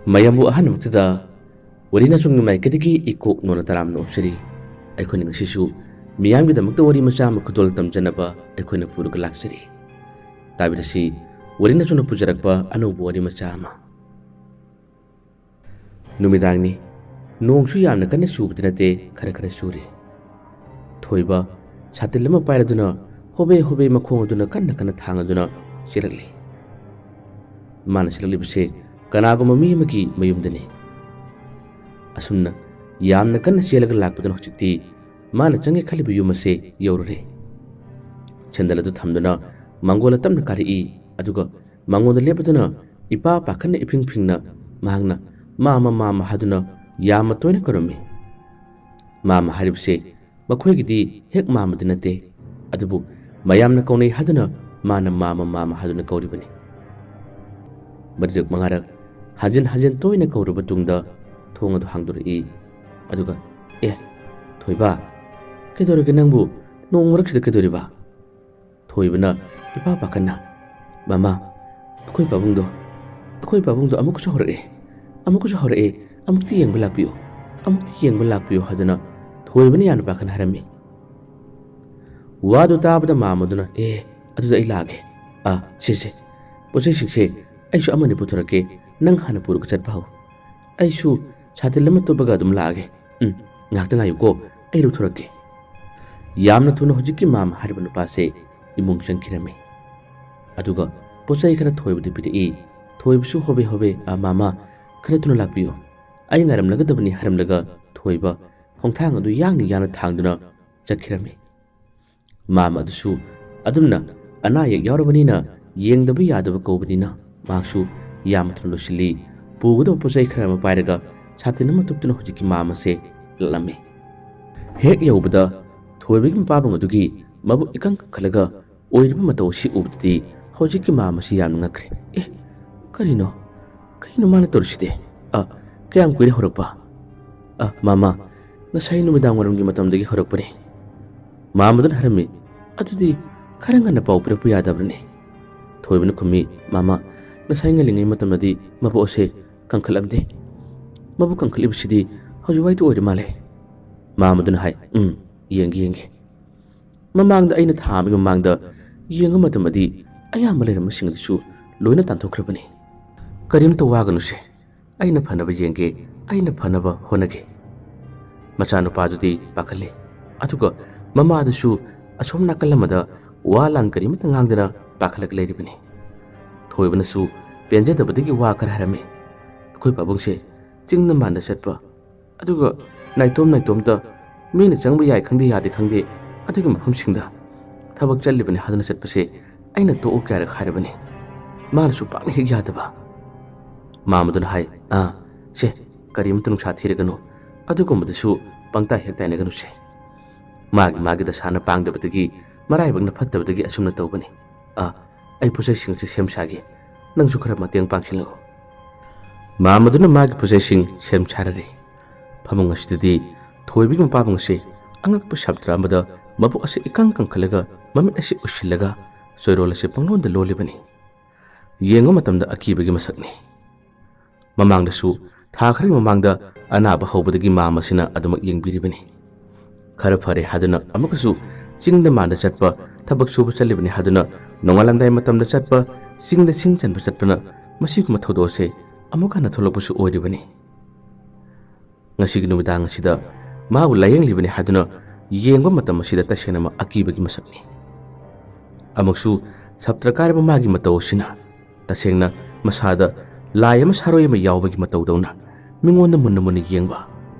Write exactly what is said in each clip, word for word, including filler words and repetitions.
ꯃꯌꯥꯝꯕꯨ ꯑꯍꯥꯟꯕꯃꯛꯇꯗ ꯋꯥꯔꯤ ꯅꯆꯨꯝꯒꯤ ꯃꯥꯏꯀꯩꯗꯒꯤ ꯏꯀꯣꯛ ꯅꯣꯟꯅ ꯇꯔꯥꯝꯅ ꯑꯣꯛꯆꯔꯤ꯫ ꯑꯩꯈꯣꯏꯅ ꯉꯁꯤꯁꯨ ꯃꯤꯌꯥꯝꯒꯤꯗꯃꯛꯇ ꯋꯥꯔꯤ ꯃꯆꯥ ꯑꯃ ꯈꯨꯗꯣꯜ ꯇꯝꯖꯅꯕ ꯑꯩꯈꯣꯏꯅ ꯄꯨꯔꯒ ꯂꯥꯛꯆꯔꯤ꯫ ꯇꯥꯕꯤꯔꯁꯤ, ꯋꯥꯔꯤ ꯅꯆꯨꯝꯅ ꯄꯨꯖꯔꯛꯄ ꯑꯅꯧꯕ ꯋꯥꯔꯤ ꯃꯆꯥ ꯑꯃ꯫ ꯅꯨꯃꯤꯗꯥꯡꯅꯤ꯫ ꯅꯣꯡꯁꯨ ꯌꯥꯝꯅ ꯀꯟꯅ ꯆꯨꯕꯗꯤ ꯅꯠꯇꯦ, ꯈꯔ ꯈꯔ ꯆꯨꯔꯤ꯫ ꯊꯣꯏꯕ ꯁꯥꯇꯤꯟ ꯑꯃ ꯄꯥꯏꯔꯗꯨꯅ ꯍꯣꯕꯦ ꯍꯣꯕꯦ ꯃꯈꯣꯡ ꯑꯗꯨꯅ ꯀꯟꯅ ꯀꯟꯅ ꯊꯥꯡꯉꯗꯨꯅ ꯆꯦꯜꯂꯛꯂꯤ꯫ ꯃꯥꯅ ꯆꯦꯜꯂꯛꯂꯤꯕꯁꯦ ꯀꯅꯥꯒꯨꯝꯕ ꯃꯤ ꯑꯃꯒꯤ ꯃꯌꯨꯝꯗꯅꯤ꯫ ꯑꯁꯨꯝꯅ ꯌꯥꯝꯅ ꯀꯟꯅ ꯆꯦꯜꯂꯒ ꯂꯥꯛꯄꯗꯨꯅ ꯍꯧꯖꯤꯛꯇꯤ ꯃꯥꯅ ꯆꯪꯒꯦ ꯈꯜꯂꯤꯕ ꯌꯨꯝ ꯑꯁꯦ ꯌꯧꯔꯨꯔꯦ꯫ ꯁꯦꯟꯗꯜ ꯑꯗꯨ ꯊꯝꯗꯨꯅ ꯃꯥꯡꯒꯣꯜꯗ ꯇꯞꯅ ꯀꯥꯔꯛꯏ꯫ ꯑꯗꯨꯒ ꯃꯉꯣꯟꯗ ꯂꯦꯞꯄꯗꯨꯅ ꯏꯄꯥ ꯄꯥꯈꯠꯅ ꯏꯐꯤꯡ ꯐꯤꯡꯅ ꯃꯍꯥꯛꯅ "ꯃꯥꯃ, ꯃꯥꯃ" ꯍꯥꯏꯗꯨꯅ ꯌꯥꯝꯅ ꯇꯣꯏꯅ ꯀꯧꯔꯝꯃꯤ꯫ ꯃꯥꯃ ꯍꯥꯏꯔꯤꯕꯁꯦ ꯃꯈꯣꯏꯒꯤꯗꯤ ꯍꯦꯛ ꯃꯥꯃꯗꯤ ꯅꯠꯇꯦ, ꯑꯗꯨꯕꯨ ꯃꯌꯥꯝꯅ ꯀꯧꯅꯩ ꯍꯥꯏꯗꯨꯅ ꯃꯥꯅ "ꯃꯥꯃ, ꯃꯥꯃ" ꯍꯥꯏꯗꯨꯅ ꯀꯧꯔꯤꯕꯅꯤ꯫ ꯃꯔꯤꯔꯛ ꯃꯉꯥꯔꯛ ꯍꯟꯖꯤꯟ ꯍꯟꯖꯤꯟ ꯇꯣꯏꯅ ꯀꯧꯔꯕ ꯇꯨꯡꯗ ꯊꯣꯡ ꯑꯗꯨ ꯍꯥꯡꯗꯣꯔꯛꯏ꯫ ꯑꯗꯨꯒ, "ꯑꯦ, ꯊꯣꯏꯕ, ꯀꯩꯗꯧꯔꯒꯦ ꯅꯪꯕꯨ? ꯅꯣꯡ ꯃꯔꯛꯁꯤꯗ ꯀꯩꯗꯧꯔꯤꯕ?" ꯊꯣꯏꯕꯅ ꯏꯄꯥ ꯄꯥꯈꯠꯅ, "ꯃꯃꯥ, ꯑꯩꯈꯣꯏ ꯄꯥꯕꯨꯡꯗꯣ, ꯑꯩꯈꯣꯏ ꯄꯥꯕꯨꯡꯗꯣ ꯑꯃꯨꯛꯀꯁꯨ ꯍꯧꯔꯛꯑꯦ, ꯑꯃꯨꯛꯀꯁꯨ ꯍꯧꯔꯛꯑꯦ, ꯑꯃꯨꯛꯇꯤ ꯌꯦꯡꯕ ꯂꯥꯛꯄꯤꯌꯨ, ꯑꯃꯨꯛꯇꯤ ꯌꯦꯡꯕ ꯂꯥꯛꯄꯤꯌꯨ" ꯍꯥꯏꯗꯨꯅ ꯊꯣꯏꯕꯅ ꯌꯥꯝꯅ ꯄꯥꯈꯠꯅ ꯍꯥꯏꯔꯝꯃꯤ꯫ ꯋꯥꯗꯨ ꯇꯥꯕꯗ ꯃꯥꯃꯗꯨꯅ, "ꯑꯦ, ꯑꯗꯨꯗꯤ ꯑꯩ ꯂꯥꯛꯑꯒꯦ꯫ ꯑꯥ, ꯁꯦ, ꯁꯦ, ꯄꯣꯠ ꯆꯩꯁꯤꯡꯁꯦ ꯑꯩꯁꯨ ꯑꯃꯅꯤ ꯄꯨꯊꯣꯔꯛꯀꯦ, ꯅꯪ ꯍꯥꯟꯅ ꯄꯨꯔꯒ ꯆꯠꯄ ꯍꯧ꯫ ꯑꯩꯁꯨ ꯁꯥꯇꯤꯟ ꯑꯃ ꯇꯨꯞꯄꯒ ꯑꯗꯨꯝ ꯂꯥꯛꯑꯒꯦ꯫ ꯎꯝ, ꯉꯥꯏꯍꯥꯛꯇ ꯉꯥꯏꯌꯨꯀꯣ, ꯑꯩ ꯂꯧꯊꯣꯔꯛꯀꯦ"꯫ ꯌꯥꯝꯅ ꯊꯨꯅ ꯍꯧꯖꯤꯛꯀꯤ ꯃꯥꯃ ꯍꯥꯏꯔꯤꯕ ꯅꯨꯄꯥꯁꯦ ꯏꯃꯨꯡ ꯆꯪꯈꯤꯔꯝꯃꯤ꯫ ꯑꯗꯨꯒ ꯄꯣꯠ ꯆꯩ ꯈꯔ ꯊꯣꯏꯕꯗ ꯄꯤꯔꯛꯏ꯫ ꯊꯣꯏꯕꯁꯨ ꯍꯣꯕꯦ ꯍꯣꯕꯦ, "ꯑꯥ, ꯃꯥꯃ, ꯈꯔ ꯊꯨꯅ ꯂꯥꯛꯄꯤꯌꯨ, ꯑꯩ ꯉꯥꯏꯔꯝꯂꯒꯗꯕꯅꯤ" ꯍꯥꯏꯔꯝꯂꯒ ꯊꯣꯏꯕ ꯈꯣꯡꯊꯥꯡ ꯑꯗꯨ ꯌꯥꯡꯅ ꯌꯥꯡꯅ ꯊꯥꯡꯗꯨꯅ ꯆꯠꯈꯤꯔꯝꯃꯤ꯫ ꯃꯥꯃ ꯑꯗꯨꯁꯨ ꯑꯗꯨꯝꯅ ꯑꯅꯥ ꯑꯌꯦꯛ ꯌꯥꯎꯔꯕꯅꯤꯅ ꯌꯦꯡꯗꯕ ꯌꯥꯗꯕ ꯀꯧꯕꯅꯤꯅ ꯃꯍꯥꯛꯁꯨ ꯌꯥꯝ ꯊꯨꯅ ꯂꯣꯏꯁꯤꯜꯂꯤ꯫ ꯄꯨꯒꯗꯕ ꯄꯣꯠ ꯆꯩ ꯈꯔ ꯑꯃ ꯄꯥꯏꯔꯒ ꯁꯥꯇꯤꯟ ꯑꯃ ꯇꯨꯞꯇꯨꯅ ꯍꯧꯖꯤꯛꯀꯤ ꯃꯥꯃꯁꯦ ꯂꯥꯛꯂꯝꯃꯤ꯫ ꯍꯦꯛ ꯌꯧꯕꯗ ꯊꯣꯏꯕꯒꯤ ꯃꯄꯥꯕꯨꯡ ꯑꯗꯨꯒꯤ ꯃꯕꯨꯛ ꯏꯀꯪ ꯀꯪꯈꯠꯂꯒ ꯑꯣꯏꯔꯤꯕ ꯃꯇꯧ ꯑꯁꯤ ꯎꯕꯗꯗꯤ ꯍꯧꯖꯤꯛꯀꯤ ꯃꯥꯃꯁꯤ ꯌꯥꯝꯅ ꯉꯛꯈ꯭ꯔꯦ꯫ "ꯑꯦ, ꯀꯔꯤꯅꯣ? ꯀꯔꯤꯅꯣ ꯃꯥꯅ ꯇꯧꯔꯤꯁꯤꯗꯤ? ꯑ, ꯀꯌꯥꯝ ꯀꯨꯏꯔꯦ ꯍꯧꯔꯛꯄ?" "ꯑ, ꯃꯥꯃ, ꯉꯁꯥꯏ ꯅꯨꯃꯤꯗꯥꯡ ꯋꯥꯏꯔꯝꯒꯤ ꯃꯇꯝꯗꯒꯤ ꯍꯧꯔꯛꯄꯅꯤ"꯫ ꯃꯥꯃꯗꯨꯅ ꯍꯥꯏꯔꯝꯃꯤ, "ꯑꯗꯨꯗꯤ ꯈꯔ ꯉꯟꯅ ꯄꯥꯎ ꯄꯤꯔꯛꯄ ꯌꯥꯗꯕ꯭ꯔꯅꯦ?" ꯊꯣꯏꯕꯅ ꯈꯨꯝꯃꯤ, "ꯃꯥꯃ, ꯉꯁꯥꯏ ꯉꯜꯂꯤꯉꯩ ꯃꯇꯝꯗꯗꯤ ꯃꯕꯣꯛ ꯑꯁꯦ "ꯀꯪꯈꯠꯂꯝꯗꯦ꯫ ꯃꯕꯨꯛ ꯀꯪꯈꯠꯂꯤꯕꯁꯤꯗꯤ ꯍꯧꯖꯤꯛꯋꯥꯏꯗ ꯑꯣꯏꯔ ꯃꯥꯜꯂꯦ"꯫ ꯃꯥꯝꯃꯗꯨꯅ ꯍꯥꯏ, "ꯎꯝ, ꯌꯦꯡꯒꯦ, ꯌꯦꯡꯒꯦ"꯫ ꯃꯃꯥꯡꯗ ꯑꯩꯅ ꯊꯥ ꯑꯃꯒꯤ ꯃꯃꯥꯡꯗ ꯌꯦꯡꯕ ꯃꯇꯝꯗꯗꯤ ꯑꯌꯥꯝꯕ ꯂꯩꯔꯝꯕꯁꯤꯡ ꯑꯗꯨꯁꯨ ꯂꯣꯏꯅ ꯇꯥꯟꯊꯣꯛꯈ꯭ꯔꯕꯅꯤ꯫ "ꯀꯔꯤꯝꯇ ꯋꯥꯒꯅꯨꯁꯦ, ꯑꯩꯅ ꯐꯅꯕ ꯌꯦꯡꯒꯦ, ꯑꯩꯅ ꯐꯅꯕ ꯍꯣꯠꯅꯒꯦ"꯫ ꯃꯆꯥꯅꯨꯄꯥꯗꯨꯗꯤ ꯄꯥꯈꯠꯂꯦ꯫ ꯑꯗꯨꯒ ꯃꯃꯥꯗꯨꯁꯨ ꯑꯁꯣꯝ ꯅꯥꯀꯜ ꯑꯃꯗ ꯋꯥ ꯂꯥꯟ ꯀꯔꯤꯃꯠꯇ ꯉꯥꯡꯗꯅ ꯄꯥꯈꯠꯂꯒ ꯂꯩꯔꯤꯕꯅꯤ꯫ ꯊꯣꯏꯕꯅꯁꯨ ꯄꯦꯟꯖꯗꯕꯗꯒꯤ ꯋꯥ ꯈꯔ ꯍꯥꯏꯔꯝꯃꯤ꯫ "ꯑꯩꯈꯣꯏ ꯄꯥꯕꯨꯡꯁꯦ ꯆꯤꯡꯗ ꯃꯥꯟꯗ ꯆꯠꯄ, ꯑꯗꯨꯒ ꯅꯥꯏꯇꯣꯝ ꯅꯥꯏꯇꯣꯝꯗ ꯃꯤꯅ ꯆꯪꯕ ꯌꯥꯏ ꯈꯪꯗꯦ ꯌꯥꯗꯦ ꯈꯪꯗꯦ ꯑꯗꯨꯒꯤ ꯃꯐꯝꯁꯤꯡꯗ ꯊꯕꯛ ꯆꯠꯂꯤꯕꯅꯤ ꯍꯥꯏꯗꯨꯅ ꯆꯠꯄꯁꯦ ꯑꯩꯅ ꯇꯣꯛꯎ ꯀꯌꯥꯔꯛ ꯍꯥꯏꯔꯕꯅꯤ꯫ ꯃꯥꯅꯁꯨ ꯄꯥꯛꯅ ꯍꯦꯛ ꯌꯥꯗꯕ"꯫ ꯃꯥꯝꯃꯗꯨꯅ ꯍꯥꯏ, "ꯑꯥ, ꯁꯦ, ꯀꯔꯤꯝꯇ ꯅꯨꯡꯁꯥ ꯊꯤꯔꯒꯅꯨ, ꯑꯗꯨꯒꯨꯝꯕꯗꯁꯨ ꯄꯪꯇꯥꯏ ꯍꯦꯛ ꯇꯥꯏꯅꯒꯅꯨꯁꯦ꯫ ꯃꯥꯒꯤ ꯃꯥꯒꯤ ꯗꯁꯥꯅ ꯄꯥꯡꯗꯕꯗꯒꯤ, ꯃꯔꯥꯏꯕꯛꯅ ꯐꯠꯇꯕꯗꯒꯤ ꯑꯁꯨꯝꯅ ꯇꯧꯕꯅꯤ꯫ ꯑꯥ, ꯑꯩ ꯄꯣꯠꯆꯩꯁꯤꯡꯁꯦ ꯁꯦꯝ ꯁꯥꯒꯦ, ꯅꯪꯁꯨ ꯈꯔ ꯃꯇꯦꯡ ꯄꯥꯡꯁꯤꯜꯂꯛꯑꯣ"꯫ ꯃꯥꯝꯃꯗꯨꯅ ꯃꯥꯒꯤ ꯄꯣꯠꯆꯩꯁꯤꯡ ꯁꯦꯝ ꯁꯥꯔꯔꯤ꯫ ꯐꯃꯨꯡ ꯑꯁꯤꯗꯗꯤ ꯊꯣꯏꯕꯒꯤ ꯃꯄꯥꯕꯨꯡ ꯑꯁꯤ ꯑꯉꯛꯄ ꯁꯥꯇ꯭ꯔ ꯑꯃꯗ ꯃꯕꯨꯛ ꯑꯁꯤ ꯏꯀꯪ ꯀꯪꯈꯠꯂꯒ ꯃꯃꯤꯠ ꯑꯁꯤ ꯎꯏꯁꯤꯜꯂꯒ ꯆꯣꯏꯔꯣꯜ ꯑꯁꯤ ꯄꯪꯂꯣꯟꯗ ꯂꯣꯜꯂꯤꯕꯅꯤ꯫ ꯌꯦꯡꯕ ꯃꯇꯝꯗ ꯑꯀꯤꯕꯒꯤ ꯃꯁꯛꯅꯤ꯫ ꯃꯃꯥꯡꯗꯁꯨ ꯊꯥ ꯈꯔꯒꯤ ꯃꯃꯥꯡꯗ ꯑꯅꯥꯕ ꯍꯧꯕꯗꯒꯤ ꯃꯥꯝꯃ ꯑꯁꯤꯅ ꯑꯗꯨꯃꯛ ꯌꯦꯡꯕꯤꯔꯤꯕꯅꯤ꯫ ꯈꯔ ꯐꯔꯦ ꯍꯥꯏꯗꯨꯅ ꯑꯃꯨꯛꯀꯁꯨ ꯆꯤꯡꯗ ꯃꯥꯟꯗ ꯆꯠꯄ, ꯊꯕꯛ ꯁꯨꯕ ꯆꯠꯂꯤꯕꯅꯤ ꯍꯥꯏꯗꯨꯅ ꯅꯣꯡꯉꯥꯜꯂꯝꯗꯥꯏ ꯃꯇꯝꯗ ꯆꯠꯄ, ꯆꯤꯡꯗ ꯁꯤꯡ ꯆꯟꯕ ꯆꯠꯄꯅ ꯃꯁꯤꯒꯨꯝꯕ ꯊꯧꯗꯣꯛ ꯑꯁꯦ ꯑꯃꯨꯛ ꯍꯟꯅ ꯊꯣꯛꯂꯛꯄꯁꯨ ꯑꯣꯏꯔꯤꯕꯅꯤ꯫ ꯉꯁꯤꯒꯤ ꯅꯨꯃꯤꯗꯥꯡ ꯑꯁꯤꯗ ꯃꯥꯕꯨ ꯂꯥꯌꯦꯡꯂꯤꯕꯅꯤ ꯍꯥꯏꯗꯨꯅ ꯌꯦꯡꯕ ꯃꯇꯝ ꯑꯁꯤꯗ ꯇꯁꯦꯡꯅꯃꯛ ꯑꯀꯤꯕꯒꯤ ꯃꯁꯛꯅꯤ꯫ ꯑꯃꯨꯛꯁꯨ ꯁꯞꯇ꯭ꯔ ꯀꯥꯏꯔꯕ ꯃꯥꯒꯤ ꯃꯇꯧ ꯑꯁꯤꯅ ꯇꯁꯦꯡꯅ ꯃꯁꯥꯗ ꯂꯥꯏ ꯑꯃ ꯁꯥꯔꯣꯏ ꯑꯃ ꯌꯥꯎꯕꯒꯤ ꯃꯇꯧꯗꯧꯅ ꯃꯤꯉꯣꯟꯗ ꯃꯨꯟꯅ ꯃꯨꯟꯅ ꯌꯦꯡꯕ,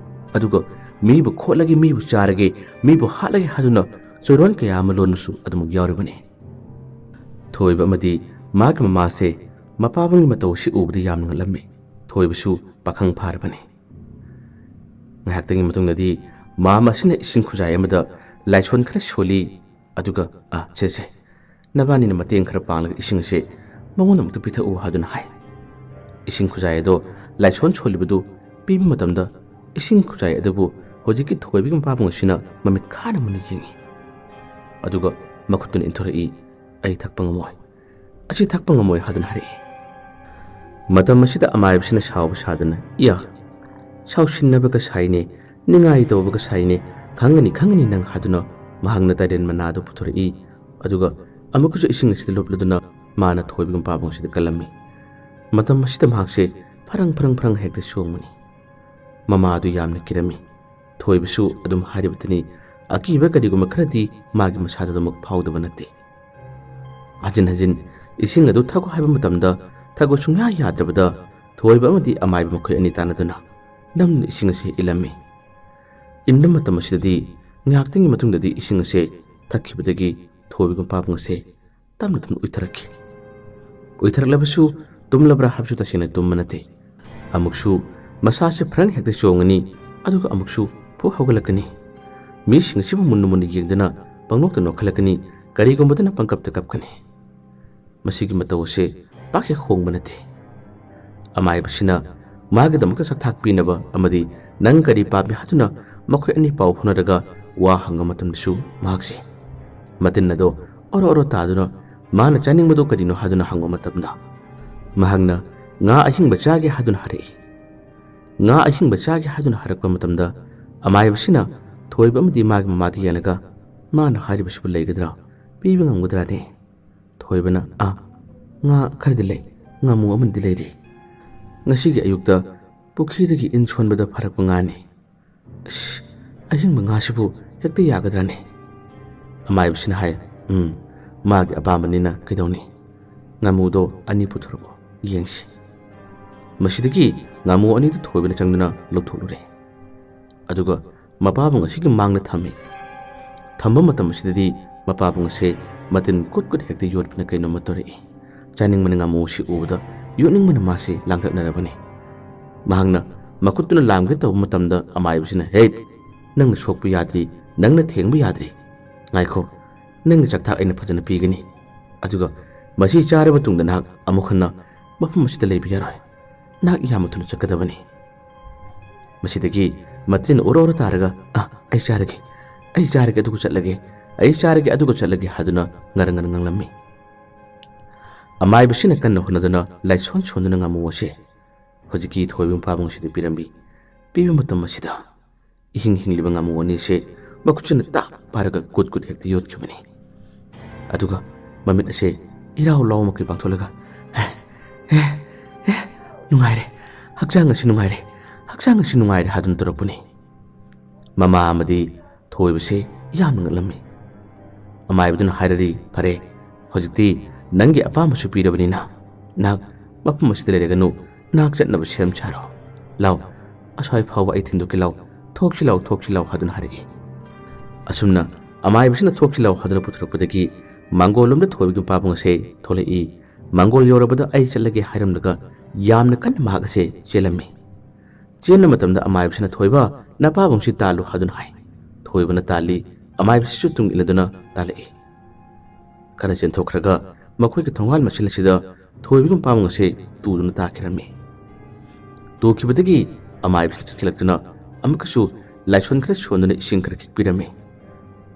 ꯑꯗꯨꯒ ꯃꯤꯕꯨ ꯈꯣꯠꯂꯒꯦ, ꯃꯤꯕꯨ ꯆꯥꯔꯒꯦ, ꯃꯤꯕꯨ ꯍꯥꯠꯂꯒꯦ ꯍꯥꯏꯗꯨꯅ ꯆꯣꯏꯔꯣꯟ ꯀꯌꯥ ꯑꯃ ꯂꯣꯟꯕꯁꯨ ꯑꯗꯨꯃꯛ ꯌꯥꯎꯔꯤꯕꯅꯤ꯫ ꯊꯣꯏꯕ ꯑꯃꯗꯤ ꯃꯥꯒꯤ ꯃꯃꯥꯁꯦ ꯃꯄꯥꯕꯨꯡꯒꯤ ꯃꯇꯧ ꯑꯁꯤ ꯎꯕꯗ ꯌꯥꯝꯅ ꯉꯛꯂꯝꯃꯤ꯫ ꯊꯣꯏꯕꯁꯨ ꯄꯥꯈꯪ ꯐꯥꯔꯕꯅꯤ꯫ ꯉꯥꯏꯍꯥꯛꯇꯪꯒꯤ ꯃꯇꯨꯡꯗꯗꯤ ꯃꯥꯝꯃ ꯑꯁꯤꯅ ꯏꯁꯤꯡ ꯈꯨꯖꯥꯏ ꯑꯃꯗ ꯂꯥꯏꯁꯣꯟ ꯈꯔ ꯁꯣꯜꯂꯤ꯫ ꯑꯗꯨꯒ, "ꯑꯥ, ꯁꯦ, ꯁꯦ, ꯅꯕꯥꯅꯤꯅ ꯃꯇꯦꯡ ꯈꯔ ꯄꯥꯡꯂꯒ ꯏꯁꯤꯡ ꯑꯁꯦ ꯃꯉꯣꯟꯗ ꯑꯃꯨꯛꯇ ꯄꯤꯊꯛꯎ" ꯍꯥꯏꯗꯨꯅ ꯍꯥꯏ꯫ ꯏꯁꯤꯡ ꯈꯨꯖꯥꯏ ꯑꯗꯣ ꯂꯥꯏꯁꯣꯟ ꯁꯣꯜꯂꯤꯕꯗꯨ ꯄꯤꯕ ꯃꯇꯝꯗ ꯏꯁꯤꯡ ꯈꯨꯖꯥꯏ ꯑꯗꯨꯕꯨ ꯍꯧꯖꯤꯛꯀꯤ ꯊꯣꯏꯕꯒꯤ ꯃꯄꯥꯕꯨꯡ ꯑꯁꯤꯅ ꯃꯃꯤꯠ ꯈꯥꯅ ꯃꯨꯟꯅ ꯌꯦꯡꯉꯤ꯫ ꯑꯗꯨꯒ ꯃꯈꯨꯠꯇꯨꯅ ꯏꯟꯊꯣꯔꯛꯏ, "ꯑꯩ ꯊꯛꯄ ꯉꯝꯃꯣꯏ, ꯑꯁꯤ ꯊꯛꯄ ꯉꯝꯃꯣꯏ" ꯍꯥꯏꯗꯨꯅ ꯍꯥꯏꯔꯛꯏ꯫ ꯃꯇꯝ ꯑꯁꯤꯗ ꯑꯃꯥꯏꯕꯁꯤꯅ ꯁꯥꯎꯕ ꯁꯥꯗꯨꯅ, "ꯏꯌꯥ, ꯁꯥꯎꯁꯤꯟꯅꯕꯒ ꯁꯥꯏꯅꯦ, ꯅꯤꯡꯉꯥꯏ ꯇꯧꯕꯒ ꯁꯥꯏꯅꯦ, ꯈꯪꯒꯅꯤ, ꯈꯪꯒꯅꯤ ꯅꯪ" ꯍꯥꯏꯗꯨꯅ ꯃꯍꯥꯛꯅ ꯇꯥꯏꯔꯦꯟ ꯃꯅꯥꯗꯨ ꯄꯨꯊꯣꯔꯛꯏ꯫ ꯑꯗꯨꯒ ꯑꯃꯨꯛꯀꯁꯨ ꯏꯁꯤꯡ ꯑꯁꯤꯗ ꯂꯨꯞꯂꯗꯨꯅ ꯃꯥꯅ ꯊꯣꯏꯕꯒꯤ ꯃꯄꯥꯕꯨꯡ ꯑꯁꯤꯗ ꯀꯜꯂꯝꯃꯤ꯫ ꯃꯇꯝ ꯑꯁꯤꯗ ꯃꯍꯥꯛꯁꯦ ꯐꯔꯪ ꯐꯔꯪ ꯐꯔꯪ ꯍꯦꯛꯇ ꯆꯣꯡꯕꯅꯤ꯫ ꯃꯃꯥ ꯑꯗꯨ ꯌꯥꯝꯅ ꯀꯤꯔꯝꯃꯤ꯫ ꯊꯣꯏꯕꯁꯨ ꯑꯗꯨꯝ ꯍꯥꯏꯔꯤꯕꯗꯨꯅꯤ, ꯑꯀꯤꯕ ꯀꯔꯤꯒꯨꯝꯕ ꯈꯔꯗꯤ ꯃꯥꯒꯤ ꯃꯁꯥꯗ ꯑꯗꯨꯃꯛ ꯐꯥꯎꯗꯕ ꯅꯠꯇꯦ꯫ ꯍꯟꯖꯤꯟ ꯍꯟꯖꯤꯟ ꯏꯁꯤꯡ ꯑꯗꯨ ꯊꯛꯎ ꯍꯥꯏꯕ ꯃꯇꯝꯗ ꯊꯛꯎ ꯁꯨꯡꯌꯥ ꯌꯥꯗ꯭ꯔꯕꯗ ꯊꯣꯏꯕ ꯑꯃꯗꯤ ꯑꯃꯥꯏꯕ ꯃꯈꯣꯏ ꯑꯅꯤ ꯇꯥꯟꯅꯗꯨꯅ ꯅꯝꯅ ꯏꯁꯤꯡ ꯑꯁꯤ ꯏꯜꯂꯝꯃꯤ꯫ ꯏꯟꯕ ꯃꯇꯝ ꯑꯁꯤꯗꯗꯤ ꯉꯥꯏꯍꯥꯛꯇꯪꯒꯤ ꯃꯇꯨꯡꯗꯗꯤ ꯏꯁꯤꯡ ꯑꯁꯤ ꯊꯛꯈꯤꯕꯗꯒꯤ ꯊꯣꯏꯕꯒꯤ ꯃꯄꯥꯕꯨꯡ ꯑꯁꯤ ꯇꯞꯅ ꯇꯞꯅ ꯎꯏꯊꯔꯛꯈꯤ꯫ ꯎꯏꯊꯔꯛꯂꯕꯁꯨ ꯇꯨꯝꯂꯕ꯭ꯔꯥ ꯍꯥꯏꯕꯁꯨ ꯇꯁꯦꯡꯅ ꯇꯨꯝꯕ ꯅꯠꯇꯦ꯫ ꯑꯃꯨꯛꯁꯨ ꯃꯁꯥꯁꯦ ꯐ꯭ꯔꯪ ꯍꯦꯛꯇ ꯆꯣꯡꯉꯅꯤ, ꯑꯗꯨꯒ ꯑꯃꯨꯛꯁꯨ ꯐꯨꯛ ꯍꯧꯒꯠꯂꯛꯀꯅꯤ꯫ ꯃꯤꯁꯤꯡ ꯑꯁꯤꯕꯨ ꯃꯨꯟꯅ ꯃꯨꯟꯅ ꯌꯦꯡꯗꯨꯅ ꯄꯪꯅꯣꯛꯇ ꯅꯣꯛꯈꯠꯂꯛꯀꯅꯤ, ꯀꯔꯤꯒꯨꯝꯕꯗꯅ ꯄꯪꯀꯞꯇ ꯀꯞꯀꯅꯤ꯫ ꯃꯁꯤꯒꯤ ꯃꯇꯧ ꯑꯁꯦ ꯄꯥꯛ ꯍꯦꯛ ꯍꯣꯡꯕ ꯅꯠꯇꯦ꯫ ꯑꯃꯥꯏꯕꯁꯤꯅ ꯃꯥꯒꯤꯗꯃꯛꯇ ꯆꯥꯛꯊꯥꯛ ꯄꯤꯅꯕ ꯑꯃꯗꯤ ꯅꯪ ꯀꯔꯤ ꯄꯥꯝꯃꯤ ꯍꯥꯏꯗꯨꯅ ꯃꯈꯣꯏ ꯑꯅꯤ ꯄꯥꯎ ꯐꯥꯎꯅꯔꯒ ꯋꯥ ꯍꯪꯕ ꯃꯇꯝꯗꯁꯨ ꯃꯍꯥꯛꯁꯦ ꯃꯇꯤꯟ ꯑꯗꯣ ꯑꯣꯔꯣ ꯑꯣꯔꯣ ꯇꯥꯗꯨꯅ ꯃꯥꯅ ꯆꯥꯅꯤꯡꯕꯗꯣ ꯀꯔꯤꯅꯣ ꯍꯥꯏꯗꯨꯅ ꯍꯪꯕ ꯃꯇꯝꯗ ꯃꯍꯥꯛꯅ ꯉꯥ ꯑꯍꯤꯡꯕ ꯆꯥꯒꯦ ꯍꯥꯏꯗꯨꯅ ꯍꯥꯏꯔꯛꯏ꯫ ꯉꯥ ꯑꯍꯤꯡꯕ ꯆꯥꯒꯦ ꯍꯥꯏꯗꯨꯅ ꯍꯥꯏꯔꯛꯄ ꯃꯇꯝꯗ ꯑꯃꯥꯏꯕꯁꯤꯅ ꯊꯣꯏꯕ ꯑꯃꯗꯤ ꯃꯥꯒꯤ ꯃꯃꯥꯗ ꯌꯦꯡꯂꯒ ꯃꯥꯅ ꯍꯥꯏꯔꯤꯕꯁꯤꯕꯨ ꯂꯩꯒꯗ꯭ꯔꯥ, ꯄꯤꯕ ꯉꯝꯒꯗ꯭ꯔꯥꯅꯦ? ꯊꯣꯏꯕꯅ, "ꯑꯥ, ꯉꯥ ꯈꯔꯗꯤ ꯂꯩ, ꯉꯥꯃꯨ ꯑꯃꯅꯤꯗꯤ ꯂꯩꯔꯤ꯫ ꯉꯁꯤꯒꯤ ꯑꯌꯨꯛꯇ ꯄꯨꯈ꯭ꯔꯤꯗꯒꯤ ꯏꯟ ꯁꯣꯟꯕꯗ ꯐꯥꯔꯛꯄ ꯉꯥꯅꯤ꯫ ꯑꯁ, ꯑꯍꯤꯡꯕ ꯉꯥꯁꯤꯕꯨ ꯍꯦꯛꯇ ꯌꯥꯒꯗ꯭ꯔꯥꯅꯦ?" ꯑꯃꯥꯏꯕꯁꯤꯅ ꯍꯥꯏ, "ꯎꯝ, ꯃꯥꯒꯤ ꯑꯄꯥꯝꯕꯅꯤꯅ ꯀꯩꯗꯧꯅꯤ? ꯉꯥꯃꯨꯗꯣ ꯑꯅꯤ ꯄꯨꯊꯣꯔꯛꯑꯣ, ꯌꯦꯡꯁꯤ꯫" ꯃꯁꯤꯗꯒꯤ ꯉꯥꯃꯨ ꯑꯅꯤꯗꯨ ꯊꯣꯏꯕꯅ ꯆꯪꯗꯨꯅ ꯂꯧꯊꯣꯛꯂꯨꯔꯦ꯫ ꯑꯗꯨꯒ ꯃꯄꯥꯕꯨꯡ ꯑꯁꯤꯒꯤ ꯃꯥꯡꯗ ꯊꯝꯃꯤ꯫ ꯊꯝꯕ ꯃꯇꯝ ꯑꯁꯤꯗꯗꯤ ꯃꯄꯥꯕꯨꯡ ꯑꯁꯦ ꯃꯇꯤꯟ ꯀꯨꯠ ꯀꯨꯠ ꯍꯦꯛꯇ ꯌꯣꯠꯄꯅ ꯀꯩꯅꯣꯝꯃ ꯇꯧꯔꯛꯏ꯫ ꯆꯥꯅꯤꯡꯕꯅ ꯉꯥꯃꯨ ꯑꯁꯤ ꯎꯕꯗ ꯌꯣꯠꯅꯤꯡꯕꯅ ꯃꯥꯁꯤ ꯂꯥꯡꯇꯛꯅꯔꯕꯅꯤ꯫ ꯃꯍꯥꯛꯅ ꯃꯈꯨꯠꯇꯨꯅ ꯂꯥꯝꯒꯦ ꯇꯧꯕ ꯃꯇꯝꯗ ꯑꯃꯥꯏꯕꯁꯤꯅ, "ꯍꯦ, ꯅꯪꯅ ꯁꯣꯛꯄ ꯌꯥꯗ꯭ꯔꯤ, ꯅꯪꯅ ꯊꯦꯡꯕ ꯌꯥꯗ꯭ꯔꯤ꯫ ꯉꯥꯏꯈꯣ, ꯅꯪꯒꯤ ꯆꯥꯛꯊꯥꯛ ꯑꯩꯅ ꯐꯖꯅ ꯄꯤꯒꯅꯤ꯫ ꯑꯗꯨꯒ ꯃꯁꯤ ꯆꯥꯔꯕ ꯇꯨꯡꯗ ꯅꯍꯥꯛ ꯑꯃꯨꯛ ꯍꯟꯅ ꯃꯐꯝ ꯑꯁꯤꯗ ꯂꯩꯕ ꯌꯥꯔꯣꯏ꯫ ꯅꯍꯥꯛ ꯌꯥꯝꯅ ꯊꯨꯅ ꯆꯠꯀꯗꯕꯅꯤ꯫" ꯃꯁꯤꯗꯒꯤ ꯃꯇꯤꯟ ꯑꯣꯔꯣ ꯑꯣꯔꯣ ꯇꯥꯔꯒ, "ꯑ, ꯑꯩ ꯆꯥꯔꯒꯦ, ꯑꯩ ꯆꯥꯔꯒꯦ ꯑꯗꯨꯒ ꯆꯠꯂꯒꯦ, ꯑꯩ ꯆꯥꯔꯒꯦ ꯑꯗꯨꯒ ꯆꯠꯂꯒꯦ" ꯍꯥꯏꯗꯨꯅ ꯉꯔꯪ ꯉꯔꯪ ꯉꯪꯂꯝꯃꯤ꯫ ꯑꯃꯥꯏꯕꯁꯤꯅ ꯀꯟꯅ ꯍꯣꯠꯅꯗꯨꯅ ꯂꯥꯏꯁꯣꯟ ꯁꯣꯟꯗꯨꯅ ꯉꯥꯃꯨ ꯑꯁꯦ ꯍꯧꯖꯤꯛꯀꯤ ꯊꯣꯏꯕ ꯃꯄꯥꯕꯨꯡ ꯑꯁꯤꯗ ꯄꯤꯔꯝꯃꯤ꯫ ꯄꯤꯕ ꯃꯇꯝ ꯑꯁꯤꯗ ꯏꯍꯤꯡ ꯍꯤꯡꯂꯤꯕ ꯉꯥꯃꯨ ꯑꯅꯤꯁꯦ ꯃꯈꯨꯠꯁꯤꯅ ꯇꯥꯞ ꯄꯥꯏꯔꯒ ꯀꯨꯠ ꯀꯨꯠ ꯍꯦꯛꯇ ꯌꯣꯠꯈꯤꯕꯅꯤ꯫ ꯑꯗꯨꯒ ꯃꯃꯤꯠ ꯑꯁꯦ ꯏꯔꯥꯎ ꯂꯥꯎ ꯃꯈꯩ ꯄꯥꯡꯊꯣꯛꯂꯒ, "ꯑꯦ, ꯑꯦ, ꯑꯦ, ꯅꯨꯡꯉꯥꯏꯔꯦ, ꯍꯛꯆꯥꯡ ꯑꯁꯤ ꯅꯨꯡꯉꯥꯏꯔꯦ, ꯍꯛꯆꯥꯡ ꯑꯁꯤ ꯅꯨꯡꯉꯥꯏꯔꯦ" ꯍꯥꯏꯗꯨꯅ ꯇꯧꯔꯛꯄꯅꯤ꯫ ꯃꯃꯥ ꯑꯃꯗꯤ ꯊꯣꯏꯕꯁꯦ ꯌꯥꯝꯅ ꯉꯛꯂꯝꯃꯤ꯫ ꯑꯃꯥꯏꯕꯗꯨꯅ ꯍꯥꯏꯔꯔꯤ, "ꯐꯔꯦ, ꯍꯧꯖꯤꯛꯇꯤ ꯅꯪꯒꯤ ꯑꯄꯥꯝꯕꯁꯨ ꯄꯤꯔꯕꯅꯤꯅ ꯅꯍꯥꯛ ꯃꯐꯝ ꯑꯁꯤꯗ ꯂꯩꯔꯒꯅꯨ, ꯅꯍꯥꯛ ꯆꯠꯅꯕ ꯁꯦꯝ ꯁꯥꯔꯣ꯫ ꯂꯥꯎ, ꯑꯁ꯭ꯋꯥꯏ ꯐꯥꯎꯕ ꯑꯩ ꯊꯤꯟꯗꯣꯛꯀꯦ ꯂꯥꯎ, ꯊꯣꯛꯁꯤ ꯂꯥꯎ, ꯊꯣꯛꯁꯤ ꯂꯥꯎ" ꯍꯥꯏꯗꯨꯅ ꯍꯥꯏꯔꯛꯏ꯫ ꯑꯁꯨꯝꯅ ꯑꯃꯥꯏꯕꯁꯤꯅ "ꯊꯣꯛꯁꯤ ꯂꯥꯎ" ꯍꯥꯏꯗꯨꯅ ꯄꯨꯊꯣꯔꯛꯄꯗꯒꯤ ꯃꯥꯡꯒꯣꯜ ꯂꯣꯝꯗ ꯊꯣꯏꯕꯒꯤ ꯃꯄꯥꯕꯨꯡ ꯑꯁꯦ ꯊꯣꯛꯂꯛꯏ꯫ ꯃꯥꯡꯒꯣꯜ ꯌꯧꯔꯕꯗ "ꯑꯩ ꯆꯠꯂꯒꯦ" ꯍꯥꯏꯔꯝꯂꯒ ꯌꯥꯝꯅ ꯀꯟꯅ ꯃꯍꯥꯛ ꯑꯁꯦ ꯆꯦꯜꯂꯝꯃꯤ꯫ ꯆꯦꯟꯕ ꯃꯇꯝꯗ ꯑꯃꯥꯏꯕꯁꯤꯅ "ꯊꯣꯏꯕ, ꯅꯄꯥꯕꯨꯡꯁꯤ ꯇꯥꯜꯂꯨ" ꯍꯥꯏꯗꯨꯅ ꯍꯥꯏ꯫ ꯊꯣꯏꯕꯅ ꯇꯥꯜꯂꯤ, ꯑꯃꯥꯏꯕꯁꯤꯁꯨ ꯇꯨꯡ ꯏꯟꯅꯗꯨꯅ ꯇꯥꯜꯂꯛꯏ꯫ ꯈꯔ ꯆꯦꯟꯊꯣꯛꯈ꯭ꯔꯒ ꯃꯈꯣꯏꯒꯤ ꯊꯣꯡꯒꯥꯜ ꯃꯁꯤꯜ ꯑꯁꯤꯗ ꯊꯣꯏꯕꯒꯤ ꯃꯄꯥꯕꯨꯡ ꯑꯁꯦ ꯇꯨꯗꯨꯅ ꯇꯥꯈꯤꯔꯝꯃꯤ꯫ ꯇꯨꯈꯤꯕꯗꯒꯤ ꯑꯃꯥꯏꯕꯁꯤꯅ ꯆꯠꯈꯤꯂꯛꯇꯨꯅ ꯑꯃꯨꯛꯀꯁꯨ ꯂꯥꯏꯁꯣꯟ ꯈꯔ ꯁꯣꯟꯗꯨꯅ ꯏꯁꯤꯡ ꯈꯔ ꯈꯤꯛꯄꯤꯔꯝꯃꯤ꯫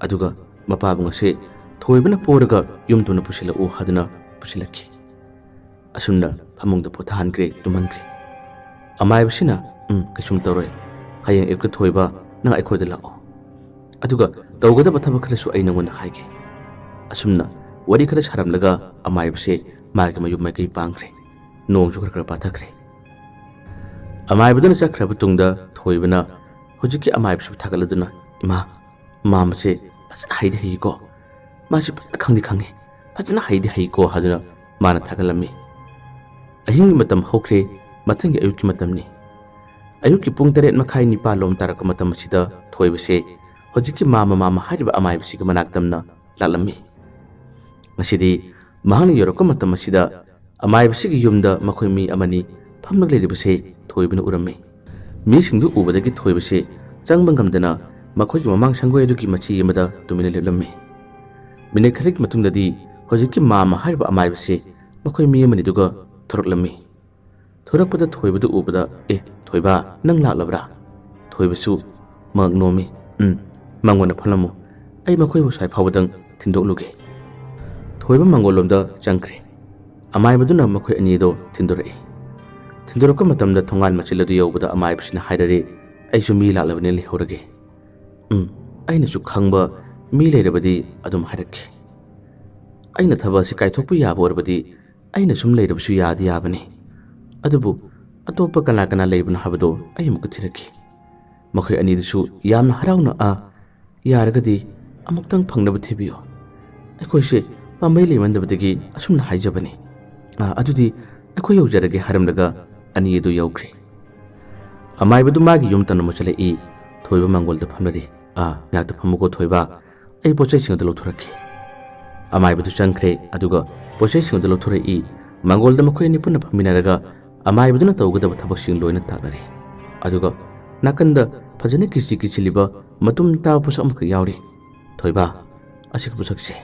ꯑꯗꯨꯒ ꯃꯄꯥꯕꯨꯡ ꯑꯁꯦ ꯊꯣꯏꯕꯅ ꯄꯣꯔꯒ ꯌꯨꯝ ꯊꯨꯅ ꯄꯨꯁꯤꯜꯂꯛꯎ ꯍꯥꯏꯗꯨꯅ ꯄꯨꯁꯤꯜꯂꯛꯈꯤ꯫ ꯑꯁꯨꯝꯅ ꯐꯃꯨꯡꯗ ꯄꯣꯊꯥꯍꯟꯈ꯭ꯔꯦ, ꯇꯨꯝꯍꯟꯈ꯭ꯔꯦ꯫ ꯑꯃꯥꯏꯕꯁꯤꯅ, "ꯎꯝ, ꯀꯩꯁꯨꯝ ꯇꯧꯔꯣꯏ꯫ ꯍꯌꯦꯡ ꯑꯌꯨꯛꯇ ꯊꯣꯏꯕ, ꯅꯪ ꯑꯩꯈꯣꯏꯗ ꯂꯥꯛꯑꯣ꯫ ꯑꯗꯨꯒ ꯇꯧꯒꯗꯕ ꯊꯕꯛ ꯈꯔꯁꯨ ꯑꯩ ꯅꯪꯉꯣꯟꯗ ꯍꯥꯏꯒꯦ"꯫ ꯑꯁꯨꯝꯅ ꯋꯥꯔꯤ ꯈꯔ ꯁꯥꯔꯝꯂꯒ ꯑꯃꯥꯏꯕꯁꯦ ꯃꯥꯒꯤ ꯃꯌꯨꯝ ꯃꯥꯏꯀꯩ ꯄꯥꯡꯈ꯭ꯔꯦ꯫ ꯅꯣꯡꯁꯨ ꯈꯔ ꯈꯔ ꯄꯥꯊꯈ꯭ꯔꯦ꯫ ꯑꯃꯥꯏꯕꯗꯨꯅ ꯆꯠꯈ꯭ꯔꯕ ꯇꯨꯡꯗ ꯊꯣꯏꯕꯅ ꯍꯧꯖꯤꯛꯀꯤ ꯑꯃꯥꯏꯕꯁꯤꯕꯨ ꯊꯥꯒꯠꯂꯗꯨꯅ, "ꯏꯃꯥ, ꯃꯥꯃꯁꯦ ꯐꯖꯅ ꯍꯩꯗꯤ ꯍꯩꯀꯣ, ꯃꯥꯁꯤ ꯐꯖꯅ ꯈꯪꯗꯤ ꯈꯪꯉꯤ, ꯐꯖꯅ ꯍꯩꯗꯤ ꯍꯩꯀꯣ" ꯍꯥꯏꯗꯨꯅ ꯃꯥꯅ ꯊꯥꯒꯠꯂꯝꯃꯤ꯫ ꯑꯍꯤꯡꯒꯤ ꯃꯇꯝ ꯍꯧꯈ꯭ꯔꯦ, ꯃꯊꯪꯒꯤ ꯑꯌꯨꯛꯀꯤ ꯃꯇꯝꯅꯤ꯫ ꯑꯌꯨꯛꯀꯤ ꯄꯨꯡ ꯇꯔꯦꯠ ꯃꯈꯥꯏ ꯅꯤꯄꯥꯜ ꯂꯣꯝ ꯇꯥꯔꯛꯄ ꯃꯇꯝ ꯑꯁꯤꯗ ꯊꯣꯏꯕꯁꯦ ꯍꯧꯖꯤꯛꯀꯤ ꯃꯥꯃ ꯃꯥꯃ ꯍꯥꯏꯔꯤꯕ ꯑꯃꯥꯏꯕꯁꯤꯒꯤ ꯃꯅꯥꯛ ꯇꯝꯅ ꯂꯥꯛꯂꯝꯃꯤ꯫ ꯉꯁꯤꯗꯤ ꯃꯍꯥꯛꯅ ꯌꯧꯔꯛꯄ ꯃꯇꯝ ꯑꯁꯤꯗ ꯑꯃꯥꯏꯕꯁꯤꯒꯤ ꯌꯨꯝꯗ ꯃꯈꯣꯏ ꯃꯤ ꯑꯃꯅꯤ ꯐꯝꯂꯒ ꯂꯩꯔꯤꯕꯁꯦ ꯊꯣꯏꯕꯅ ꯎꯔꯝꯃꯤ꯫ ꯃꯤꯁꯤꯡꯗꯨ ꯎꯕꯗꯒꯤ ꯊꯣꯏꯕꯁꯦ ꯆꯪꯕ ꯉꯝꯗꯅ ꯃꯈꯣꯏꯒꯤ ꯃꯃꯥꯡ ꯁꯪꯒꯣꯏ ꯑꯗꯨꯒꯤ ꯃꯆꯤ ꯑꯃꯗ ꯇꯨꯃꯤꯟꯅ ꯂꯦꯞꯂꯝꯃꯤ꯫ ꯃꯤꯅꯤꯠ ꯈꯔꯒꯤ ꯃꯇꯨꯡꯗꯗꯤ ꯍꯧꯖꯤꯛꯀꯤ ꯃꯥꯃ ꯍꯥꯏꯔꯤꯕ ꯑꯃꯥꯏꯕꯁꯦ ꯃꯈꯣꯏ ꯃꯤ ꯑꯃꯅꯤꯗꯨꯒ ꯊꯣꯔꯛꯂꯝꯃꯤ꯫ ꯊꯣꯔꯛꯄꯗ ꯊꯣꯏꯕꯗꯨ ꯎꯕꯗ, "ꯑꯦ, ꯊꯣꯏꯕ, ꯅꯪ ꯂꯥꯛꯂꯕ꯭ꯔꯥ?" ꯊꯣꯏꯕꯁꯨ ꯃꯉꯛ ꯅꯣꯝꯃꯤ꯫ "ꯎꯝ, ꯃꯉꯣꯟꯗ ꯐꯝꯂꯝꯃꯨ꯫ ꯑꯩ ꯃꯈꯣꯏꯕꯨ ꯁ꯭ꯋꯥꯏ ꯐꯥꯎꯕꯗꯪ ꯊꯤꯟꯗꯣꯛꯂꯨꯒꯦ"꯫ ꯊꯣꯏꯕ ꯃꯥꯡꯒꯣꯜꯂꯣꯝꯗ ꯆꯪꯈ꯭ꯔꯦ꯫ ꯑꯃꯥꯏꯕꯗꯨꯅ ꯃꯈꯣꯏ ꯑꯅꯤꯗꯣ ꯊꯤꯟꯗꯣꯔꯛꯏ꯫ ꯊꯤꯟꯗꯣꯔꯛꯄ ꯃꯇꯝꯗ ꯊꯣꯡꯒꯥꯟ ꯃꯆꯤꯜ ꯑꯗꯨ ꯌꯧꯕꯗ ꯑꯃꯥꯏꯕꯁꯤꯅ ꯍꯥꯏꯔꯔꯦ, "ꯑꯩꯁꯨ ꯃꯤ ꯂꯥꯛꯂꯕꯅꯤꯅ ꯂꯩꯍꯧꯔꯒꯦ꯫ ꯎꯝ, ꯑꯩꯅꯁꯨ ꯈꯪꯕ ꯃꯤ ꯂꯩꯔꯕꯗꯤ ꯑꯗꯨꯝ ꯍꯥꯏꯔꯛꯀꯦ꯫ ꯑꯩꯅ ꯊꯕꯛ ꯑꯁꯤ ꯀꯥꯏꯊꯣꯛꯄ ꯌꯥꯕ ꯑꯣꯏꯔꯕꯗꯤ ꯑꯩꯅ ꯁꯨꯝ ꯂꯩꯔꯕꯁꯨ ꯌꯥꯗꯤ ꯌꯥꯕꯅꯤ꯫ ꯑꯗꯨꯕꯨ ꯑꯇꯣꯞꯄ ꯀꯅꯥ ꯀꯅꯥ ꯂꯩꯕꯅꯣ ꯍꯥꯏꯕꯗꯣ ꯑꯩ ꯑꯃꯨꯛꯀ ꯊꯤꯔꯛꯀꯦ꯫" ꯃꯈꯣꯏ ꯑꯅꯤꯗꯨꯁꯨ ꯌꯥꯝꯅ ꯍꯔꯥꯎꯅ, "ꯑꯥ, ꯌꯥꯔꯒꯗꯤ ꯑꯃꯨꯛꯇꯪ ꯐꯪꯅꯕ ꯊꯤꯕꯤꯌꯨ꯫ ꯑꯩꯈꯣꯏꯁꯦ ꯄꯥꯝꯕꯩ ꯂꯩꯃꯟꯗꯕꯗꯒꯤ ꯑꯁꯨꯝꯅ ꯍꯥꯏꯖꯕꯅꯤ꯫ ꯑꯥ, ꯑꯗꯨꯗꯤ ꯑꯩꯈꯣꯏ ꯌꯧꯖꯔꯒꯦ," ꯍꯥꯏꯔꯝꯂꯒ ꯑꯅꯤ ꯑꯗꯨ ꯌꯧꯈ꯭ꯔꯦ꯫ ꯑꯃꯥꯏꯕꯗꯨ ꯃꯥꯒꯤ ꯌꯨꯝ ꯇꯝꯅ ꯃꯨꯠꯁꯤꯜꯂꯛꯏ꯫ ꯊꯣꯏꯕ ꯃꯥꯡꯒꯣꯜꯗ ꯐꯝꯂꯔꯤ꯫ "ꯑꯥ, ꯉꯥꯛꯇ ꯐꯝꯃꯨꯀꯣ ꯊꯣꯏꯕ, ꯑꯩ ꯄꯣꯠ ꯆꯩꯁꯤꯡ ꯑꯗꯨ ꯂꯧꯊꯣꯔꯛꯀꯦ꯫" ꯑꯃꯥꯏꯕꯗꯨ ꯆꯪꯈ꯭ꯔꯦ, ꯑꯗꯨꯒ ꯄꯣꯠ ꯆꯩꯁꯤꯡ ꯑꯗꯨ ꯂꯧꯊꯣꯔꯛꯏ꯫ ꯃꯥꯡꯒꯣꯜꯗ ꯃꯈꯣꯏ ꯑꯅꯤ ꯄꯨꯟꯅ ꯐꯝꯃꯤꯟꯅꯔꯒ ꯑꯃꯥꯏꯕꯗꯨꯅ ꯇꯧꯒꯗꯕ ꯊꯕꯛꯁꯤꯡ ꯂꯣꯏꯅ ꯇꯥꯛꯅꯔꯦ꯫ ꯑꯗꯨꯒ ꯅꯥꯀꯟꯗ ꯐꯖꯅ ꯀꯤꯆꯤ ꯀꯤꯆꯤꯜꯂꯤꯕ ꯃꯇꯨꯝ ꯇꯥꯕ ꯄꯣꯠꯁꯛ ꯑꯃꯈꯛ ꯌꯥꯎꯔꯤ꯫ "ꯊꯣꯏꯕ, ꯑꯁꯤꯒꯤ ꯄꯣꯠꯁꯛꯁꯦ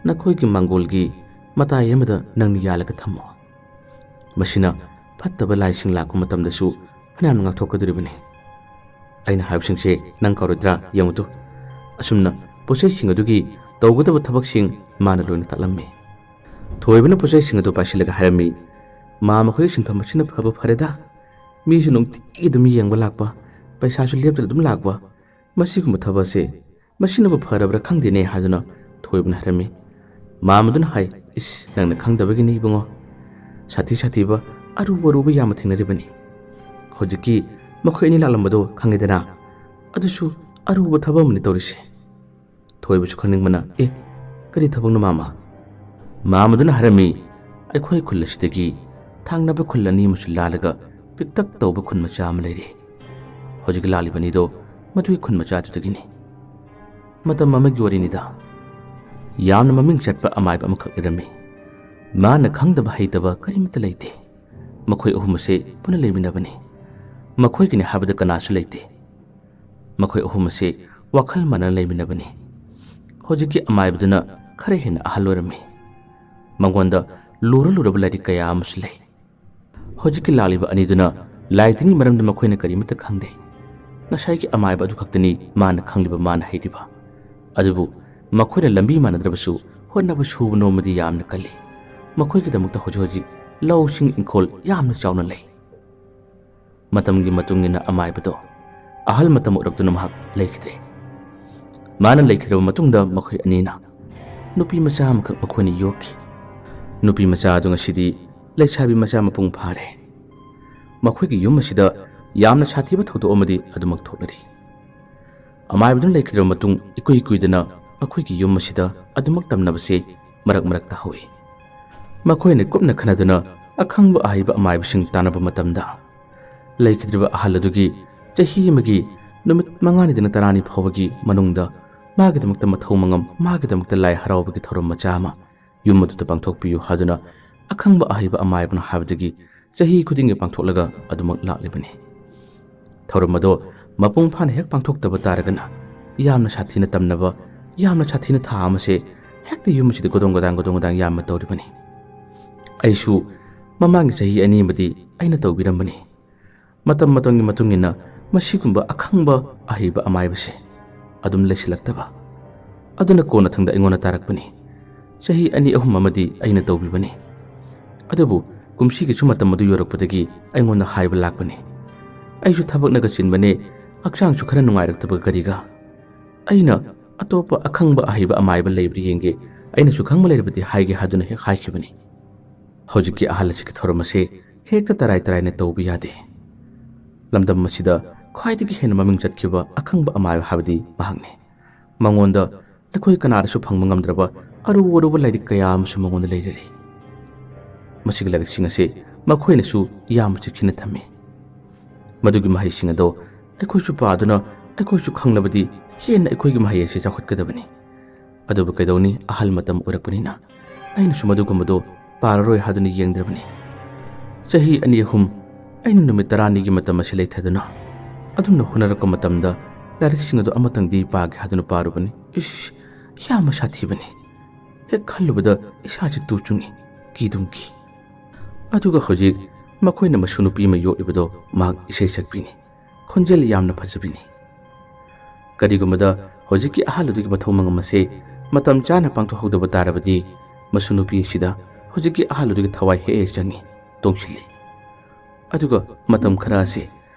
ꯅꯈꯣꯏꯒꯤ ꯃꯥꯡꯒꯣꯜꯒꯤ ꯃꯇꯥꯏ ꯑꯃꯗ ꯅꯪꯅ ꯌꯥꯜꯂꯒ ꯊꯝꯃꯣ꯫ ꯃꯁꯤꯅ ꯐꯠꯇꯕ ꯂꯥꯏꯁꯤꯡ ꯂꯥꯛꯄ ꯃꯇꯝꯗꯁꯨ ꯐꯅꯌꯥꯝ ꯉꯥꯛꯊꯣꯛꯀꯗꯧꯔꯤꯕꯅꯤ꯫ ꯑꯩꯅ ꯍꯥꯏꯕꯁꯤꯡꯁꯦ ꯅꯪ ꯀꯥꯎꯔꯣꯏꯗ꯭ꯔꯥ? ꯌꯦꯡꯉꯨ ꯇꯨ꯫" ꯑꯁꯨꯝꯅ ꯄꯣꯠꯆꯩꯁꯤꯡ ꯑꯗꯨꯒꯤ ꯇꯧꯒꯗꯕ ꯊꯕꯛꯁꯤꯡ ꯃꯥꯅ ꯂꯣꯏꯅ ꯇꯥꯛꯂꯝꯃꯤ꯫ ꯊꯣꯏꯕꯅ ꯄꯣꯠꯆꯩꯁꯤꯡ ꯑꯗꯨ ꯄꯥꯏꯁꯤꯜꯂꯒ ꯍꯥꯏꯔꯝꯃꯤ, "ꯃꯥ, ꯃꯈꯣꯏꯒꯤ ꯁꯤꯟꯐꯝ ꯑꯁꯤꯅ ꯐꯕ ꯐꯔꯦꯗ꯫ ꯃꯤꯁꯨ ꯅꯨꯡꯇꯤꯒꯤ ꯑꯗꯨꯝ ꯌꯦꯡꯕ ꯂꯥꯛꯄ, ꯄꯩꯁꯥꯁꯨ ꯂꯦꯞꯇꯅ ꯑꯗꯨꯝ ꯂꯥꯛꯄ꯫ ꯃꯁꯤꯒꯨꯝꯕ ꯊꯕꯛ ꯑꯁꯦ ꯃꯁꯤꯅꯕꯨ ꯐꯔꯕ꯭ꯔꯥ ꯈꯪꯗꯦꯅꯦ," ꯍꯥꯏꯗꯨꯅ ꯊꯣꯏꯕꯅ ꯍꯥꯏꯔꯝꯃꯤ꯫ ꯃꯥꯝꯃꯗꯨꯅ ꯍꯥꯏ, "ꯏꯁ, ꯅꯪꯅ ꯈꯪꯗꯕꯒꯤꯅꯤ ꯏꯕꯨꯡꯉꯣ꯫ ꯁꯥꯊꯤ ꯁꯥꯊꯤꯕ ꯑꯔꯨ ꯑꯔꯨꯕ ꯌꯥꯝꯅ ꯊꯦꯡꯅꯔꯤꯕꯅꯤ꯫ ꯍꯧꯖꯤꯛꯀꯤ ꯃꯈꯣꯏ ꯑꯅꯤ ꯂꯥꯛꯂꯝꯕꯗꯣ ꯈꯪꯉꯦꯗꯅ? ꯑꯗꯨꯁꯨ ꯑꯔꯨꯕ ꯊꯕꯛ ꯑꯃꯅꯤ ꯇꯧꯔꯤꯁꯦ꯫" ꯊꯣꯏꯕꯁꯨ ꯈꯪꯅꯤꯡꯕꯅ, "ꯑꯦ, ꯀꯔꯤ ꯊꯕꯛꯅꯣ ꯃꯥꯝꯃ?" ꯃꯥꯝꯃꯗꯨꯅ ꯍꯥꯏꯔꯝꯃꯤ, "ꯑꯩꯈꯣꯏ ꯈꯨꯜ ꯑꯁꯤꯗꯒꯤ ꯊꯥꯡꯅꯕ ꯈꯨꯜ ꯑꯅꯤ ꯑꯃꯁꯨ ꯂꯥꯜꯂꯒ ꯄꯤꯛꯇꯛ ꯇꯧꯕ ꯈꯨꯟ ꯃꯆꯥ ꯑꯃ ꯂꯩꯔꯦ꯫ ꯍꯧꯖꯤꯛ ꯂꯥꯛꯂꯤꯕ ꯑꯅꯤꯗꯣ ꯃꯗꯨꯒꯤ ꯈꯨꯟ ꯃꯆꯥꯗꯨꯗꯒꯤꯅꯤ꯫ ꯃꯇꯝ ꯑꯃꯒꯤ ꯋꯥꯔꯤꯅꯤꯗ꯫ ꯌꯥꯝꯅ ꯃꯃꯤꯡ ꯆꯠꯄ ꯑꯃꯥꯏꯕ ꯑꯃꯈꯛ ꯂꯩꯔꯝꯃꯤ꯫ ꯃꯥꯅ ꯈꯪꯗꯕ ꯍꯩꯇꯕ ꯀꯔꯤꯃꯠꯇ ꯂꯩꯇꯦ꯫ ꯃꯈꯣꯏ ꯑꯍꯨꯝ ꯑꯁꯦ ꯄꯨꯟꯅ ꯂꯩꯃꯤꯟꯅꯕꯅꯤ꯫ ꯃꯈꯣꯏꯒꯤꯅꯤ ꯍꯥꯏꯕꯗ ꯀꯅꯥꯁꯨ ꯂꯩꯇꯦ꯫ ꯃꯈꯣꯏ ꯑꯍꯨꯝ ꯑꯁꯦ ꯋꯥꯈꯜ ꯃꯥꯟꯅꯅ ꯂꯩꯃꯤꯟꯅꯕꯅꯤ꯫ ꯍꯧꯖꯤꯛꯀꯤ ꯑꯃꯥꯏꯕꯗꯨꯅ ꯈꯔ ꯍꯦꯟꯅ ꯑꯍꯜ ꯑꯣꯏꯔꯝꯃꯤ꯫ ꯃꯉꯣꯟꯗ ꯂꯨꯔ ꯂꯨꯔꯕ ꯂꯥꯏꯔꯤꯛ ꯀꯌꯥ ꯑꯃꯁꯨ ꯂꯩ꯫ ꯍꯧꯖꯤꯛꯀꯤ ꯂꯥꯛꯂꯤꯕ ꯑꯅꯤꯗꯨꯅ ꯂꯥꯏ ꯇꯤꯟꯒꯤ ꯃꯔꯝꯗ ꯃꯈꯣꯏꯅ ꯀꯔꯤꯃꯠꯇ ꯈꯪꯗꯦ꯫ ꯉꯁꯥꯏꯒꯤ ꯑꯃꯥꯏꯕ ꯑꯗꯨ ꯈꯛꯇꯅꯤ ꯃꯥꯅ ꯈꯪꯂꯤꯕ, ꯃꯥꯅ ꯍꯩꯔꯤꯕ꯫ ꯑꯗꯨꯕꯨ ꯃꯈꯣꯏꯅ ꯂꯝꯕꯤ ꯃꯥꯟꯅꯗ꯭ꯔꯕꯁꯨ ꯍꯣꯠꯅꯕ ꯁꯨꯕ ꯅꯣꯝꯕꯗꯤ ꯌꯥꯝꯅ ꯀꯜꯂꯤ꯫ ꯃꯈꯣꯏꯒꯤꯗꯃꯛꯇ ꯍꯧꯖꯤꯛ ꯍꯧꯖꯤꯛ ꯂꯧꯁꯤꯡ ꯏꯪꯈꯣꯜ ꯌꯥꯝꯅ ꯆꯥꯎꯅ ꯂꯩ꯫ ꯃꯇꯝꯒꯤ ꯃꯇꯨꯡ ꯏꯟꯅ ꯑꯃꯥꯏꯕꯗꯣ ꯑꯍꯜ ꯃꯇꯝ ꯑꯣꯏꯔꯛꯇꯨꯅ ꯃꯍꯥꯛ ꯂꯩꯈꯤꯗ꯭ꯔꯦ꯫ ꯃꯥꯅ ꯂꯩꯈꯤꯗ꯭ꯔꯕ ꯃꯇꯨꯡꯗ ꯃꯈꯣꯏ ꯑꯅꯤꯅ ꯅꯨꯄꯤ ꯃꯆꯥ ꯑꯃꯈꯛ ꯃꯈꯣꯏꯅ ꯌꯣꯛꯈꯤ꯫ ꯅꯨꯄꯤ ꯃꯆꯥ ꯑꯗꯨ ꯉꯁꯤꯗꯤ ꯂꯩꯁꯥꯕꯤ ꯃꯆꯥ ꯃꯄꯨꯡ ꯐꯥꯔꯦ꯫ ꯃꯈꯣꯏꯒꯤ ꯌꯨꯝ ꯑꯁꯤꯗ ꯌꯥꯝꯅ ꯁꯥꯊꯤꯕ ꯊꯧꯗꯣꯛ ꯑꯃꯗꯤ ꯑꯗꯨꯃꯛ ꯊꯣꯛꯅꯔꯤ꯫ ꯑꯃꯥꯏꯕꯗꯨꯅ ꯂꯩꯈꯤꯗ꯭ꯔꯕ ꯃꯇꯨꯡ ꯏꯀꯨꯏ ꯀꯨꯏꯗꯅ ꯃꯈꯣꯏꯒꯤ ꯌꯨꯝ ꯑꯁꯤꯗ ꯑꯗꯨꯃꯛ ꯇꯝꯅꯕꯁꯦ ꯃꯔꯛ ꯃꯔꯛꯇ ꯍꯧꯏ꯫ ꯃꯈꯣꯏꯅ ꯀꯨꯞꯅ ꯈꯟꯅꯗꯨꯅ ꯑꯈꯪꯕ ꯑꯍꯩꯕ ꯑꯃꯥꯏꯕꯁꯤꯡ ꯇꯥꯟꯅꯕ ꯃꯇꯝꯗ, ꯂꯩꯈꯤꯗ꯭ꯔꯤꯕ ꯑꯍꯜ ꯑꯗꯨꯒꯤ ꯆꯍꯤ ꯑꯃꯒꯤ ꯅꯨꯃꯤꯠ ꯃꯉꯥꯅꯤꯗꯅ ꯇꯔꯥꯅꯤ ꯐꯥꯎꯕꯒꯤ ꯃꯅꯨꯡꯗ ꯃꯥꯒꯤꯗꯃꯛꯇ ꯃꯊꯧ ꯃꯉꯝ, ꯃꯥꯒꯤꯗꯃꯛꯇ ꯂꯥꯏ ꯍꯔꯥꯎꯕꯒꯤ ꯊꯧꯔꯝ ꯃꯆꯥ ꯑꯃ ꯌꯨꯝ ꯑꯗꯨꯗ ꯄꯥꯡꯊꯣꯛꯄꯤꯌꯨ ꯍꯥꯏꯗꯨꯅ ꯑꯈꯪꯕ ꯑꯍꯩꯕ ꯑꯃꯥꯏꯕꯅ ꯍꯥꯏꯕꯗꯒꯤ ꯆꯍꯤ ꯈꯨꯗꯤꯡꯒꯤ ꯄꯥꯡꯊꯣꯛꯂꯒ ꯑꯗꯨꯃꯛ ꯂꯥꯛꯂꯤꯕꯅꯤ꯫ ꯊꯧꯔꯝ ꯑꯗꯣ ꯃꯄꯨꯡ ꯐꯥꯅ ꯍꯦꯛ ꯄꯥꯡꯊꯣꯛꯇꯕ ꯇꯥꯔꯒꯅ ꯌꯥꯝꯅ ꯁꯥꯊꯤꯅ ꯇꯝꯅꯕ, ꯌꯥꯝꯅ ꯁꯥꯊꯤꯅ ꯊꯥ ꯑꯃꯁꯦ ꯍꯦꯛꯇ ꯌꯨꯝ ꯑꯁꯤꯗ ꯒꯣꯗꯣꯡ ꯒꯗꯥꯡ ꯒꯣꯗꯣꯡ ꯒꯗꯥꯡ ꯌꯥꯝꯅ ꯇꯧꯔꯤꯕꯅꯤ꯫ ꯑꯩꯁꯨ ꯃꯃꯥꯡꯒꯤ ꯆꯍꯤ ꯑꯅꯤ ꯑꯃꯗꯤ ꯑꯩꯅ ꯇꯧꯕꯤꯔꯝꯕꯅꯤ꯫ ꯃꯇꯝ ꯃꯇꯝꯒꯤ ꯃꯇꯨꯡ ꯏꯟꯅ ꯃꯁꯤꯒꯨꯝꯕ ꯑꯈꯪꯕ ꯑꯍꯩꯕ ꯑꯃꯥꯏꯕꯁꯦ ꯑꯗꯨꯝ ꯂꯩꯁꯤꯜꯂꯛꯇꯕ꯫ ꯑꯗꯨꯅ ꯀꯣꯟꯅꯊꯪꯗ ꯑꯩꯉꯣꯟꯗ ꯇꯥꯔꯛꯄꯅꯤ꯫ ꯆꯍꯤ ꯑꯅꯤ ꯑꯍꯨꯝ ꯑꯃꯗꯤ ꯑꯩꯅ ꯇꯧꯕꯤꯕꯅꯤ꯫ ꯑꯗꯨꯕꯨ ꯀꯨꯝꯁꯤꯒꯤꯁꯨ ꯃꯇꯝ ꯑꯗꯨ ꯌꯧꯔꯛꯄꯗꯒꯤ ꯑꯩꯉꯣꯟꯗ ꯍꯥꯏꯕ ꯂꯥꯛꯄꯅꯤ꯫ ꯑꯩꯁꯨ ꯊꯕꯛꯅꯒ ꯆꯤꯟꯕꯅꯦ, ꯍꯛꯆꯥꯡꯁꯨ ꯈꯔ ꯅꯨꯡꯉꯥꯏꯔꯛꯇꯕ ꯀꯔꯤꯒ꯫ ꯑꯩꯅ ꯑꯇꯣꯞꯄ ꯑꯈꯪꯕ ꯑꯍꯩꯕ ꯑꯃꯥꯏꯕ ꯂꯩꯕ꯭ꯔꯥ ꯌꯦꯡꯒꯦ, ꯑꯩꯅꯁꯨ ꯈꯪꯕ ꯂꯩꯔꯕꯗꯤ ꯍꯥꯏꯒꯦ ꯍꯥꯏꯗꯨꯅ ꯍꯦꯛ ꯍꯥꯏꯈꯤꯕꯅꯤ꯫ ꯍꯧꯖꯤꯛꯀꯤ ꯑꯍꯜ ꯑꯁꯤꯒꯤ ꯊꯧꯔꯝ ꯑꯁꯦ ꯍꯦꯛꯇ ꯇꯔꯥꯏ ꯇꯔꯥꯏꯅ ꯇꯧꯕ ꯌꯥꯗꯦ꯫ ꯂꯝꯗꯝ ꯑꯁꯤꯗ ꯈ꯭ꯋꯥꯏꯗꯒꯤ ꯍꯦꯟꯅ ꯃꯃꯤꯡ ꯆꯠꯈꯤꯕ ꯑꯈꯪꯕ ꯑꯃꯥꯏꯕ ꯍꯥꯏꯕꯗꯤ ꯃꯍꯥꯛꯅꯤ꯫ ꯃꯉꯣꯟꯗ ꯑꯩꯈꯣꯏ ꯀꯅꯥꯗꯁꯨ ꯐꯪꯕ ꯉꯝꯗ꯭ꯔꯕ ꯑꯔꯨ ꯑꯔꯨꯕ ꯂꯥꯏꯔꯤꯛ ꯀꯌꯥ ꯑꯃꯁꯨ ꯃꯉꯣꯟꯗ ꯂꯩꯔꯤꯔꯤ꯫ ꯃꯁꯤꯒꯤ ꯂꯥꯏꯔꯤꯛꯁꯤꯡ ꯑꯁꯤ ꯃꯈꯣꯏꯅꯁꯨ ꯌꯥꯝꯅ ꯆꯦꯛꯁꯤꯟꯅ ꯊꯝꯃꯤ꯫ ꯃꯗꯨꯒꯤ ꯃꯍꯩꯁꯤꯡ ꯑꯗꯣ ꯑꯩꯈꯣꯏꯁꯨ ꯄꯥꯗꯨꯅ ꯑꯩꯈꯣꯏꯁꯨ ꯈꯪꯂꯕꯗꯤ ꯍꯦꯟꯅ ꯑꯩꯈꯣꯏꯒꯤ ꯃꯍꯩ ꯑꯁꯤ ꯆꯥꯎꯈꯠꯀꯗꯕꯅꯤ꯫ ꯑꯗꯨꯕꯨ ꯀꯩꯗꯧꯅꯤ, ꯑꯍꯜ ꯃꯇꯝ ꯑꯣꯏꯔꯛꯄꯅꯤꯅ ꯑꯩꯅꯁꯨ ꯃꯗꯨꯒꯨꯝꯕꯗꯣ ꯄꯥꯔꯔꯣꯏ ꯍꯥꯏꯗꯨꯅ ꯌꯦꯡꯗ꯭ꯔꯕꯅꯤ꯫ ꯆꯍꯤ ꯑꯅꯤ ꯑꯍꯨꯝ ꯑꯩꯅ ꯅꯨꯃꯤꯠ ꯇꯔꯥꯅꯤꯒꯤ ꯃꯇꯝ ꯑꯁꯤ ꯂꯩꯊꯗꯨꯅ ꯑꯗꯨꯝꯅ ꯍꯣꯠꯅꯔꯛꯄ ꯃꯇꯝꯗ ꯂꯥꯏꯔꯤꯛꯁꯤꯡ ꯑꯗꯨ ꯑꯃꯇꯪꯗꯤ ꯄꯥꯒꯦ ꯍꯥꯏꯗꯨꯅ ꯄꯥꯔꯨꯕꯅꯤ꯫ ꯏꯁ, ꯌꯥꯝꯅ ꯁꯥꯊꯤꯕꯅꯤ꯫ ꯍꯦꯛ ꯈꯜꯂꯨꯕꯗ ꯏꯁꯥꯁꯤ ꯇꯨ ꯆꯨꯡꯏ, ꯀꯤꯗꯨꯝ ꯀꯤ꯫ ꯑꯗꯨꯒ ꯍꯧꯖꯤꯛ ꯃꯈꯣꯏꯅ ꯃꯁꯨ ꯅꯨꯄꯤ ꯑꯃ ꯌꯣꯛꯂꯤꯕꯗꯣ ꯃꯍꯥꯛ ꯏꯁꯩ ꯁꯛꯄꯤꯅꯤ꯫ ꯈꯣꯟꯖꯦꯜ ꯌꯥꯝꯅ ꯐꯖꯕꯤꯅꯤ꯫ ꯀꯔꯤꯒꯨꯝꯕꯗ ꯍꯧꯖꯤꯛꯀꯤ ꯑꯍꯜ ꯑꯗꯨꯒꯤ ꯃꯊꯧ ꯃꯉꯝ ꯑꯁꯦ ꯃꯇꯝ ꯆꯥꯅ ꯄꯥꯡꯊꯣꯛꯍꯧꯗꯕ ꯇꯥꯔꯕꯗꯤ ꯃꯁꯨ ꯅꯨꯄꯤ ꯑꯁꯤꯗ ꯍꯧꯖꯤꯛꯀꯤ ꯑꯍꯜ ꯑꯗꯨꯒꯤ ꯊꯋꯥꯏ ꯍꯦꯛ ꯍꯦꯛ ꯆꯪꯏ, ꯇꯣꯡꯁꯤꯜꯂꯤ꯫ ꯑꯗꯨꯒ ꯃꯇꯝ ꯈꯔ ꯑꯁꯤ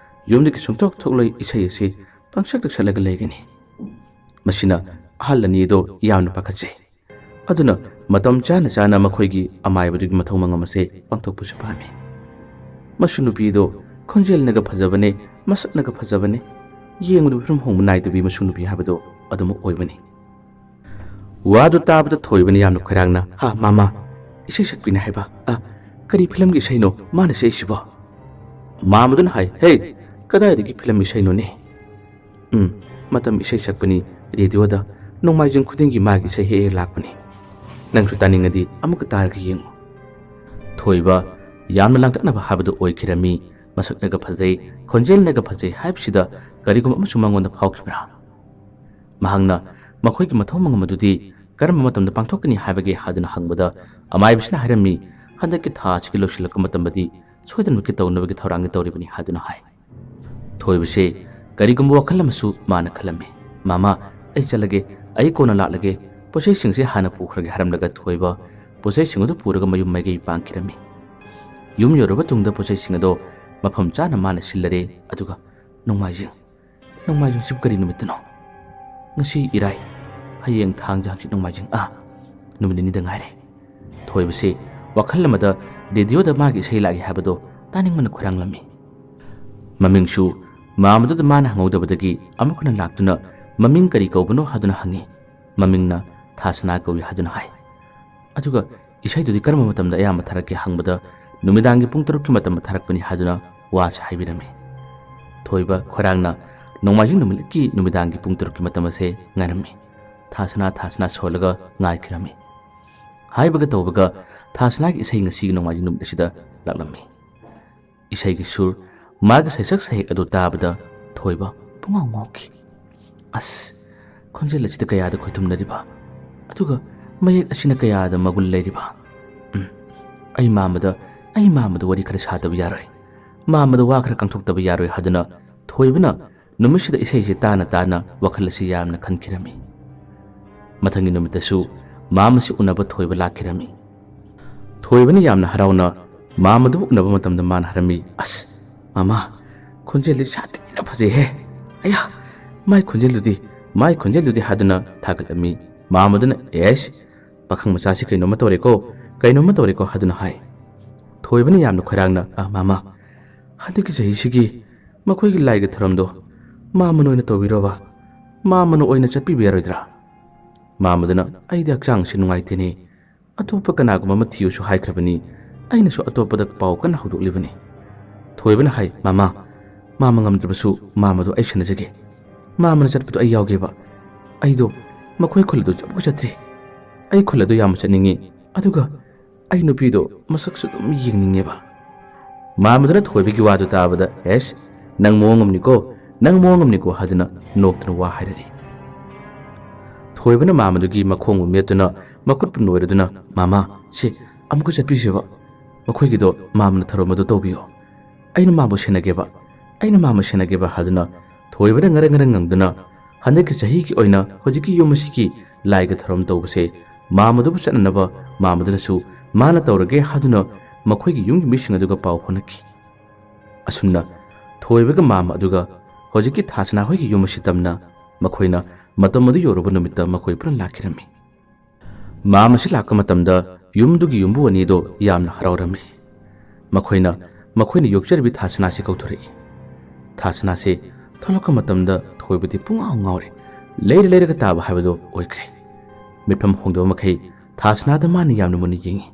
ꯌꯨꯝꯗꯒꯤ ꯁꯨꯡꯊꯣꯛ ꯊꯣꯛꯂꯣꯏ, ꯏꯁꯩ ꯑꯁꯤ ꯄꯪꯁꯛꯇ ꯁꯛꯂꯒ ꯂꯩꯒꯅꯤ꯫ ꯃꯁꯤꯅ ꯑꯍꯜ ꯑꯅꯤ ꯑꯗꯣ ꯌꯥꯝꯅ ꯄꯥꯈꯠꯆꯩ꯫ ꯑꯗꯨꯅ ꯃꯇꯝ ꯆꯥꯅ ꯆꯥꯅ ꯃꯈꯣꯏꯒꯤ ꯑꯃꯥꯏꯕꯗꯨꯒꯤ ꯃꯊꯧ ꯃꯉꯝ ꯑꯁꯦ ꯄꯥꯡꯊꯣꯛꯄꯁꯨ ꯄꯥꯝꯃꯤ꯫ ꯃꯁꯨ ꯅꯨꯄꯤ ꯑꯗꯣ ꯈꯣꯟꯖꯦꯜꯅꯒ ꯐꯖꯕꯅꯦ, ꯃꯁꯛꯅꯒ ꯐꯖꯕꯅꯦ, ꯌꯦꯡꯕꯗ ꯐꯤꯂꯝ ꯍꯣꯡꯕ ꯅꯥꯏꯗꯕꯤ ꯃꯁꯨ ꯅꯨꯄꯤ ꯍꯥꯏꯕꯗꯣ ꯑꯗꯨꯃꯛ ꯑꯣꯏꯕꯅꯤ꯫ ꯋꯥꯗꯨ ꯇꯥꯕꯗ ꯊꯣꯏꯕꯅ ꯌꯥꯝꯅ ꯈꯣꯏꯔꯥꯡꯅ, "ꯍꯥ, ꯃꯥꯃꯥ, ꯏꯁꯩ ꯁꯛꯄꯤꯅꯦ ꯍꯥꯏꯕ? ꯑ, ꯀꯔꯤ ꯐꯤꯂꯝꯒꯤ ꯏꯁꯩꯅꯣ ꯃꯥꯅ ꯁꯛꯏꯁꯤꯕꯣ?" ꯃꯥꯃꯗꯨꯅ ꯍꯥꯏ, "ꯍꯦ, ꯀꯗꯥꯏꯗꯒꯤ ꯐꯤꯂꯝ ꯏꯁꯩꯅꯣꯅꯦ? ꯎꯝ, ꯃꯇꯝ ꯏꯁꯩ ꯁꯛꯄꯅꯤ ꯔꯦꯗꯤꯑꯣꯗ, ꯅꯣꯡꯃꯥꯏꯖꯤꯡ ꯈꯨꯗꯤꯡꯒꯤ ꯃꯥꯒꯤ ꯏꯁꯩ ꯍꯦꯛ ꯍꯦꯛ ꯂꯥꯛꯄꯅꯤ꯫ ꯅꯪꯁꯨ ꯇꯥꯅꯤꯡꯉꯗꯤ ꯑꯃꯨꯛꯀ ꯇꯥꯔꯒ ꯌꯦꯡꯉꯨ꯫" ꯊꯣꯏꯕ ꯌꯥꯝꯅ ꯂꯥꯡꯇꯛꯅꯕ ꯍꯥꯏꯕꯗꯨ ꯑꯣꯏꯈꯤꯔꯝꯃꯤ꯫ ꯃꯁꯛꯅꯒ ꯐꯖꯩ, ꯈꯣꯟꯖꯦꯜꯅꯒ ꯐꯖꯩ ꯍꯥꯏꯕꯁꯤꯗ ꯀꯔꯤꯒꯨꯝꯕ ꯑꯃꯁꯨ ꯃꯉꯣꯟꯗ ꯐꯥꯎꯈꯤꯕ꯭ꯔꯥ? ꯃꯍꯥꯛꯅ ꯃꯈꯣꯏꯒꯤ ꯃꯊꯧ ꯃꯉꯝ ꯑꯗꯨꯗꯤ ꯀꯔꯝꯕ ꯃꯇꯝꯗ ꯄꯥꯡꯊꯣꯛꯀꯅꯤ ꯍꯥꯏꯕꯒꯦ ꯍꯥꯏꯗꯨꯅ ꯍꯪꯕꯗ, ꯑꯃꯥꯏꯕꯁꯤꯅ ꯍꯥꯏꯔꯝꯃꯤ, "ꯍꯟꯗꯛꯀꯤ ꯊꯥ ꯑꯁꯤꯒꯤ ꯂꯣꯏꯁꯤꯜꯂꯛꯄ ꯃꯇꯝꯗꯗꯤ ꯁꯣꯏꯗꯅꯃꯛꯀꯤ ꯇꯧꯅꯕꯒꯤ ꯊꯧꯔꯥꯡꯗꯤ ꯇꯧꯔꯤꯕꯅꯤ" ꯍꯥꯏꯗꯨꯅ ꯍꯥꯏ꯫ ꯊꯣꯏꯕꯁꯦ ꯀꯔꯤꯒꯨꯝꯕ ꯋꯥꯈꯜ ꯑꯃꯁꯨ ꯃꯥꯅ ꯈꯜꯂꯝꯃꯤ꯫ "ꯃꯥꯃꯥ, ꯑꯩ ꯆꯠꯂꯒꯦ, ꯑꯩ ꯀꯣꯟꯅ ꯂꯥꯛꯂꯒꯦ, ꯄꯣꯠꯆꯩꯁꯤꯡꯁꯦ ꯍꯥꯟꯅ ꯄꯨꯈ꯭ꯔꯒꯦ" ꯍꯥꯏꯔꯝꯂꯒ ꯊꯣꯏꯕ ꯄꯣꯠꯆꯩꯁꯤꯡ ꯑꯗꯨ ꯄꯨꯔꯒ ꯃꯌꯨꯝ ꯃꯥꯏꯀꯩ ꯄꯥꯡꯈꯤꯔꯝꯃꯤ꯫ ꯌꯨꯝ ꯌꯧꯔꯕ ꯇꯨꯡꯗ ꯄꯣꯠꯆꯩꯁꯤꯡ ꯑꯗꯣ ꯃꯐꯝ ꯆꯥꯅ ꯃꯥꯅ ꯁꯤꯜꯂꯔꯦ꯫ ꯑꯗꯨꯒ ꯅꯣꯡꯃꯥꯏꯖꯤꯡ, ꯅꯣꯡꯃꯥꯏꯖꯤꯡꯁꯤꯕꯨ ꯀꯔꯤ ꯅꯨꯃꯤꯠꯇꯅꯣ? ꯉꯁꯤ ꯏꯔꯥꯏ, ꯍꯌꯦꯡ ꯊꯥꯡꯖ, ꯍꯪꯆꯤꯠ ꯅꯣꯡꯃꯥꯏꯖꯤꯡ꯫ ꯑꯥ, ꯅꯨꯃꯤꯠ ꯅꯤꯅꯤꯗ ꯉꯥꯏꯔꯦ꯫ ꯊꯣꯏꯕꯁꯤ ꯋꯥꯈꯜ ꯑꯃꯗ ꯔꯦꯗꯤꯑꯣꯗ ꯃꯥꯒꯤ ꯏꯁꯩ ꯂꯥꯛꯏ ꯍꯥꯏꯕꯗꯣ ꯇꯥꯅꯤꯡꯕꯅ ꯈꯣꯏꯔꯥꯡꯂꯝꯃꯤ꯫ ꯃꯃꯤꯡꯁꯨ ꯃꯥꯃꯗꯨꯗ ꯃꯥꯅ ꯍꯪꯍꯧꯗꯕꯗꯒꯤ ꯑꯃꯨꯛ ꯍꯟꯅ ꯂꯥꯛꯇꯨꯅ ꯃꯃꯤꯡ ꯀꯔꯤ ꯀꯧꯕꯅꯣ ꯍꯥꯏꯗꯨꯅ ꯍꯪꯉꯤ꯫ ꯃꯃꯤꯡꯅ ꯊꯥꯁꯅꯥ ꯀꯧꯏ ꯍꯥꯏꯗꯨꯅ ꯍꯥꯏ꯫ ꯑꯗꯨꯒ ꯏꯁꯩꯗꯨꯗꯤ ꯀꯔꯝꯕ ꯃꯇꯝꯗ ꯑꯌꯥꯝꯕ ꯊꯥꯔꯛꯀꯦ ꯍꯪꯕꯗ, ꯅꯨꯃꯤꯗꯥꯡꯒꯤ ꯄꯨꯡ ꯇꯔꯨꯛꯀꯤ ꯃꯇꯝꯗ ꯊꯥꯔꯛꯄꯅꯤ ꯍꯥꯏꯗꯨꯅ ꯋꯥꯁꯦ ꯍꯥꯏꯕꯤꯔꯝꯃꯤ꯫ ꯊꯣꯏꯕ ꯈꯣꯏꯔꯥꯡꯅ ꯅꯣꯡꯃꯥꯏꯖꯤꯡ ꯅꯨꯃꯤꯠꯀꯤ ꯅꯨꯃꯤꯗꯥꯡꯒꯤ ꯄꯨꯡ ꯇꯔꯨꯛꯀꯤ ꯃꯇꯝ ꯑꯁꯦ ꯉꯥꯏꯔꯝꯃꯤ꯫ ꯊꯥꯁꯅꯥ, ꯊꯥꯁꯅꯥ ꯁꯣꯜꯂꯒ ꯉꯥꯏꯈꯤꯔꯝꯃꯤ꯫ ꯍꯥꯏꯕꯒ ꯇꯧꯕꯒ ꯊꯥꯁꯅꯥꯒꯤ ꯏꯁꯩ ꯉꯁꯤꯒꯤ ꯅꯣꯡꯃꯥꯏꯖꯤꯡ ꯅꯨꯃꯤꯠ ꯑꯁꯤꯗ ꯂꯥꯛꯂꯝꯃꯤ꯫ ꯏꯁꯩꯒꯤ ꯁꯨꯔ, ꯃꯥꯒꯤ ꯁꯩꯁꯛ ꯁꯩꯍꯦꯛ ꯑꯗꯨ ꯇꯥꯕꯗ ꯊꯣꯏꯕ ꯄꯨꯡꯉꯥꯎ ꯉꯥꯎꯈꯤ꯫ "ꯑꯁ, ꯈꯣꯟꯖꯦꯜ ꯑꯁꯤꯗ ꯀꯌꯥꯗ ꯈꯣꯏꯊꯨꯝꯅꯔꯤꯕ, ꯑꯗꯨꯒ ꯃꯌꯦꯛ ꯑꯁꯤꯅ ꯀꯌꯥꯗ ꯃꯒꯨꯟ ꯂꯩꯔꯤꯕ꯫ ꯎꯝ, ꯑꯩ ꯃꯥꯃꯗ, ꯑꯩ ꯃꯥꯃꯗ ꯋꯥꯔꯤ ꯈꯔ ꯁꯥꯗꯕ ꯌꯥꯔꯣꯏ, ꯃꯥꯃꯗ ꯋꯥ ꯈꯔ ꯀꯥꯡꯊꯣꯛꯇꯕ ꯌꯥꯔꯣꯏ" ꯍꯥꯏꯗꯨꯅ ꯊꯣꯏꯕꯅ ꯅꯨꯃꯤꯠꯁꯤꯗ ꯏꯁꯩꯁꯤ ꯇꯥꯅ ꯇꯥꯅ ꯋꯥꯈꯜ ꯑꯁꯤ ꯌꯥꯝꯅ ꯈꯟꯈꯤꯔꯝꯃꯤ꯫ ꯃꯊꯪꯒꯤ ꯅꯨꯃꯤꯠꯇꯁꯨ ꯃꯥꯃꯁꯤ ꯎꯅꯕ ꯊꯣꯏꯕ ꯂꯥꯛꯈꯤꯔꯝꯃꯤ꯫ ꯊꯣꯏꯕꯅ ꯌꯥꯝꯅ ꯍꯔꯥꯎꯅ ꯃꯥꯃꯗꯨꯕꯨ ꯎꯅꯕ ꯃꯇꯝꯗ ꯃꯥꯅ ꯍꯥꯏꯔꯝꯃꯤ, "ꯑꯁ, ꯃꯥꯃ, ꯈꯣꯟꯖꯦꯜꯗꯤ ꯁꯥꯊꯤꯅ ꯐꯖꯩꯍꯦ꯫ ꯑꯌꯥ, ꯃꯥꯏ ꯈꯣꯟꯖꯦꯜꯗꯨꯗꯤ, ꯃꯥꯏ ꯈꯣꯟꯖꯦꯜꯗꯨꯗꯤ" ꯍꯥꯏꯗꯨꯅ ꯊꯥꯒꯠꯂꯝꯃꯤ꯫ ꯃꯥꯃꯗꯨꯅ, "ꯑꯦꯁ, ꯄꯥꯈꯪ ꯃꯆꯥꯁꯤ ꯀꯩꯅꯣꯝꯃ ꯇꯧꯔꯦꯀꯣ, ꯀꯩꯅꯣꯝꯃ ꯇꯧꯔꯦꯀꯣ" ꯍꯥꯏꯗꯨꯅ ꯍꯥꯏ꯫ ꯊꯣꯏꯕꯅ ꯌꯥꯝꯅ ꯈꯣꯏꯔꯥꯡꯅ, "ꯑ, ꯃꯥꯃ, ꯍꯟꯗꯛꯀꯤ ꯆꯍꯤꯁꯤꯒꯤ ꯃꯈꯣꯏꯒꯤ ꯂꯥꯏꯒꯤ ꯊꯧꯔꯝꯗꯣ ꯃꯥꯃꯅ ꯑꯣꯏꯅ ꯇꯧꯕꯤꯔꯣꯕ? ꯃꯥꯃꯅ ꯑꯣꯏꯅ ꯆꯠꯄꯤꯕ ꯌꯥꯔꯣꯏꯗ꯭ꯔꯥ?" ꯃꯥꯃꯗꯨꯅ, "ꯑꯩꯗꯤ ꯍꯛꯆꯥꯡꯁꯤ ꯅꯨꯡꯉꯥꯏꯇꯦꯅꯦ, ꯑꯇꯣꯞꯄ ꯀꯅꯥꯒꯨꯝꯕ ꯑꯃ ꯊꯤꯌꯨꯁꯨ ꯍꯥꯏꯈ꯭ꯔꯕꯅꯤ꯫ ꯑꯩꯅꯁꯨ ꯑꯇꯣꯞꯄꯗ ꯄꯥꯎ ꯀꯟꯅ ꯍꯧꯗꯣꯛꯂꯤꯕꯅꯤ꯫" ꯊꯣꯏꯕꯅ ꯍꯥꯏ, "ꯃꯃꯥ, ꯃꯥꯃ ꯉꯝꯗ꯭ꯔꯕꯁꯨ ꯃꯥꯃꯗꯣ ꯑꯩ ꯁꯦꯟꯅꯖꯒꯦ꯫ ꯃꯥꯃꯅ ꯆꯠꯄꯗꯣ ꯑꯩ ꯌꯥꯎꯒꯦꯕ꯫ ꯑꯩꯗꯣ ꯃꯈꯣꯏ ꯈꯨꯜ ꯑꯗꯨ ꯑꯃꯨꯛꯀ ꯆꯠꯇ꯭ꯔꯤ꯫ ꯑꯩ ꯈꯨꯜ ꯑꯗꯨ ꯌꯥꯝꯅ ꯆꯠꯅꯤꯡꯉꯤ꯫ ꯑꯗꯨꯒ ꯑꯩ ꯅꯨꯄꯤꯗꯣ ꯃꯁꯛꯁꯨ ꯑꯗꯨꯝ ꯌꯦꯡꯅꯤꯡꯉꯦꯕ꯫" ꯃꯥꯃꯗꯨꯅ ꯊꯣꯏꯕꯒꯤ ꯋꯥꯗꯨ ꯇꯥꯕꯗ, "ꯑꯦꯁ, ꯅꯪ ꯃꯑꯣꯡ ꯑꯃꯅꯤꯀꯣ, ꯅꯪ ꯃꯑꯣꯡ ꯑꯃꯅꯤꯀꯣ" ꯍꯥꯏꯗꯨꯅ ꯅꯣꯛꯇꯨꯅ ꯋꯥ ꯍꯥꯏꯔꯛꯏ꯫ ꯊꯣꯏꯕꯅ ꯃꯥꯃꯗꯨꯒꯤ ꯃꯈꯣꯡꯕꯨ ꯃꯦꯠꯇꯨꯅ ꯃꯈꯨꯠꯄꯨ ꯅꯣꯏꯔꯗꯨꯅ, "ꯃꯥꯃ, ꯁꯦ, ꯑꯃꯨꯛꯀ ꯆꯠꯄꯤꯁꯦꯕ꯫ ꯃꯈꯣꯏꯒꯤꯗꯣ ꯃꯥꯃꯅ ꯊꯧꯔꯝ ꯑꯗꯨ ꯇꯧꯕꯤꯌꯣ꯫ ꯑꯩꯅ ꯃꯥꯕꯨ ꯁꯦꯟꯅꯒꯦꯕ, ꯑꯩꯅ ꯃꯥꯃ ꯁꯦꯟꯅꯒꯦꯕ" ꯍꯥꯏꯗꯨꯅ ꯊꯣꯏꯕꯅ ꯉꯔꯪ ꯉꯔꯪ ꯉꯪꯗꯨꯅ ꯍꯟꯗꯛꯀꯤ ꯆꯍꯤꯒꯤ ꯑꯣꯏꯅ ꯍꯧꯖꯤꯛꯀꯤ ꯌꯨꯝ ꯑꯁꯤꯒꯤ ꯂꯥꯏꯒꯤ ꯊꯧꯔꯝ ꯇꯧꯕꯁꯦ ꯃꯥꯃꯗꯨꯕꯨ ꯆꯠꯅꯅꯕ ꯃꯥꯃꯗꯨꯅꯁꯨ ꯃꯥꯅ ꯇꯧꯔꯒꯦ ꯍꯥꯏꯗꯨꯅ ꯃꯈꯣꯏꯒꯤ ꯌꯨꯝꯒꯤ ꯃꯤꯁꯤꯡ ꯑꯗꯨꯒ ꯄꯥꯎ ꯐꯥꯎꯅꯈꯤ꯫ ꯑꯁꯨꯝꯅ ꯊꯣꯏꯕꯒ ꯃꯥꯃ ꯑꯗꯨꯒ ꯍꯧꯖꯤꯛꯀꯤ ꯊꯥꯁꯅꯥ ꯍꯣꯏꯒꯤ ꯌꯨꯝ ꯑꯁꯤ ꯇꯝꯅ ꯃꯈꯣꯏꯅ ꯃꯇꯝ ꯑꯗꯨ ꯌꯧꯔꯨꯕ ꯅꯨꯃꯤꯠꯇ ꯃꯈꯣꯏ ꯄꯨꯟꯅ ꯂꯥꯛꯈꯤꯔꯝꯃꯤ꯫ ꯃꯥꯃ ꯑꯁꯤ ꯂꯥꯛꯄ ꯃꯇꯝꯗ ꯌꯨꯝꯗꯨꯒꯤ ꯌꯨꯝꯕꯨ ꯑꯅꯤꯗꯣ ꯌꯥꯝꯅ ꯍꯔꯥꯎꯔꯝꯃꯤ꯫ ꯃꯈꯣꯏꯅ, ꯃꯈꯣꯏꯅ ꯌꯣꯛꯆꯔꯤꯕꯤ ꯊꯥꯁꯅꯥꯁꯤ ꯀꯧꯊꯣꯔꯛꯏ꯫ ꯊꯥꯁꯅꯥꯁꯤ ꯊꯣꯛꯂꯛꯄ ꯃꯇꯝꯗ ꯊꯣꯏꯕꯗꯤ ꯄꯨꯡꯉꯥꯎ ꯉꯥꯎꯔꯦ꯫ ꯂꯩꯔ ꯂꯩꯔꯒ ꯇꯥꯕ ꯍꯥꯏꯕꯗꯨ ꯑꯣꯏꯈ꯭ꯔꯦ꯫ ꯃꯤꯠꯐꯝ ꯍꯣꯡꯗꯕ ꯃꯈꯩ ꯊꯥꯁꯅꯥꯗ ꯃꯥꯅ ꯌꯥꯝꯅ ꯃꯨꯟꯅ ꯌꯦꯡꯉꯤ꯫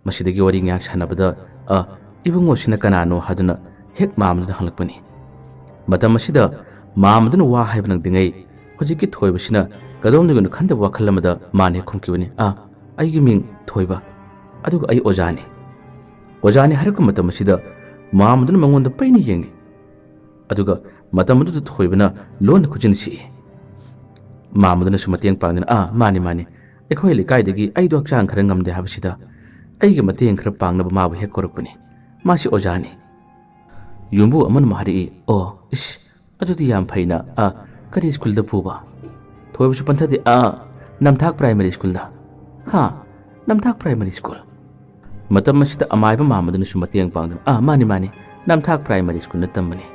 ꯃꯁꯤꯗꯒꯤ ꯋꯥꯔꯤ ꯉꯥꯏꯍꯥꯛ ꯁꯥꯟꯅꯕꯗ, "ꯑ, ꯏꯕꯨꯡꯉꯣꯁꯤꯅ ꯀꯅꯥꯅꯣ?" ꯍꯥꯏꯗꯨꯅ ꯍꯦꯛ ꯃꯥꯃꯗꯨꯗ ꯍꯪꯂꯛꯄꯅꯤ꯫ ꯃꯇꯝ ꯑꯁꯤꯗ ꯃꯥꯃꯗꯨꯅ ꯋꯥ ꯍꯥꯏꯕ ꯅꯪꯗ꯭ꯔꯤꯉꯩ ꯍꯧꯖꯤꯛꯀꯤ ꯊꯣꯏꯕꯁꯤꯅ ꯀꯗꯣꯝꯗꯒꯤꯅꯣ ꯈꯟꯗꯕ ꯋꯥꯈꯜ ꯑꯃꯗ ꯃꯥꯅ ꯍꯦꯛ ꯈꯨꯝꯈꯤꯕꯅꯤ, "ꯑ, ꯑꯩꯒꯤ ꯃꯤꯡ ꯊꯣꯏꯕ, ꯑꯗꯨꯒ ꯑꯩ ꯑꯣꯖꯥꯅꯤ꯫" ꯑꯣꯖꯥꯅꯤ ꯍꯥꯏꯔꯛꯄ ꯃꯇꯝ ꯑꯁꯤꯗ ꯃꯥꯃꯗꯨꯅ ꯃꯉꯣꯟꯗ ꯄꯩꯅ ꯌꯦꯡꯉꯤ꯫ ꯑꯗꯨꯒ ꯃꯇꯝ ꯑꯗꯨꯗ ꯊꯣꯏꯕꯅ ꯂꯣꯟꯅ ꯈꯨꯖꯤꯟ ꯁꯤꯛꯏ꯫ ꯃꯥꯃꯗꯨꯅꯁꯨ ꯃꯇꯦꯡ ꯄꯥꯡꯗꯨꯅ, "ꯑꯥ, ꯃꯥꯅꯤ, ꯃꯥꯅꯤ꯫ ꯑꯩꯈꯣꯏ ꯂꯩꯀꯥꯏꯗꯒꯤ ꯑꯩꯗꯣ ꯍꯛꯆꯥꯡ ꯈꯔ ꯉꯝꯗꯦ ꯍꯥꯏꯕꯁꯤꯗ ꯑꯩꯒꯤ ꯃꯇꯦꯡ ꯈꯔ ꯄꯥꯡꯅꯕ ꯃꯥꯕꯨ ꯍꯦꯛ ꯀꯧꯔꯛꯄꯅꯤ꯫ ꯃꯥꯁꯤ ꯑꯣꯖꯥꯅꯤ꯫" ꯌꯨꯝꯕꯨ ꯑꯃꯅ ꯑꯃꯨꯛ ꯍꯥꯏꯔꯛꯏ, "ꯑꯣ, ꯏꯁ, ꯑꯗꯨꯗꯤ ꯌꯥꯝ ꯐꯩꯅ꯫ ꯑꯥ, ꯀꯔꯤ ꯁ꯭ꯀꯨꯜꯗ ꯄꯨꯕ?" ꯊꯣꯏꯕꯁꯨ ꯄꯟꯊꯗꯦ, "ꯑꯥ, ꯅꯝꯊꯥꯛ ꯄ꯭ꯔꯥꯏꯃꯔꯤ ꯁ꯭ꯀꯨꯜꯗ꯫" "ꯍꯥ? ꯅꯝꯊꯥꯛ ꯄ꯭ꯔꯥꯏꯃꯔꯤ ꯁ꯭ꯀꯨꯜ? ꯃꯇꯝ ꯑꯁꯤꯗ ꯑꯃꯥꯏꯕ ꯃꯥꯝꯃꯗꯨꯅꯁꯨ ꯃꯇꯦꯡ ꯄꯥꯡꯗꯨꯅ, "ꯑꯥ, ꯃꯥꯅꯤ, ꯃꯥꯅꯤ, ꯅꯝꯊꯥꯛ ꯄ꯭ꯔꯥꯏꯃꯔꯤ ꯁ꯭ꯀꯨꯜꯗ ꯇꯝꯕꯅꯤ꯫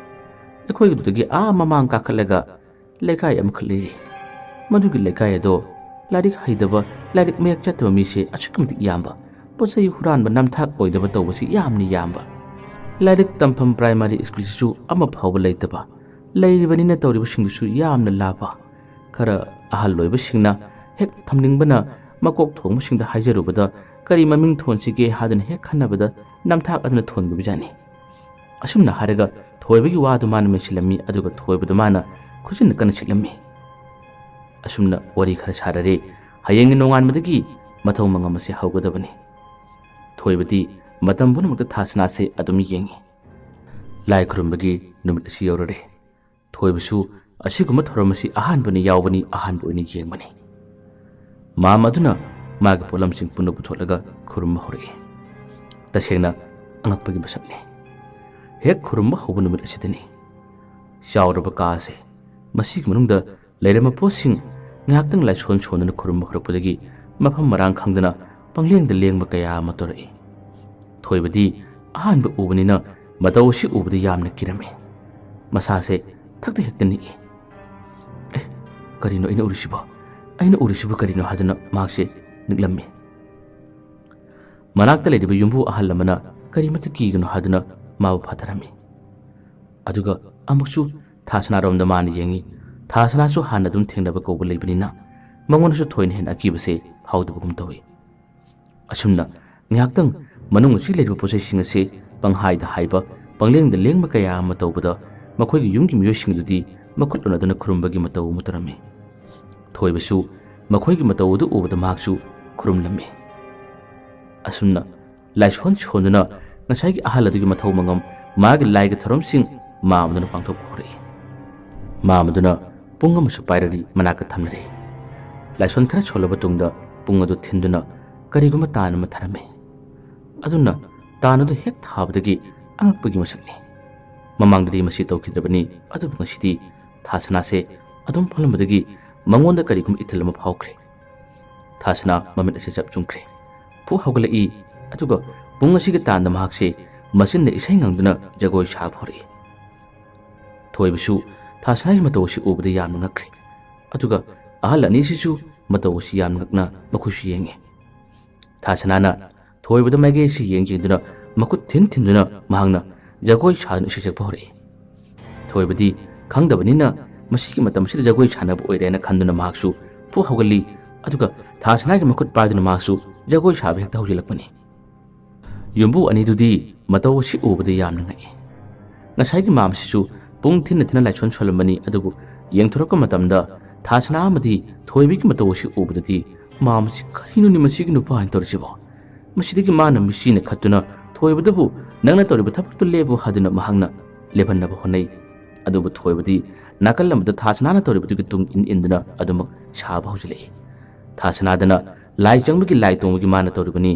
ꯑꯩꯈꯣꯏꯒꯤꯗꯨꯗꯒꯤ ꯑꯥ ꯃꯃꯥꯡ ꯀꯥꯈꯠꯂꯒ ꯂꯩꯀꯥꯏ ꯑꯃꯈꯛ ꯂꯩꯔꯤ꯫ ꯃꯗꯨꯒꯤ ꯂꯩꯀꯥꯏ ꯑꯗꯣ ꯂꯥꯏꯔꯤꯛ ꯍꯩꯇꯕ, ꯂꯥꯏꯔꯤꯛ ꯃꯌꯦꯛ ꯆꯠꯇꯕ ꯃꯤꯁꯦ ꯑꯁꯨꯛꯀꯤ ꯃꯇꯤꯛ ꯌꯥꯝꯕ, ꯄꯣꯠ ꯆꯩ ꯍꯨꯔꯥꯟꯕ, ꯅꯝꯊꯥꯛ ꯑꯣꯏꯗꯕ ꯇꯧꯕꯁꯤ ꯌꯥꯝꯅ ꯌꯥꯝꯕ꯫ ꯂꯥꯏꯔꯤꯛ ꯇꯝꯐꯝ ꯄ꯭ꯔꯥꯏꯃꯔꯤ ꯁ꯭ꯀꯨꯜꯁꯤꯁꯨ ꯑꯃ ꯐꯥꯎꯕ ꯂꯩꯇꯕ, ꯂꯩꯔꯤꯕꯅꯤꯅ ꯇꯧꯔꯤꯕꯁꯤꯡꯗꯨꯁꯨ ꯌꯥꯝꯅ ꯂꯥꯞꯄ꯫ ꯈꯔ ꯑꯍꯜ ꯑꯣꯏꯕꯁꯤꯡꯅ ꯍꯦꯛ ꯊꯝꯅꯤꯡꯕꯅ ꯃꯀꯣꯛ ꯊꯣꯡꯕꯁꯤꯡꯗ ꯍꯥꯏꯖꯔꯨꯕꯗ ꯀꯔꯤ ꯃꯃꯤꯡ ꯊꯣꯟꯁꯤꯒꯦ ꯍꯥꯏꯗꯨꯅ ꯍꯦꯛ ꯈꯟꯅꯕꯗ ꯅꯝꯊꯥꯛ ꯑꯗꯨꯅ ꯊꯣꯟꯈꯤꯕꯖꯥꯠꯅꯤ"꯫ ꯑꯁꯨꯝꯅ ꯍꯥꯏꯔꯒ ꯊꯣꯏꯕꯒꯤ ꯋꯥꯗꯨ ꯃꯥꯅ ꯃꯦꯟꯁꯤꯜꯂꯝꯃꯤ, ꯑꯗꯨꯒ ꯊꯣꯏꯕꯗꯨ ꯃꯥꯅ ꯈꯨꯖꯤꯟꯅ ꯀꯟꯅ ꯁꯤꯠꯂꯝꯃꯤ꯫ ꯑꯁꯨꯝꯅ ꯋꯥꯔꯤ ꯈꯔ ꯁꯥꯔꯔꯦ꯫ ꯍꯌꯦꯡꯒꯤ ꯅꯣꯡꯉꯥꯟꯕꯗꯒꯤ ꯃꯊꯧ ꯃꯉꯝ ꯑꯁꯤ ꯍꯧꯒꯗꯕꯅꯤ꯫ ꯊꯣꯏꯕꯗꯤ ꯃꯇꯝ ꯄꯨꯝꯅꯃꯛꯇ ꯊꯥꯁꯅꯥꯁꯦ ꯑꯗꯨꯝ ꯌꯦꯡꯉꯤ꯫ ꯂꯥꯏ ꯈꯨꯔꯨꯝꯕꯒꯤ ꯅꯨꯃꯤꯠ ꯑꯁꯤ ꯌꯧꯔꯔꯦ꯫ ꯊꯣꯏꯕꯁꯨ ꯑꯁꯤꯒꯨꯝꯕ ꯊꯧꯔꯝ ꯑꯁꯤ ꯑꯍꯥꯟꯕꯅꯤ ꯌꯥꯎꯕꯅꯤ, ꯑꯍꯥꯟꯕ ꯑꯣꯏꯅ ꯌꯦꯡꯕꯅꯤ꯫ ꯃꯥꯝ ꯑꯗꯨꯅ ꯃꯥꯒꯤ ꯄꯣꯠꯂꯝꯁꯤꯡ ꯄꯨꯟꯅ ꯄꯨꯊꯣꯛꯂꯒ ꯈꯨꯔꯨꯝꯕ ꯍꯧꯔꯛꯏ꯫ ꯇꯁꯦꯡꯅ ꯑꯉꯛꯄꯒꯤ ꯃꯁꯛꯅꯤ꯫ ꯍꯦꯛ ꯈꯨꯔꯨꯝꯕ ꯍꯧꯕ ꯅꯨꯃꯤꯠ ꯑꯁꯤꯗꯅꯤ꯫ ꯆꯥꯎꯔꯕ ꯀꯥ ꯑꯁꯦ, ꯃꯁꯤꯒꯤ ꯃꯅꯨꯡꯗ ꯂꯩꯔꯝꯕ ꯄꯣꯠꯁꯤꯡ ꯉꯥꯏꯍꯥꯛꯇꯪ ꯂꯥꯏꯁꯣꯟ ꯁꯣꯟꯗꯨꯅ ꯈꯨꯔꯨꯝꯕ ꯍꯧꯔꯛꯄꯗꯒꯤ ꯃꯐꯝ ꯃꯔꯥꯡ ꯈꯪꯗꯅ ꯄꯪꯂꯦꯡꯗ ꯂꯦꯡꯕ ꯀꯌꯥ ꯑꯃ ꯇꯧꯔꯛꯏ꯫ ꯊꯣꯏꯕꯗꯤ ꯑꯍꯥꯟꯕ ꯎꯕꯅꯤꯅ ꯃꯇꯧ ꯑꯁꯤ ꯎꯕꯗ ꯌꯥꯝꯅ ꯀꯤꯔꯝꯃꯤ꯫ ꯃꯁꯥꯁꯦ ꯊꯛꯇ ꯍꯦꯛꯇ ꯅꯤꯛꯏ꯫ "ꯑꯦ, ꯀꯔꯤꯅꯣ ꯑꯩꯅ ꯎꯔꯤꯁꯤꯕꯣ? ꯑꯩꯅ ꯎꯔꯤꯁꯤꯕꯨ ꯀꯔꯤꯅꯣ?" ꯍꯥꯏꯗꯨꯅ ꯃꯍꯥꯛꯁꯦ ꯅꯤꯛꯂꯝꯃꯤ꯫ ꯃꯅꯥꯛꯇ ꯂꯩꯔꯤꯕ ꯌꯨꯝꯕꯨ ꯑꯍꯜ ꯑꯃꯅ ꯀꯔꯤꯃꯠꯇ ꯀꯤꯒꯅꯨ ꯍꯥꯏꯗꯨꯅ ꯃꯥꯕꯨ ꯐꯥꯊꯔꯝꯃꯤ꯫ ꯑꯗꯨꯒ ꯑꯃꯨꯛꯁꯨ ꯊꯥꯁꯅꯥꯔꯣꯝꯗ ꯃꯥꯅ ꯌꯦꯡꯉꯤ꯫ ꯊꯥꯁꯅꯥꯁꯨ ꯍꯥꯟꯅ ꯑꯗꯨꯝ ꯊꯦꯡꯅꯕ ꯀꯧꯕ ꯂꯩꯕꯅꯤꯅ ꯃꯉꯣꯟꯗꯁꯨ ꯊꯣꯏꯅ ꯍꯦꯟꯅ ꯑꯀꯤꯕꯁꯦ ꯐꯥꯎꯗꯕꯒꯨꯝ ꯇꯧꯏ꯫ ꯑꯁꯨꯝꯅ ꯉꯥꯏꯍꯥꯛꯇꯪ ꯃꯅꯨꯡ ꯑꯁꯤ ꯂꯩꯔꯤꯕ ꯄꯣꯠꯆꯩꯁꯤꯡ ꯑꯁꯤ ꯄꯪꯍꯥꯏꯗ ꯍꯥꯏꯕ, ꯄꯪꯂꯦꯡꯗ ꯂꯦꯡꯕ ꯀꯌꯥ ꯑꯃ ꯇꯧꯕꯗ ꯃꯈꯣꯏꯒꯤ ꯌꯨꯝꯒꯤ ꯃꯤꯑꯣꯏꯁꯤꯡ ꯑꯗꯨꯗꯤ ꯃꯈꯨꯠ ꯎꯅꯗꯨꯅ ꯈꯨꯔꯨꯝꯕꯒꯤ ꯃꯇꯧ ꯑꯃ ꯇꯧꯔꯝꯃꯤ꯫ ꯊꯣꯏꯕꯁꯨ ꯃꯈꯣꯏꯒꯤ ꯃꯇꯧ ꯑꯗꯨ ꯎꯕꯗ ꯃꯍꯥꯛꯁꯨ ꯈꯨꯔꯨꯝꯂꯝꯃꯤ꯫ ꯑꯁꯨꯝꯅ ꯂꯥꯏꯁꯣꯟ ꯁꯣꯟꯗꯨꯅ ꯉꯁꯥꯏꯒꯤ ꯑꯍꯜ ꯑꯗꯨꯒꯤ ꯃꯊꯧ ꯃꯉꯝ, ꯃꯥꯒꯤ ꯂꯥꯏꯒꯤ ꯊꯧꯔꯝꯁꯤꯡ ꯃꯥꯝꯃꯗꯨꯅ ꯄꯥꯡꯊꯣꯛꯄ ꯍꯧꯔꯛꯏ꯫ ꯃꯥꯝꯃꯗꯨꯅ ꯄꯨꯡ ꯑꯃꯁꯨ ꯄꯥꯏꯔꯔꯤ ꯃꯅꯥꯛꯇ ꯊꯝꯅꯔꯦ꯫ ꯂꯥꯏꯁꯣꯟ ꯈꯔ ꯁꯣꯜꯂꯕ ꯇꯨꯡꯗ ꯄꯨꯡ ꯑꯗꯨ ꯊꯤꯟꯗꯨꯅ ꯀꯔꯤꯒꯨꯝꯕ ꯇꯥꯟ ꯑꯃ ꯊꯥꯔꯝꯃꯤ꯫ ꯑꯗꯨꯅ ꯇꯥꯟ ꯑꯗꯨ ꯍꯦꯛ ꯊꯥꯕꯗꯒꯤ ꯑꯉꯛꯄꯒꯤ ꯃꯁꯛꯅꯤ꯫ ꯃꯃꯥꯡꯗꯗꯤ ꯃꯁꯤ ꯇꯧꯈꯤꯗ꯭ꯔꯕꯅꯤ, ꯑꯗꯨꯕꯨ ꯉꯁꯤꯗꯤ ꯊꯥꯁꯅꯥꯁꯦ ꯑꯗꯨꯝ ꯐꯝꯂꯝꯕꯗꯒꯤ ꯃꯉꯣꯟꯗ ꯀꯔꯤꯒꯨꯝꯕ ꯏꯊꯤꯜ ꯑꯃ ꯐꯥꯎꯈ꯭ꯔꯦ꯫ ꯊꯥꯁꯅꯥ ꯃꯃꯤꯠ ꯑꯁꯤ ꯆꯞ ꯆꯨꯝꯈ꯭ꯔꯦ꯫ ꯐꯨ ꯍꯧꯒꯠꯂꯛꯏ꯫ ꯑꯗꯨꯒ ꯄꯨꯡ ꯑꯁꯤꯒꯤ ꯇꯥꯟꯗ ꯃꯍꯥꯛꯁꯦ ꯃꯆꯤꯟꯗ ꯏꯁꯩ ꯉꯪꯗꯨꯅ ꯖꯒꯣꯏ ꯁꯥꯕ ꯍꯧꯔꯛꯏ꯫ ꯊꯣꯏꯕꯁꯨ ꯊꯥꯁꯅꯥꯒꯤ ꯃꯇꯧ ꯑꯁꯤ ꯎꯕꯗ ꯌꯥꯝꯅ ꯉꯛꯈ꯭ꯔꯦ꯫ ꯑꯗꯨꯒ ꯑꯍꯜ ꯑꯅꯤꯁꯤꯁꯨ ꯃꯇꯧ ꯑꯁꯤ ꯌꯥꯝꯅ ꯉꯛꯅ ꯃꯈꯣꯏꯁꯨ ꯌꯦꯡꯉꯤ꯫ ꯊꯥꯁꯅꯥꯅ ꯊꯣꯏꯕꯗ ꯃꯥꯏꯀꯩ ꯑꯁꯤ ꯌꯦꯡ ꯌꯦꯡꯗꯨꯅ ꯃꯈꯨꯠ ꯊꯤꯟ ꯊꯤꯟꯗꯨꯅ ꯃꯍꯥꯛꯅ ꯖꯒꯣꯏ ꯁꯥꯗꯨꯅ ꯏꯁꯩ ꯁꯛꯄ ꯍꯧꯔꯛꯏ꯫ ꯊꯣꯏꯕꯗꯤ ꯈꯪꯗꯕꯅꯤꯅ ꯃꯁꯤꯒꯤ ꯃꯇꯝ ꯑꯁꯤꯗ ꯖꯒꯣꯏ ꯁꯥꯟꯅꯕ ꯑꯣꯏꯔꯦꯅ ꯈꯟꯗꯨꯅ ꯃꯍꯥꯛꯁꯨ ꯐꯨ ꯍꯧꯒꯠꯂꯤ꯫ ꯑꯗꯨꯒ ꯊꯥꯁꯅꯥꯒꯤ ꯃꯈꯨꯠ ꯄꯥꯏꯗꯨꯅ ꯃꯍꯥꯛꯁꯨ ꯖꯒꯣꯏ ꯁꯥꯕ ꯍꯦꯛꯇ ꯍꯧꯖꯤꯜꯂꯛꯄꯅꯤ꯫ ꯌꯨꯝꯕꯨ ꯑꯅꯤꯗꯨꯗꯤ ꯃꯇꯧ ꯑꯁꯤ ꯎꯕꯗ ꯌꯥꯝꯅ ꯉꯛꯏ꯫ ꯉꯁꯥꯏꯒꯤ ꯃꯥꯝꯁꯤꯁꯨ ꯄꯨꯡ ꯊꯤꯟꯅ ꯊꯤꯟꯅ ꯂꯥꯏꯁꯣꯟ ꯁꯣꯜꯂꯝꯕꯅꯤ, ꯑꯗꯨꯕꯨ ꯌꯦꯡꯊꯣꯔꯛꯄ ꯃꯇꯝꯗ ꯊꯥꯁꯅꯥ ꯑꯃꯗꯤ ꯊꯣꯏꯕꯤꯒꯤ ꯃꯇꯧ ꯑꯁꯤ ꯎꯕꯗꯗꯤ ꯃꯥꯝꯁꯤ ꯀꯔꯤꯅꯣꯅꯦ ꯃꯁꯤꯒꯤ ꯅꯨꯄꯥ ꯍꯥꯏꯅ ꯇꯧꯔꯤꯁꯤꯕꯣ? ꯃꯁꯤꯗꯒꯤ ꯃꯥꯅ ꯃꯤꯠꯁꯤꯅ ꯈꯠꯇꯨꯅ ꯊꯣꯏꯕꯗꯕꯨ "ꯅꯪꯅ ꯇꯧꯔꯤꯕ ꯊꯕꯛꯇꯨ ꯂꯦꯞꯄꯨ" ꯍꯥꯏꯗꯨꯅ ꯃꯍꯥꯛꯅ ꯂꯦꯞꯍꯟꯅꯕ ꯍꯣꯠꯅꯩ꯫ ꯑꯗꯨꯕꯨ ꯊꯣꯏꯕꯗꯤ ꯅꯥꯀꯜ ꯑꯃꯗ ꯊꯥꯁꯅꯥꯅ ꯇꯧꯔꯤꯕꯗꯨꯒꯤ ꯇꯨꯡ ꯏꯟ ꯏꯟꯗꯨꯅ ꯑꯗꯨꯃꯛ ꯁꯥꯕ ꯍꯧꯖꯤꯜꯂꯛꯏ꯫ ꯊꯥꯁꯅꯥꯗꯅ ꯂꯥꯏ ꯆꯪꯕꯒꯤ ꯂꯥꯏ ꯇꯣꯡꯕꯒꯤ ꯃꯥꯅ ꯇꯧꯔꯤꯕꯅꯤ꯫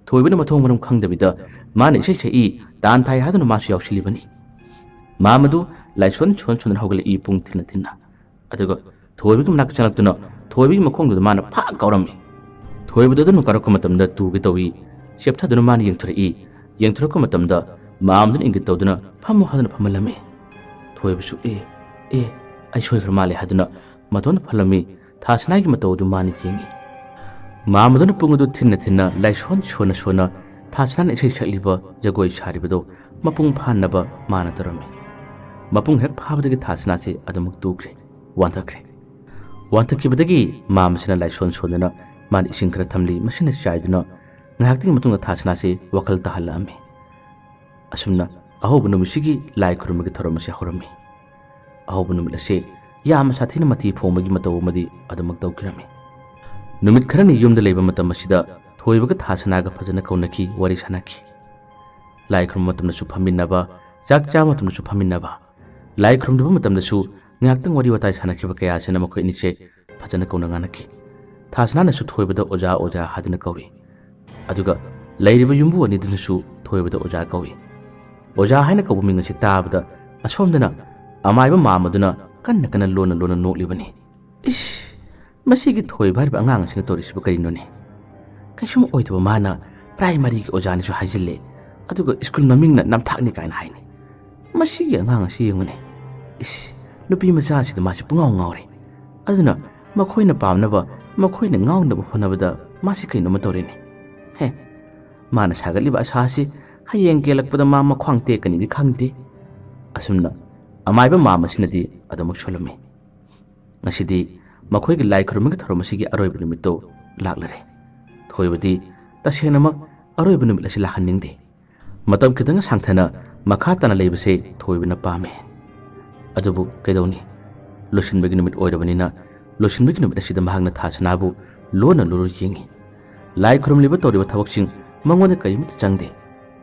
ꯊꯣꯏꯕꯅ ꯃꯊꯣꯡ ꯃꯔꯝ ꯈꯪꯗꯕꯤꯗ ꯃꯥꯅ ꯏꯁꯩ ꯁꯛꯏ, ꯇꯥꯟ ꯊꯥꯏ ꯍꯥꯏꯗꯨꯅ ꯃꯥꯁꯨ ꯌꯥꯎꯁꯤꯜꯂꯤꯕꯅꯤ꯫ ꯃꯥꯝ ꯑꯗꯨ ꯂꯥꯏꯁꯣꯟ ꯁꯣꯟ ꯁꯣꯟꯗꯨꯅ ꯍꯧꯒꯠꯂꯛꯏ ꯄꯨꯡ ꯊꯤꯟꯅ ꯊꯤꯟꯅ꯫ ꯑꯗꯨꯒ ꯊꯣꯏꯕꯒꯤ ꯃꯅꯥꯛꯇ ꯆꯪꯂꯛꯇꯨꯅ ꯊꯣꯏꯕꯒꯤ ꯃꯈꯣꯡꯗꯨꯗ ꯃꯥꯅ ꯐꯥꯛ ꯀꯥꯎꯔꯝꯃꯤ꯫ ꯊꯣꯏꯕꯗꯨ ꯑꯗꯨꯅ ꯀꯥꯎꯔꯛꯄ ꯃꯇꯝꯗ ꯇꯨꯒꯦ ꯇꯧꯏ꯫ ꯆꯦꯞꯊꯗꯨꯅ ꯃꯥꯅ ꯌꯦꯡꯊꯣꯔꯛꯏ꯫ ꯌꯦꯡꯊꯣꯔꯛꯄ ꯃꯇꯝꯗ ꯃꯥꯝꯗꯨꯅ ꯏꯪꯒꯤꯠ ꯇꯧꯗꯨꯅ "ꯐꯝꯃꯨ" ꯍꯥꯏꯗꯨꯅ ꯐꯝꯍꯜꯂꯝꯃꯤ꯫ ꯊꯣꯏꯕꯁꯨ "ꯑꯦ, ꯑꯦ, ꯑꯩ ꯁꯣꯏꯈ꯭ꯔ ꯃꯥꯜꯂꯦ" ꯍꯥꯏꯗꯨꯅ ꯃꯇꯣꯟꯗ ꯐꯝꯂꯝꯃꯤ꯫ ꯊꯥꯁꯅꯥꯒꯤ ꯃꯇꯧ ꯑꯗꯨ ꯃꯥꯅ ꯌꯦꯡꯉꯤ꯫ ꯃꯥꯝꯗꯨꯅ ꯄꯨꯡ ꯑꯗꯨ ꯊꯤꯟꯅ ꯊꯤꯟꯅ ꯂꯥꯏꯁꯣꯟ ꯁꯣꯟꯅ ꯁꯣꯟꯅ ꯊꯥꯁꯅꯥꯅ ꯏꯁꯩ ꯁꯛꯂꯤꯕ, ꯖꯒꯣꯏ ꯁꯥꯔꯤꯕꯗꯣ ꯃꯄꯨꯡ ꯐꯥꯅꯕ ꯃꯥꯅ ꯇꯧꯔꯝꯃꯤ꯫ ꯃꯄꯨꯡ ꯍꯦꯛ ꯐꯥꯕꯗꯒꯤ ꯊꯥꯁꯅꯥꯁꯤ ꯑꯗꯨꯃꯛ ꯇꯨꯈ꯭ꯔꯦ, ꯋꯥꯟꯊꯈ꯭ꯔꯦ꯫ ꯋꯥꯟꯊꯈꯤꯕꯗꯒꯤ ꯃꯥꯝꯁꯤꯅ ꯂꯥꯏꯁꯣꯟ ꯁꯣꯟꯗꯨꯅ ꯃꯥꯅ ꯏꯁꯤꯡ ꯈꯔ ꯊꯝꯂꯤ, ꯃꯁꯤꯅ ꯆꯥꯏꯗꯨꯅ ꯉꯥꯏꯍꯥꯛꯇꯒꯤ ꯃꯇꯨꯡꯗ ꯊꯥꯁꯅꯥꯁꯤ ꯋꯥꯈꯜ ꯇꯥꯍꯜꯂꯛꯑꯝꯃꯤ꯫ ꯑꯁꯨꯝꯅ ꯑꯍꯧꯕ ꯅꯨꯃꯤꯠꯁꯤꯒꯤ ꯂꯥꯏ ꯈꯨꯔꯨꯝꯕꯒꯤ ꯊꯧꯔꯝ ꯑꯁꯤ ꯍꯧꯔꯝꯃꯤ꯫ ꯑꯍꯧꯕ ꯅꯨꯃꯤꯠ ꯑꯁꯤ ꯌꯥꯝꯅ ꯁꯥꯊꯤꯅ ꯃꯊꯤ ꯐꯣꯡꯕꯒꯤ ꯃꯇꯧ ꯑꯃꯗꯤ ꯑꯗꯨꯃꯛ ꯇꯧꯈꯤꯔꯝꯃꯤ꯫ ꯅꯨꯃꯤꯠ ꯈꯔꯅꯤ ꯌꯨꯝꯗ ꯂꯩꯕ ꯃꯇꯝ ꯑꯁꯤꯗ ꯊꯣꯏꯕꯒ ꯊꯥꯁꯅꯥꯒ ꯐꯖꯅ ꯀꯧꯅꯈꯤ, ꯋꯥꯔꯤ ꯁꯥꯅꯈꯤ꯫ ꯂꯥꯏ ꯈꯨꯔꯨꯝꯕ ꯃꯇꯝꯗꯁꯨ ꯐꯝꯃꯤꯟꯅꯕ, ꯆꯥꯛ ꯆꯥꯕ ꯃꯇꯝꯗꯁꯨ ꯐꯝꯃꯤꯟꯅꯕ, ꯂꯥꯏ ꯈꯨꯔꯨꯝꯗꯕ ꯃꯇꯝꯗꯁꯨ ꯉꯥꯏꯍꯥꯛꯇꯪ ꯋꯥꯔꯤ ꯋꯥꯇꯥꯏ ꯁꯥꯅꯈꯤꯕ ꯀꯌꯥ ꯑꯁꯤꯅ ꯃꯈꯣꯏ ꯑꯅꯤꯁꯦ ꯐꯖꯅ ꯀꯧꯅ ꯉꯥꯡꯅꯈꯤ꯫ ꯊꯥꯁꯅꯥꯅꯁꯨ ꯊꯣꯏꯕꯗ "ꯑꯣꯖꯥ, ꯑꯣꯖꯥ" ꯍꯥꯏꯗꯨꯅ ꯀꯧꯏ꯫ ꯑꯗꯨꯒ ꯂꯩꯔꯤꯕ ꯌꯨꯝꯕꯨ ꯑꯅꯤꯗꯨꯅꯁꯨ ꯊꯣꯏꯕꯗ "ꯑꯣꯖꯥ" ꯀꯧꯏ꯫ "ꯑꯣꯖꯥ" ꯍꯥꯏꯅ ꯀꯧꯕ ꯃꯤꯡ ꯑꯁꯤ ꯇꯥꯕꯗ ꯑꯁꯣꯝꯗꯅ ꯑꯃꯥꯏꯕ ꯃꯥꯝ ꯑꯗꯨꯅ ꯀꯟꯅ ꯀꯟꯅ ꯂꯣꯟꯅ ꯂꯣꯟꯅ ꯅꯣꯛꯂꯤꯕꯅꯤ꯫ "ꯏꯁ, ꯃꯁꯤꯒꯤ ꯊꯣꯏꯕ ꯍꯥꯏꯔꯤꯕ ꯑꯉꯥꯡ ꯑꯁꯤꯅ ꯇꯧꯔꯤꯁꯤꯕꯨ ꯀꯔꯤꯅꯣꯅꯦ? ꯀꯩꯁꯨꯝ ꯑꯣꯏꯗꯕ ꯃꯥꯅ ꯄ꯭ꯔꯥꯏꯃꯔꯤꯒꯤ ꯑꯣꯖꯥꯅꯤꯁꯨ ꯍꯥꯏꯖꯤꯜꯂꯦ, ꯑꯗꯨꯒ ꯁ꯭ꯀꯨꯜ ꯃꯃꯤꯡꯅ ꯅꯝꯊꯥꯛꯅꯤ ꯀꯥꯏꯅ ꯍꯥꯏꯅꯤ꯫ ꯃꯁꯤꯒꯤ ꯑꯉꯥꯡ ꯑꯁꯤ ꯌꯦꯡꯉꯨꯅꯦ, ꯏꯁ, ꯅꯨꯄꯤ ꯃꯆꯥꯁꯤꯗ ꯃꯥꯁꯤ ꯄꯨꯡꯉꯥꯎ ꯉꯥꯎꯔꯦ꯫ ꯑꯗꯨꯅ ꯃꯈꯣꯏꯅ ꯄꯥꯝꯅꯕ, ꯃꯈꯣꯏꯅ ꯉꯥꯎꯅꯕ ꯍꯣꯠꯅꯕꯗ ꯃꯥꯁꯤ ꯀꯩꯅꯣꯝꯃ ꯇꯧꯔꯦꯅꯦ꯫ ꯍꯦ, ꯃꯥꯅ ꯁꯥꯒꯠꯂꯤꯕ ꯑꯁꯥ ꯑꯁꯤ ꯍꯌꯦꯡ ꯀꯦꯜꯂꯛꯄꯗ ꯃꯥ ꯃꯈ꯭ꯋꯥꯡ ꯇꯦꯛꯀꯅꯤꯗꯤ ꯈꯪꯗꯦ꯫ ꯑꯁꯨꯝꯅ ꯑꯃꯥꯏꯕ ꯃꯥꯝ ꯑꯁꯤꯅꯗꯤ ꯑꯗꯨꯃꯛ ꯁꯣꯜꯂꯝꯃꯤ꯫ ꯉꯁꯤꯗꯤ ꯃꯈꯣꯏꯒꯤ ꯂꯥꯏ ꯈꯨꯔꯨꯝꯕꯒꯤ ꯊꯧꯔꯝ ꯑꯁꯤꯒꯤ ꯑꯔꯣꯏꯕ ꯅꯨꯃꯤꯠꯇꯣ ꯂꯥꯛꯂꯔꯦ꯫ ꯊꯣꯏꯕꯗꯤ ꯇꯁꯦꯡꯅꯃꯛ ꯑꯔꯣꯏꯕ ꯅꯨꯃꯤꯠ ꯑꯁꯤ ꯂꯥꯛꯍꯟꯅꯤꯡꯗꯦ꯫ ꯃꯇꯝ ꯈꯤꯇꯪ ꯁꯥꯡꯊꯅ ꯃꯈꯥ ꯇꯥꯅ ꯂꯩꯕꯁꯦ ꯊꯣꯏꯕꯅ ꯄꯥꯝꯃꯤ꯫ ꯑꯗꯨꯕꯨ ꯀꯩꯗꯧꯅꯤ? ꯂꯣꯏꯁꯤꯟꯕꯒꯤ ꯅꯨꯃꯤꯠ ꯑꯣꯏꯔꯕꯅꯤꯅ ꯂꯣꯏꯁꯤꯟꯕꯒꯤ ꯅꯨꯃꯤꯠ ꯑꯁꯤꯗ ꯃꯍꯥꯛꯅ ꯊꯥꯁꯅꯥꯕꯨ ꯂꯣꯟꯅ ꯂꯨꯔꯨ ꯌꯦꯡꯉꯤ꯫ ꯂꯥꯏ ꯈꯨꯔꯨꯝꯂꯤꯕ ꯇꯧꯔꯤꯕ ꯊꯕꯛꯁꯤꯡ ꯃꯉꯣꯟꯗ ꯀꯔꯤꯃꯠꯇ ꯆꯪꯗꯦ꯫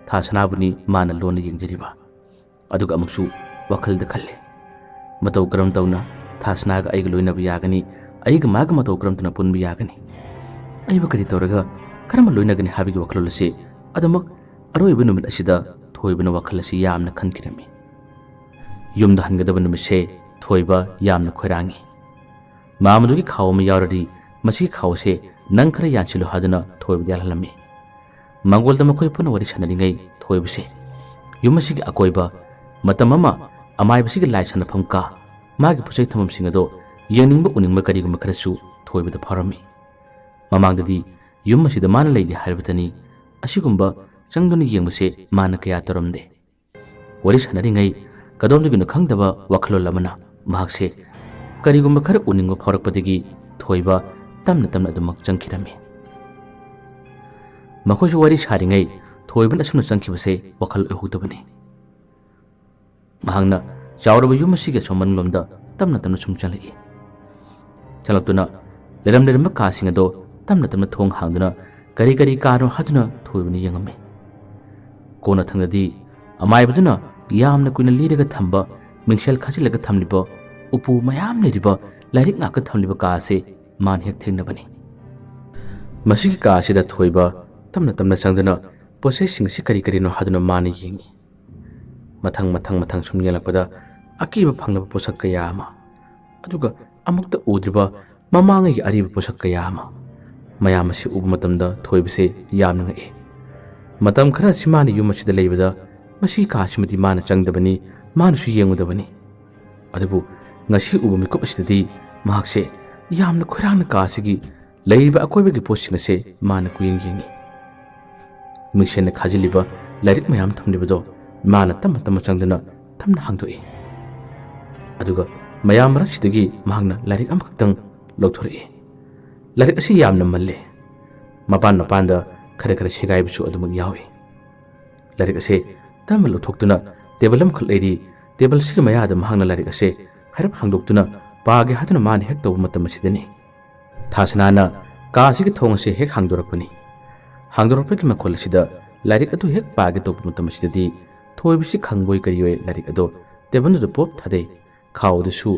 ꯊꯥꯁꯅꯥꯕꯨꯅꯤ ꯃꯥꯅ ꯂꯣꯟꯅ ꯌꯦꯡꯖꯔꯤꯕ꯫ ꯑꯗꯨꯒ ꯑꯃꯨꯛꯁꯨ ꯋꯥꯈꯜꯗ ꯈꯜꯂꯦ, "ꯃꯇꯧ ꯀꯔꯝ ꯇꯧꯅ ꯊꯥꯁꯅꯥꯒ ꯑꯩꯒ ꯂꯣꯏꯅꯕ ꯌꯥꯒꯅꯤ? ꯑꯩꯒ ꯃꯥꯒ ꯃꯇꯧ ꯀꯔꯝ ꯇꯧꯅ ꯄꯨꯟꯕ ꯌꯥꯒꯅꯤ? ꯑꯩꯕꯨ ꯀꯔꯤ ꯇꯧꯔꯒ ꯀꯔꯝꯕ ꯂꯣꯏꯅꯒꯅꯤ?" ꯍꯥꯏꯕꯒꯤ ꯋꯥꯈꯜꯂꯣꯟ ꯑꯁꯤ ꯑꯗꯨꯃꯛ ꯑꯔꯣꯏꯕ ꯅꯨꯃꯤꯠ ꯑꯁꯤꯗ ꯊꯣꯏꯕꯅ ꯋꯥꯈꯜ ꯑꯁꯤ ꯌꯥꯝꯅ ꯈꯟꯈꯤꯔꯝꯃꯤ꯫ ꯌꯨꯝꯗ ꯍꯟꯒꯗꯕ ꯅꯨꯃꯤꯠꯁꯦ ꯊꯣꯏꯕ ꯌꯥꯝꯅ ꯈꯣꯏꯔꯥꯡꯉꯤ꯫ ꯃꯥꯝꯃꯗꯨꯒꯤ ꯈꯥꯎ ꯑꯃ ꯌꯥꯎꯔꯗꯤ ꯃꯁꯤꯒꯤ ꯈꯥꯎ ꯑꯁꯦ ꯅꯪ ꯈꯔ ꯌꯥꯟꯁꯤꯜꯂꯨ ꯍꯥꯏꯗꯨꯅ ꯊꯣꯏꯕꯗ ꯌꯥꯜꯍꯜꯂꯝꯃꯤ꯫ ꯃꯪꯒꯣꯜꯗ ꯃꯈꯣꯏ ꯄꯨꯟꯅ ꯋꯥꯔꯤ ꯁꯥꯟꯅꯔꯤꯉꯩ ꯊꯣꯏꯕꯁꯦ ꯌꯨꯝ ꯑꯁꯤꯒꯤ ꯑꯀꯣꯏꯕ ꯃꯇꯝ ꯑꯃ ꯑꯃꯥꯏꯕꯁꯤꯒꯤ ꯂꯥꯏ ꯁꯥꯟꯅꯐꯝ ꯀꯥ, ꯃꯥꯒꯤ ꯄꯣꯠꯆꯩ ꯊꯝꯐꯝꯁꯤꯡ ꯑꯗꯣ ꯌꯦꯡꯅꯤꯡꯕ ꯎꯅꯤꯡꯕ ꯀꯔꯤꯒꯨꯝꯕ ꯈꯔꯁꯨ ꯊꯣꯏꯕꯗ ꯐꯥꯎꯔꯝꯃꯤ꯫ ꯃꯃꯥꯡꯗꯗꯤ ꯌꯨꯝ ꯑꯁꯤꯗ ꯃꯥꯅ ꯂꯩꯔꯤ ꯍꯥꯏꯔꯕꯗꯅꯤ ꯑꯁꯤꯒꯨꯝꯕ ꯆꯪꯗꯨꯅ ꯌꯦꯡꯕꯁꯦ ꯃꯥꯅ ꯀꯌꯥ ꯇꯧꯔꯝꯗꯦ꯫ ꯋꯥꯔꯤ ꯁꯥꯟꯅꯔꯤꯉꯩ ꯀꯗꯣꯝꯗꯒꯤꯅꯣ ꯈꯪꯗꯕ ꯋꯥꯈꯜꯂꯣꯟ ꯑꯃꯅ ꯃꯍꯥꯛꯁꯦ ꯀꯔꯤꯒꯨꯝꯕ ꯈꯔ ꯎꯅꯤꯡꯕ ꯐꯥꯎꯔꯛꯄꯗꯒꯤ ꯊꯣꯏꯕ ꯇꯞꯅ ꯇꯞꯅ ꯑꯗꯨꯃꯛ ꯆꯪꯈꯤꯔꯝꯃꯤ꯫ ꯃꯈꯣꯏꯁꯨ ꯋꯥꯔꯤ ꯁꯥꯔꯤꯉꯩ ꯊꯣꯏꯕꯅ ꯑꯁꯨꯝꯅ ꯆꯪꯈꯤꯕꯁꯦ ꯋꯥꯈꯜ ꯑꯣꯏꯍꯧꯗꯕꯅꯤ꯫ ꯃꯍꯥꯛꯅ ꯆꯥꯎꯔꯕ ꯌꯨꯝ ꯑꯁꯤꯒꯤ ꯑꯁꯣꯝ ꯃꯅꯨꯡꯂꯣꯝꯗ ꯇꯞꯅ ꯇꯞꯅ ꯁꯨꯝ ꯆꯪꯂꯛꯏ꯫ ꯆꯪꯂꯛꯇꯨꯅ ꯂꯩꯔꯝ ꯂꯩꯔꯝꯕ ꯀꯥꯁꯤꯡ ꯑꯗꯣ ꯇꯞꯅ ꯇꯞꯅ ꯊꯣꯡ ꯍꯥꯡꯗꯨꯅ ꯀꯔꯤ ꯀꯔꯤ ꯀꯥꯅꯣ ꯍꯥꯏꯗꯨꯅ ꯊꯣꯏꯕꯅ ꯌꯦꯡꯉꯝꯃꯤ꯫ ꯀꯣꯟꯅꯊꯪꯗꯗꯤ ꯑꯃꯥꯏꯕꯗꯨꯅ ꯌꯥꯝꯅ ꯀꯨꯏꯅ ꯂꯤꯔꯒ ꯊꯝꯕ, ꯃꯤꯡꯁꯦꯜ ꯈꯥꯖꯤꯜꯂꯒ ꯊꯝꯂꯤꯕ, ꯎꯄꯨ ꯃꯌꯥꯝ ꯂꯩꯔꯤꯕ, ꯂꯥꯏꯔꯤꯛ ꯉꯥꯛꯇ ꯊꯝꯂꯤꯕ ꯀꯥ ꯑꯁꯤ ꯃꯥꯅ ꯍꯦꯛ ꯊꯦꯡꯅꯕꯅꯤ꯫ ꯃꯁꯤꯒꯤ ꯀꯥ ꯑꯁꯤꯗ ꯊꯣꯏꯕ ꯇꯞꯅ ꯇꯞꯅ ꯆꯪꯗꯨꯅ ꯄꯣꯠꯆꯩꯁꯤꯡ ꯑꯁꯤ ꯀꯔꯤ ꯀꯔꯤꯅꯣ ꯍꯥꯏꯗꯨꯅ ꯃꯥꯅ ꯌꯦꯡꯉꯤ꯫ ꯃꯊꯪ ꯃꯊꯪ ꯃꯊꯪ ꯁꯨꯝ ꯌꯦꯡꯂꯛꯄꯗ ꯑꯀꯤꯕ ꯐꯪꯂꯕ ꯄꯣꯠꯁꯛ ꯀꯌꯥ ꯑꯃ, ꯑꯗꯨꯒ ꯑꯃꯨꯛꯇ ꯎꯗ꯭ꯔꯤꯕ ꯃꯃꯥꯡꯉꯩꯒꯤ ꯑꯔꯤꯕ ꯄꯣꯠꯁꯛ ꯀꯌꯥ ꯑꯃ, ꯃꯌꯥꯝ ꯑꯁꯤ ꯎꯕ ꯃꯇꯝꯗ ꯊꯣꯏꯕꯁꯦ ꯌꯥꯝꯅ ꯉꯛꯏ꯫ ꯃꯇꯝ ꯈꯔ ꯑꯁꯤ ꯃꯥꯅ ꯌꯨꯝ ꯑꯁꯤꯗ ꯂꯩꯕꯗ ꯃꯁꯤꯒꯤ ꯀꯥ ꯑꯁꯤꯃꯗꯤ ꯃꯥꯅ ꯆꯪꯗꯕꯅꯤ, ꯃꯥꯅꯁꯨ ꯌꯦꯡꯉꯨꯗꯕꯅꯤ꯫ ꯑꯗꯨꯕꯨ ꯉꯁꯤ ꯎꯕ ꯃꯤꯀꯨꯞ ꯑꯁꯤꯗꯗꯤ ꯃꯍꯥꯛꯁꯦ ꯌꯥꯝꯅ ꯈꯣꯏꯔꯥꯡꯅ ꯀꯥ ꯑꯁꯤꯒꯤ ꯂꯩꯔꯤꯕ ꯑꯀꯣꯏꯕꯒꯤ ꯄꯣꯠꯁꯤꯡ ꯑꯁꯦ ꯃꯥꯅ ꯀꯨꯌꯦꯡ ꯌꯦꯡꯉꯤ꯫ ꯃꯤꯡꯁꯦꯟꯅ ꯈꯥꯖꯤꯜꯂꯤꯕ ꯂꯥꯏꯔꯤꯛ ꯃꯌꯥꯝ ꯊꯝꯂꯤꯕꯗꯣ ꯃꯥꯅ ꯇꯞꯅ ꯇꯞꯅ ꯆꯪꯗꯨꯅ ꯇꯞꯅ ꯍꯥꯡꯗꯣꯛꯏ꯫ ꯑꯗꯨꯒ ꯃꯌꯥꯝ ꯃꯔꯛꯁꯤꯗꯒꯤ ꯃꯍꯥꯛꯅ ꯂꯥꯏꯔꯤꯛ ꯑꯃꯈꯛꯇꯪ ꯂꯧꯊꯣꯔꯛꯏ꯫ ꯂꯥꯏꯔꯤꯛ ꯑꯁꯤ ꯌꯥꯝꯅ ꯃꯜꯂꯤ꯫ ꯃꯄꯥꯟ ꯃꯄꯥꯟꯗ ꯈꯔ ꯈꯔ ꯁꯦꯒꯥꯏꯕꯁꯨ ꯑꯗꯨꯃꯛ ꯌꯥꯎꯏ꯫ ꯂꯥꯏꯔꯤꯛ ꯑꯁꯦ ꯇꯞꯅ ꯂꯧꯊꯣꯛꯇꯨꯅ ꯇꯦꯕꯜ ꯑꯃꯈꯛ ꯂꯩꯔꯤ, ꯇꯦꯕꯜꯁꯤꯒꯤ ꯃꯌꯥꯗ ꯃꯍꯥꯛꯅ ꯂꯥꯏꯔꯤꯛ ꯑꯁꯦ ꯍꯥꯏꯔꯞ ꯍꯥꯡꯗꯣꯛꯇꯨꯅ ꯄꯥꯒꯦ ꯍꯥꯏꯗꯨꯅ ꯃꯥꯅ ꯍꯦꯛ ꯇꯧꯕ ꯃꯇꯝ ꯑꯁꯤꯗꯅꯤ ꯊꯥꯁꯅꯥꯅ ꯀꯥ ꯑꯁꯤꯒꯤ ꯊꯣꯡ ꯑꯁꯤ ꯍꯦꯛ ꯍꯥꯡꯗꯣꯔꯛꯄꯅꯤ꯫ ꯍꯥꯡꯗꯣꯔꯛꯄꯒꯤ ꯃꯈꯣꯜ ꯑꯁꯤꯗ ꯂꯥꯏꯔꯤꯛ ꯑꯗꯨ ꯍꯦꯛ ꯄꯥꯒꯦ ꯇꯧꯕ ꯃꯇꯝ ꯑꯁꯤꯗꯗꯤ ꯊꯣꯏꯕꯁꯤ ꯈꯪꯕꯣꯏ ꯀꯔꯤꯑꯣꯏ ꯂꯥꯏꯔꯤꯛ ꯑꯗꯨ ꯇꯦꯕꯜꯗꯨꯗ ꯄꯣꯞ ꯊꯥꯗꯩ꯫ ꯈꯥꯎ ꯑꯗꯨꯁꯨ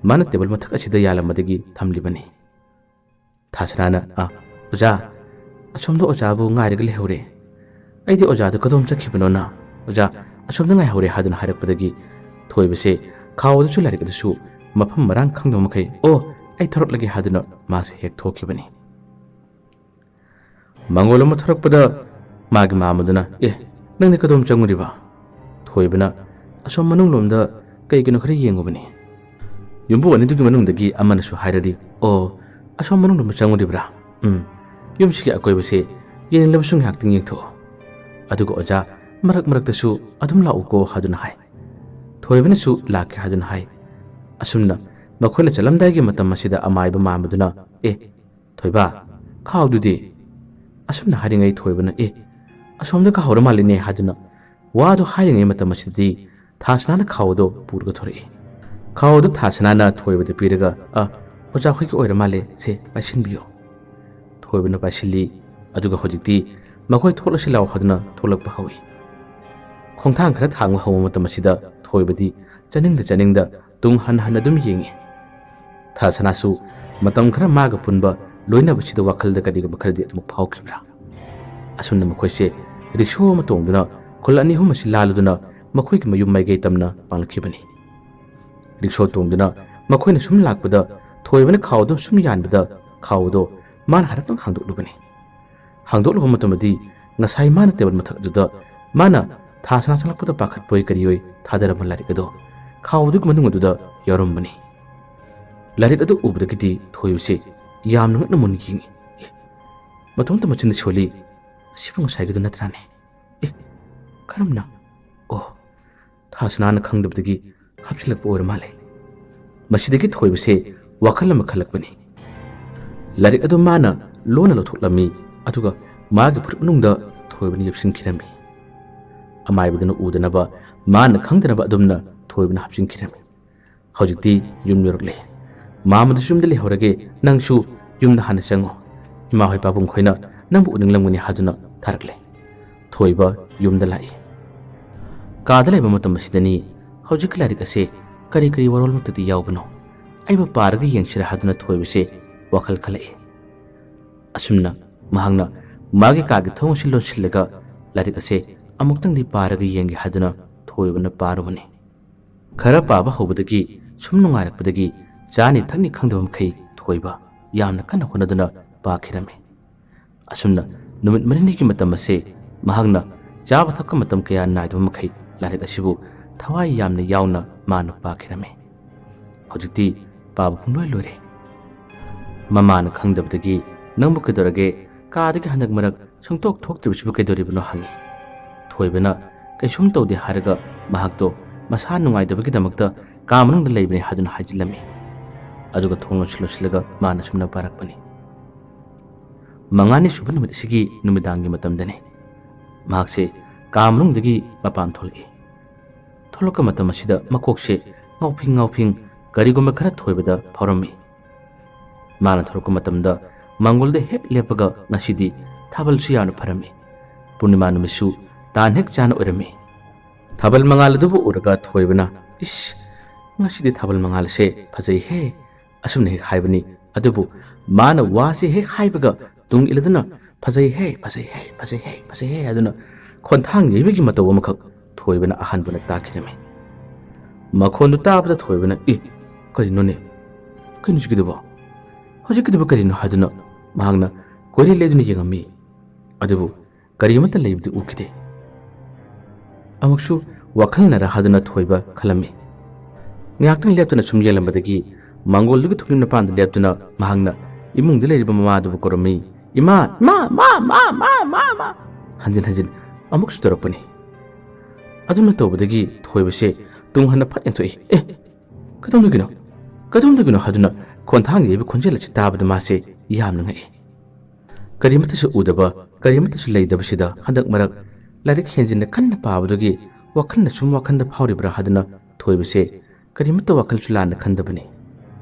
ꯃꯥꯅ ꯇꯦꯕꯜ ꯃꯊꯛ ꯑꯁꯤꯗ ꯌꯥꯜꯂꯝꯕꯗꯒꯤ ꯊꯝꯂꯤꯕꯅꯤ꯫ ꯊꯥꯁꯅꯥꯅ, "ꯑ, ꯑꯣꯖꯥ, ꯑꯁꯣꯝꯗ ꯑꯣꯖꯥꯕꯨ ꯉꯥꯏꯔꯒ ꯂꯩꯍꯧꯔꯦ꯫ ꯑꯩꯗꯤ ꯑꯣꯖꯥꯗꯨ ꯀꯗꯣꯝ ꯆꯠꯈꯤꯕꯅꯣꯅ, ꯑꯣꯖꯥ, ꯑꯁꯣꯝꯗ ꯉꯥꯏꯍꯧꯔꯦ" ꯍꯥꯏꯗꯨꯅ ꯍꯥꯏꯔꯛꯄꯗꯒꯤ ꯊꯣꯏꯕꯁꯦ ꯈꯥꯎ ꯑꯗꯨꯁꯨ ꯂꯥꯏꯔꯤꯛ ꯑꯗꯨꯁꯨ ꯃꯐꯝ ꯃꯔꯥꯡ ꯈꯪꯗꯕ ꯃꯈꯩ, "ꯑꯣ, ꯑꯩ ꯊꯣꯔꯛꯂꯒꯦ" ꯍꯥꯏꯗꯨꯅ ꯃꯥꯁꯦ ꯍꯦꯛ ꯊꯣꯛꯈꯤꯕꯅꯤ꯫ ꯃꯪꯒꯣꯜ ꯑꯃ ꯊꯣꯔꯛꯄꯗ ꯃꯥꯒꯤ ꯃꯥꯝꯃꯗꯨꯅ, "ꯑꯦ, ꯅꯪꯗꯤ ꯀꯗꯣꯝ ꯆꯪꯉꯨꯔꯤꯕ?" ꯊꯣꯏꯕꯅ, "ꯑꯁꯣꯝ ꯃꯅꯨꯡꯂꯣꯝꯗ ꯀꯩ ꯀꯩꯅꯣ ꯈꯔ ꯌꯦꯡꯉꯨꯕꯅꯤ꯫" ꯌꯨꯝꯕꯨ ꯑꯅꯤꯗꯨꯒꯤ ꯃꯅꯨꯡꯗꯒꯤ ꯑꯃꯅꯁꯨ ꯍꯥꯏꯔꯗꯤ, "ꯑꯣ, ꯑꯁꯣꯝ ꯃꯅꯨꯡꯂꯣꯝꯗ ꯆꯪꯉꯨꯔꯤꯕ꯭ꯔꯥ? ꯎꯝ, ꯌꯨꯝꯁꯤꯒꯤ ꯑꯀꯣꯏꯕꯁꯦ ꯌꯦꯡꯅꯤꯡꯂꯕꯁꯨ ꯉꯥꯏꯍꯥꯛꯇꯪ ꯌꯦꯡꯊꯣꯛꯑꯣ꯫" ꯑꯗꯨꯒ "ꯑꯣꯖꯥ, ꯃꯔꯛ ꯃꯔꯛꯇꯁꯨ ꯑꯗꯨꯝ ꯂꯥꯛꯎꯀꯣ" ꯍꯥꯏꯗꯨꯅ ꯍꯥꯏ꯫ ꯊꯣꯏꯕꯅꯁꯨ "ꯂꯥꯛꯀꯦ" ꯍꯥꯏꯗꯨꯅ ꯍꯥꯏ꯫ ꯑꯁꯨꯝꯅ ꯃꯈꯣꯏꯅ ꯆꯠꯂꯝꯗꯥꯏꯒꯤ ꯃꯇꯝ ꯑꯁꯤꯗ ꯑꯃꯥꯏꯕ ꯃꯥꯝꯃꯗꯨꯅ, "ꯑꯦ, ꯊꯣꯏꯕ, ꯈꯥꯎꯗꯨꯗꯤ?" ꯑꯁꯨꯝꯅ ꯍꯥꯏꯔꯤꯉꯩ ꯊꯣꯏꯕꯅ, "ꯑꯦ, ꯑꯁꯣꯝꯗ ꯀꯥꯍꯧꯔ ꯃꯥꯜꯂꯤꯅꯦ" ꯍꯥꯏꯗꯨꯅ ꯋꯥꯗꯨ ꯍꯥꯏꯔꯤꯉꯩ ꯃꯇꯝ ꯑꯁꯤꯗꯗꯤ ꯊꯥꯁꯅꯥꯅ ꯈꯥꯎ ꯑꯗꯨ ꯄꯨꯔꯒ ꯊꯣꯔꯛꯏ꯫ ꯈꯥꯎ ꯑꯗꯨ ꯊꯥꯁꯅꯥꯅ ꯊꯣꯏꯕꯗ ꯄꯤꯔꯒ, "ꯑ, ꯑꯣꯖꯥ ꯈꯣꯏꯒꯤ ꯑꯣꯏꯔ ꯃꯥꯜꯂꯦ, ꯁꯦ, ꯄꯥꯏꯁꯤꯟꯕꯤꯌꯨ꯫" ꯊꯣꯏꯕꯅ ꯄꯥꯏꯁꯤꯜꯂꯤ꯫ ꯑꯗꯨꯒ ꯍꯧꯖꯤꯛꯇꯤ ꯃꯈꯣꯏ ꯊꯣꯛꯂꯁꯤ ꯂꯥꯎ ꯍꯥꯏꯗꯨꯅ ꯊꯣꯛꯂꯛꯄ ꯍꯧꯏ꯫ ꯈꯣꯡꯊꯥꯡ ꯈꯔ ꯊꯥꯡꯕ ꯍꯧꯕ ꯃꯇꯝ ꯑꯁꯤꯗ ꯊꯣꯏꯕꯗꯤ ꯆꯥꯅꯤꯡꯗ ꯆꯥꯅꯤꯡꯗ ꯇꯨꯡ ꯍꯟ ꯍꯟ ꯑꯗꯨꯝ ꯌꯦꯡꯏ꯫ ꯊꯥꯁꯅꯥꯁꯨ ꯃꯇꯝ ꯈꯔ ꯃꯥꯒ ꯄꯨꯟꯕ ꯂꯣꯏꯅꯕꯁꯤꯗ ꯋꯥꯈꯜꯗ ꯀꯔꯤꯒꯨꯝꯕ ꯈꯔꯗꯤ ꯑꯗꯨꯃꯛ ꯐꯥꯎꯈꯤꯕ꯭ꯔꯥ? ꯑꯁꯨꯝꯅ ꯃꯈꯣꯏꯁꯦ ꯔꯤꯛꯁꯣ ꯑꯃ ꯇꯣꯡꯗꯨꯅ ꯈꯨꯜ ꯑꯅꯤ ꯑꯍꯨꯝ ꯑꯁꯤ ꯂꯥꯜꯂꯗꯨꯅ ꯃꯈꯣꯏꯒꯤ ꯃꯌꯨꯝ ꯃꯥꯏꯀꯩ ꯇꯝꯅ ꯄꯥꯡꯂꯛꯈꯤꯕꯅꯤ꯫ ꯔꯤꯛꯁꯣ ꯇꯣꯡꯗꯨꯅ ꯃꯈꯣꯏꯅ ꯁꯨꯝ ꯂꯥꯛꯄꯗ ꯊꯣꯏꯕꯅ ꯈꯥꯎꯗꯨ ꯁꯨꯝ ꯌꯥꯟꯕꯗ ꯈꯥꯎꯗꯣ ꯃꯥꯅ ꯍꯥꯏꯔꯞꯇꯪ ꯍꯥꯡꯗꯣꯛꯂꯨꯕꯅꯤ꯫ ꯍꯥꯡꯗꯣꯛꯂꯨꯕ ꯃꯇꯝꯗꯗꯤ ꯉꯁꯥꯏ ꯃꯥꯅ ꯇꯦꯕꯜ ꯃꯊꯛ ꯑꯗꯨꯗ ꯃꯥꯅ ꯊꯥ ꯁꯅꯥ ꯆꯪꯂꯛꯄꯗ ꯄꯥꯈꯠꯄꯣꯏ ꯀꯔꯤꯑꯣꯏ ꯊꯥꯗꯔꯝꯕ ꯂꯥꯏꯔꯤꯛ ꯑꯗꯨ ꯈꯥꯎꯗꯨꯒꯤ ꯃꯅꯨꯡ ꯑꯗꯨꯗ ꯌꯥꯎꯔꯝꯕꯅꯤ꯫ ꯂꯥꯏꯔꯤꯛ ꯑꯗꯨ ꯎꯕꯗꯒꯤꯗꯤ ꯊꯣꯏꯕꯁꯤ ꯌꯥꯝꯅ ꯉꯛꯅ ꯃꯨꯟꯅ ꯌꯦꯡꯉꯤ꯫ "ꯑꯦ, ꯃꯇꯣꯝꯇ ꯃꯆꯤꯟꯗ ꯁꯣꯜꯂꯤ꯫ ꯑꯁꯤꯕꯨ ꯉꯁꯥꯏꯒꯤꯗꯨ ꯅꯠꯇ꯭ꯔꯥꯅꯦ? ꯑꯦ, ꯀꯔꯝꯅ? ꯑꯣ, ꯊꯥꯁꯅꯥꯅ ꯈꯪꯗꯕꯗꯒꯤ ꯍꯥꯞꯆꯤꯜꯂꯛꯄ ꯑꯣꯏꯔ ꯃꯥꯜꯂꯦ꯫" ꯃꯁꯤꯗꯒꯤ ꯊꯣꯏꯕꯁꯦ ꯋꯥꯈꯜ ꯑꯃ ꯈꯜꯂꯛꯄꯅꯤ꯫ ꯂꯥꯏꯔꯤꯛ ꯑꯗꯨ ꯃꯥꯅ ꯂꯣꯟꯅ ꯂꯧꯊꯣꯛꯂꯝꯃꯤ, ꯑꯗꯨꯒ ꯃꯥꯒꯤ ꯐꯨꯔꯤꯠ ꯃꯅꯨꯡꯗ ꯊꯣꯏꯕꯅ ꯌꯦꯞꯁꯤꯟꯈꯤꯔꯝꯃꯤ꯫ ꯑꯃꯥꯏꯕꯗꯨꯅ ꯎꯗꯅꯕ, ꯃꯥꯅ ꯈꯪꯗꯅꯕ ꯑꯗꯨꯝꯅ ꯊꯣꯏꯕꯅ ꯍꯥꯞꯆꯤꯟꯈꯤꯔꯝꯃꯤ꯫ ꯍꯧꯖꯤꯛꯇꯤ ꯌꯨꯝ ꯌꯧꯔꯛꯂꯦ꯫ "ꯃꯥꯃꯗꯁꯨ ꯌꯨꯝꯗ ꯂꯩꯍꯧꯔꯒꯦ, ꯅꯪꯁꯨ ꯌꯨꯝꯗ ꯍꯥꯟꯅ ꯆꯪꯉꯨ꯫ ꯏꯃꯥ ꯍꯣꯏ ꯄꯥꯕꯨꯡ ꯈꯣꯏꯅ ꯅꯪꯕꯨ ꯎꯅꯤꯡꯂꯝꯒꯅꯤ" ꯍꯥꯏꯗꯨꯅ ꯊꯥꯔꯛꯂꯦ꯫ ꯊꯣꯏꯕ ꯌꯨꯝꯗ ꯂꯥꯛꯏ꯫ ꯀꯥꯗ ꯂꯩꯕ ꯃꯇꯝ ꯑꯁꯤꯗꯅꯤ ꯍꯧꯖꯤꯛꯀꯤ ꯂꯥꯏꯔꯤꯛ ꯑꯁꯦ ꯀꯔꯤ ꯀꯔꯤ ꯋꯥꯔꯣꯜꯃꯛꯇꯗꯤ ꯌꯥꯎꯕꯅꯣ? ꯑꯩꯕꯨ ꯄꯥꯔꯒ ꯌꯦꯡꯁꯤꯔꯥ ꯍꯥꯏꯗꯨꯅ ꯊꯣꯏꯕꯁꯦ ꯋꯥꯈꯜ ꯈꯜꯂꯛꯏ꯫ ꯑꯁꯨꯝꯅ ꯃꯍꯥꯛꯅ ꯃꯥꯒꯤ ꯀꯥꯒꯤ ꯊꯣꯡ ꯑꯁꯤ ꯂꯣꯟꯁꯤꯜꯂꯒ ꯂꯥꯏꯔꯤꯛ ꯑꯁꯦ ꯑꯃꯨꯛꯇꯪꯗꯤ ꯄꯥꯔꯒ ꯌꯦꯡꯒꯦ ꯍꯥꯏꯗꯨꯅ ꯊꯣꯏꯕꯅ ꯄꯥꯔꯨꯕꯅꯤ꯫ ꯈꯔ ꯄꯥꯕ ꯍꯧꯕꯗꯒꯤ ꯁꯨꯝ ꯅꯨꯡꯉꯥꯏꯔꯛꯄꯗꯒꯤ ꯆꯥꯅꯤ ꯊꯛꯅꯤ ꯈꯪꯗꯕ ꯃꯈꯩ ꯊꯣꯏꯕ ꯌꯥꯝꯅ ꯀꯟꯅ ꯍꯣꯠꯅꯗꯨꯅ ꯄꯥꯈꯤꯔꯝꯃꯤ꯫ ꯑꯁꯨꯝꯅ ꯅꯨꯃꯤꯠ ꯃꯔꯤꯅꯤꯒꯤ ꯃꯇꯝ ꯑꯁꯦ ꯃꯍꯥꯛꯅ ꯆꯥꯕ ꯊꯛꯄ ꯃꯇꯝ ꯀꯌꯥ ꯅꯥꯏꯗꯕ ꯃꯈꯩ ꯂꯥꯏꯔꯤꯛ ꯑꯁꯤꯕꯨ ꯊꯋꯥꯏ ꯌꯥꯝꯅ ꯌꯥꯎꯅ ꯃꯥꯅ ꯄꯥꯈꯤꯔꯝꯃꯤ꯫ ꯍꯧꯖꯤꯛꯇꯤ ꯄꯥꯕ ꯄꯨꯡꯂꯣꯏ ꯂꯣꯏꯔꯦ꯫ ꯃꯃꯥꯅ ꯈꯪꯗꯕꯗꯒꯤ "ꯅꯪꯕꯨ ꯀꯩꯗꯧꯔꯒꯦ? ꯀꯥꯗꯒꯤ ꯍꯟꯗꯛ ꯃꯔꯛ ꯁꯨꯡꯊꯣꯛ ꯊꯣꯛꯇ꯭ꯔꯤꯕꯁꯤꯕꯨ ꯀꯩꯗꯧꯔꯤꯕꯅꯣ?" ꯍꯪꯉꯤ꯫ ꯊꯣꯏꯕꯅ "ꯀꯩꯁꯨꯝ ꯇꯧꯗꯦ" ꯍꯥꯏꯔꯒ ꯃꯍꯥꯛꯇꯣ ꯃꯁꯥ ꯅꯨꯡꯉꯥꯏꯇꯕꯒꯤꯗꯃꯛꯇ ꯀꯥ ꯃꯅꯨꯡꯗ ꯂꯩꯕꯅꯤ ꯍꯥꯏꯗꯨꯅ ꯍꯥꯏꯖꯤꯜꯂꯝꯃꯤ꯫ ꯑꯗꯨꯒ ꯊꯣꯡ ꯂꯣꯟꯁꯤꯜ ꯂꯣꯟꯁꯤꯜꯂꯒ ꯃꯥꯅ ꯁꯨꯝꯅ ꯄꯥꯔꯛꯄꯅꯤ꯫ ꯃꯉꯥꯅꯤ ꯁꯨꯕ ꯅꯨꯃꯤꯠ ꯑꯁꯤꯒꯤ ꯅꯨꯃꯤꯗꯥꯡꯒꯤ ꯃꯇꯝꯗꯅꯤ꯫ ꯃꯍꯥꯛꯁꯦ ꯀꯥ ꯃꯅꯨꯡꯗꯒꯤ ꯃꯄꯥꯟ ꯊꯣꯛꯂꯛꯏ꯫ ꯊꯣꯛꯂꯛꯄ ꯃꯇꯝ ꯑꯁꯤꯗ ꯃꯀꯣꯛꯁꯦ ꯉꯥꯎꯐꯤꯡ ꯉꯥꯎꯐꯤꯡ ꯀꯔꯤꯒꯨꯝꯕ ꯈꯔ ꯊꯣꯏꯕꯗ ꯐꯥꯎꯔꯝꯃꯤ꯫ ꯃꯥꯅ ꯊꯣꯔꯛꯄ ꯃꯇꯝꯗ ꯃꯪꯒꯣꯜꯗ ꯍꯦꯛ ꯂꯦꯞꯄꯒ ꯉꯁꯤꯗꯤ ꯊꯥꯕꯜꯁꯨ ꯌꯥꯝꯅ ꯐꯔꯝꯃꯤ꯫ ꯄꯨꯔꯅꯤꯃꯥ ꯅꯨꯃꯤꯠꯁꯨ ꯇꯥꯟ ꯍꯦꯛ ꯆꯥꯅ ꯑꯣꯏꯔꯝꯃꯤ꯫ ꯊꯥꯕꯜ ꯃꯉꯥꯜ ꯑꯗꯨꯕꯨ ꯎꯔꯒ ꯊꯣꯏꯕꯅ, "ꯏꯁ, ꯉꯁꯤꯗꯤ ꯊꯥꯕꯜ ꯃꯉꯥꯜ ꯑꯁꯦ ꯐꯖꯩꯍꯦ!" ꯑꯁꯨꯝꯅ ꯍꯦꯛ ꯍꯥꯏꯕꯅꯤ꯫ ꯑꯗꯨꯕꯨ ꯃꯥꯅ ꯋꯥꯁꯤ ꯍꯦꯛ ꯍꯥꯏꯕꯒ ꯇꯨꯡ ꯏꯜꯂꯗꯨꯅ, "ꯐꯖꯩꯍꯦ, ꯐꯖꯩꯍꯦ, ꯐꯖꯩꯍꯦ, ꯐꯖꯩꯍꯦ" ꯍꯥꯏꯗꯨꯅ ꯈꯣꯟꯊꯥꯡ ꯌꯩꯕꯒꯤ ꯃꯇꯧ ꯑꯃꯈꯛ ꯊꯣꯏꯕꯅ ꯑꯍꯥꯟꯕꯅ ꯇꯥꯈꯤꯔꯝꯃꯤ꯫ ꯃꯈꯣꯟꯗꯨ ꯇꯥꯕꯗ ꯊꯣꯏꯕꯅ, "ꯑꯦ, ꯀꯔꯤꯅꯣꯅꯦ? ꯀꯩꯅꯣ ꯍꯧꯖꯤꯛꯀꯤꯗꯨꯕꯣ? ꯍꯧꯖꯤꯛꯀꯤꯗꯨꯕꯨ ꯀꯔꯤꯅꯣ?" ꯍꯥꯏꯗꯨꯅ ꯃꯍꯥꯛꯅ ꯀꯣꯏꯔꯦ ꯂꯩꯗꯨꯅ ꯌꯦꯡꯉꯝꯃꯤ꯫ ꯑꯗꯨꯕꯨ ꯀꯔꯤ ꯑꯃꯠꯇ ꯂꯩꯕꯗꯤ ꯎꯈꯤꯗꯦ꯫ ꯑꯃꯨꯛꯁꯨ ꯋꯥꯈꯜꯅꯔ ꯍꯥꯗꯨꯅ ꯊꯣꯏꯕ ꯈꯜꯂꯝꯃꯤ꯫ ꯉꯥꯏꯍꯥꯛꯇꯪ ꯂꯦꯞꯇꯅ ꯁꯨꯝ ꯌꯦꯡꯂꯝꯕꯗꯒꯤ ꯃꯥꯡꯒꯣꯜꯗꯨꯒꯤ ꯊꯣꯡꯖꯤꯟ ꯃꯄꯥꯟꯗ ꯂꯦꯞꯇꯨꯅ ꯃꯍꯥꯛꯅ ꯏꯃꯨꯡꯗ ꯂꯩꯔꯤꯕ ꯃꯃꯥꯗꯨꯕꯨ ꯀꯧꯔꯝꯃꯤ꯫ "ꯏꯃꯥ, ꯏꯃꯥ, ꯃꯥ, ꯃꯥ, ꯃꯥ, ꯃꯥ, ꯃꯥ!" ꯍꯟꯖꯤꯟ ꯍꯟꯖꯤꯟ ꯑꯃꯨꯛꯁꯨ ꯇꯧꯔꯛꯄꯅꯤ꯫ ꯑꯗꯨꯅ ꯇꯧꯕꯗꯒꯤ ꯊꯣꯏꯕꯁꯦ ꯇꯨꯡ ꯍꯟꯅ ꯐꯠ ꯌꯦꯡꯊꯣꯛꯏ꯫ "ꯑꯦ, ꯀꯗꯣꯝꯗꯒꯤꯅꯣ? ꯀꯗꯣꯝꯗꯒꯤꯅꯣ?" ꯍꯥꯏꯗꯨꯅ ꯈꯣꯟꯊꯥꯡ ꯌꯩꯕ ꯈꯣꯟꯖꯦꯜ ꯑꯁꯤ ꯇꯥꯕꯗ ꯃꯥꯁꯦ ꯌꯥꯝꯅ ꯉꯛꯏ꯫ ꯀꯔꯤꯃꯠꯇꯁꯨ ꯎꯗꯕ, ꯀꯔꯤꯃꯠꯇꯁꯨ ꯂꯩꯇꯕꯁꯤꯗ ꯍꯟꯗꯛ ꯃꯔꯛ ꯂꯥꯏꯔꯤꯛ ꯍꯦꯟꯖꯤꯟꯅ ꯀꯟꯅ ꯄꯥꯕꯗꯨꯒꯤ ꯋꯥꯈꯜꯅ ꯁꯨꯝ ꯋꯥꯈꯜꯗ ꯐꯥꯎꯔꯤꯕ꯭ꯔꯥ ꯍꯥꯏꯗꯨꯅ ꯊꯣꯏꯕꯁꯦ ꯀꯔꯤꯃꯠꯇ ꯋꯥꯈꯜꯁꯨ ꯂꯥꯟꯅ ꯈꯟꯗꯕꯅꯤ꯫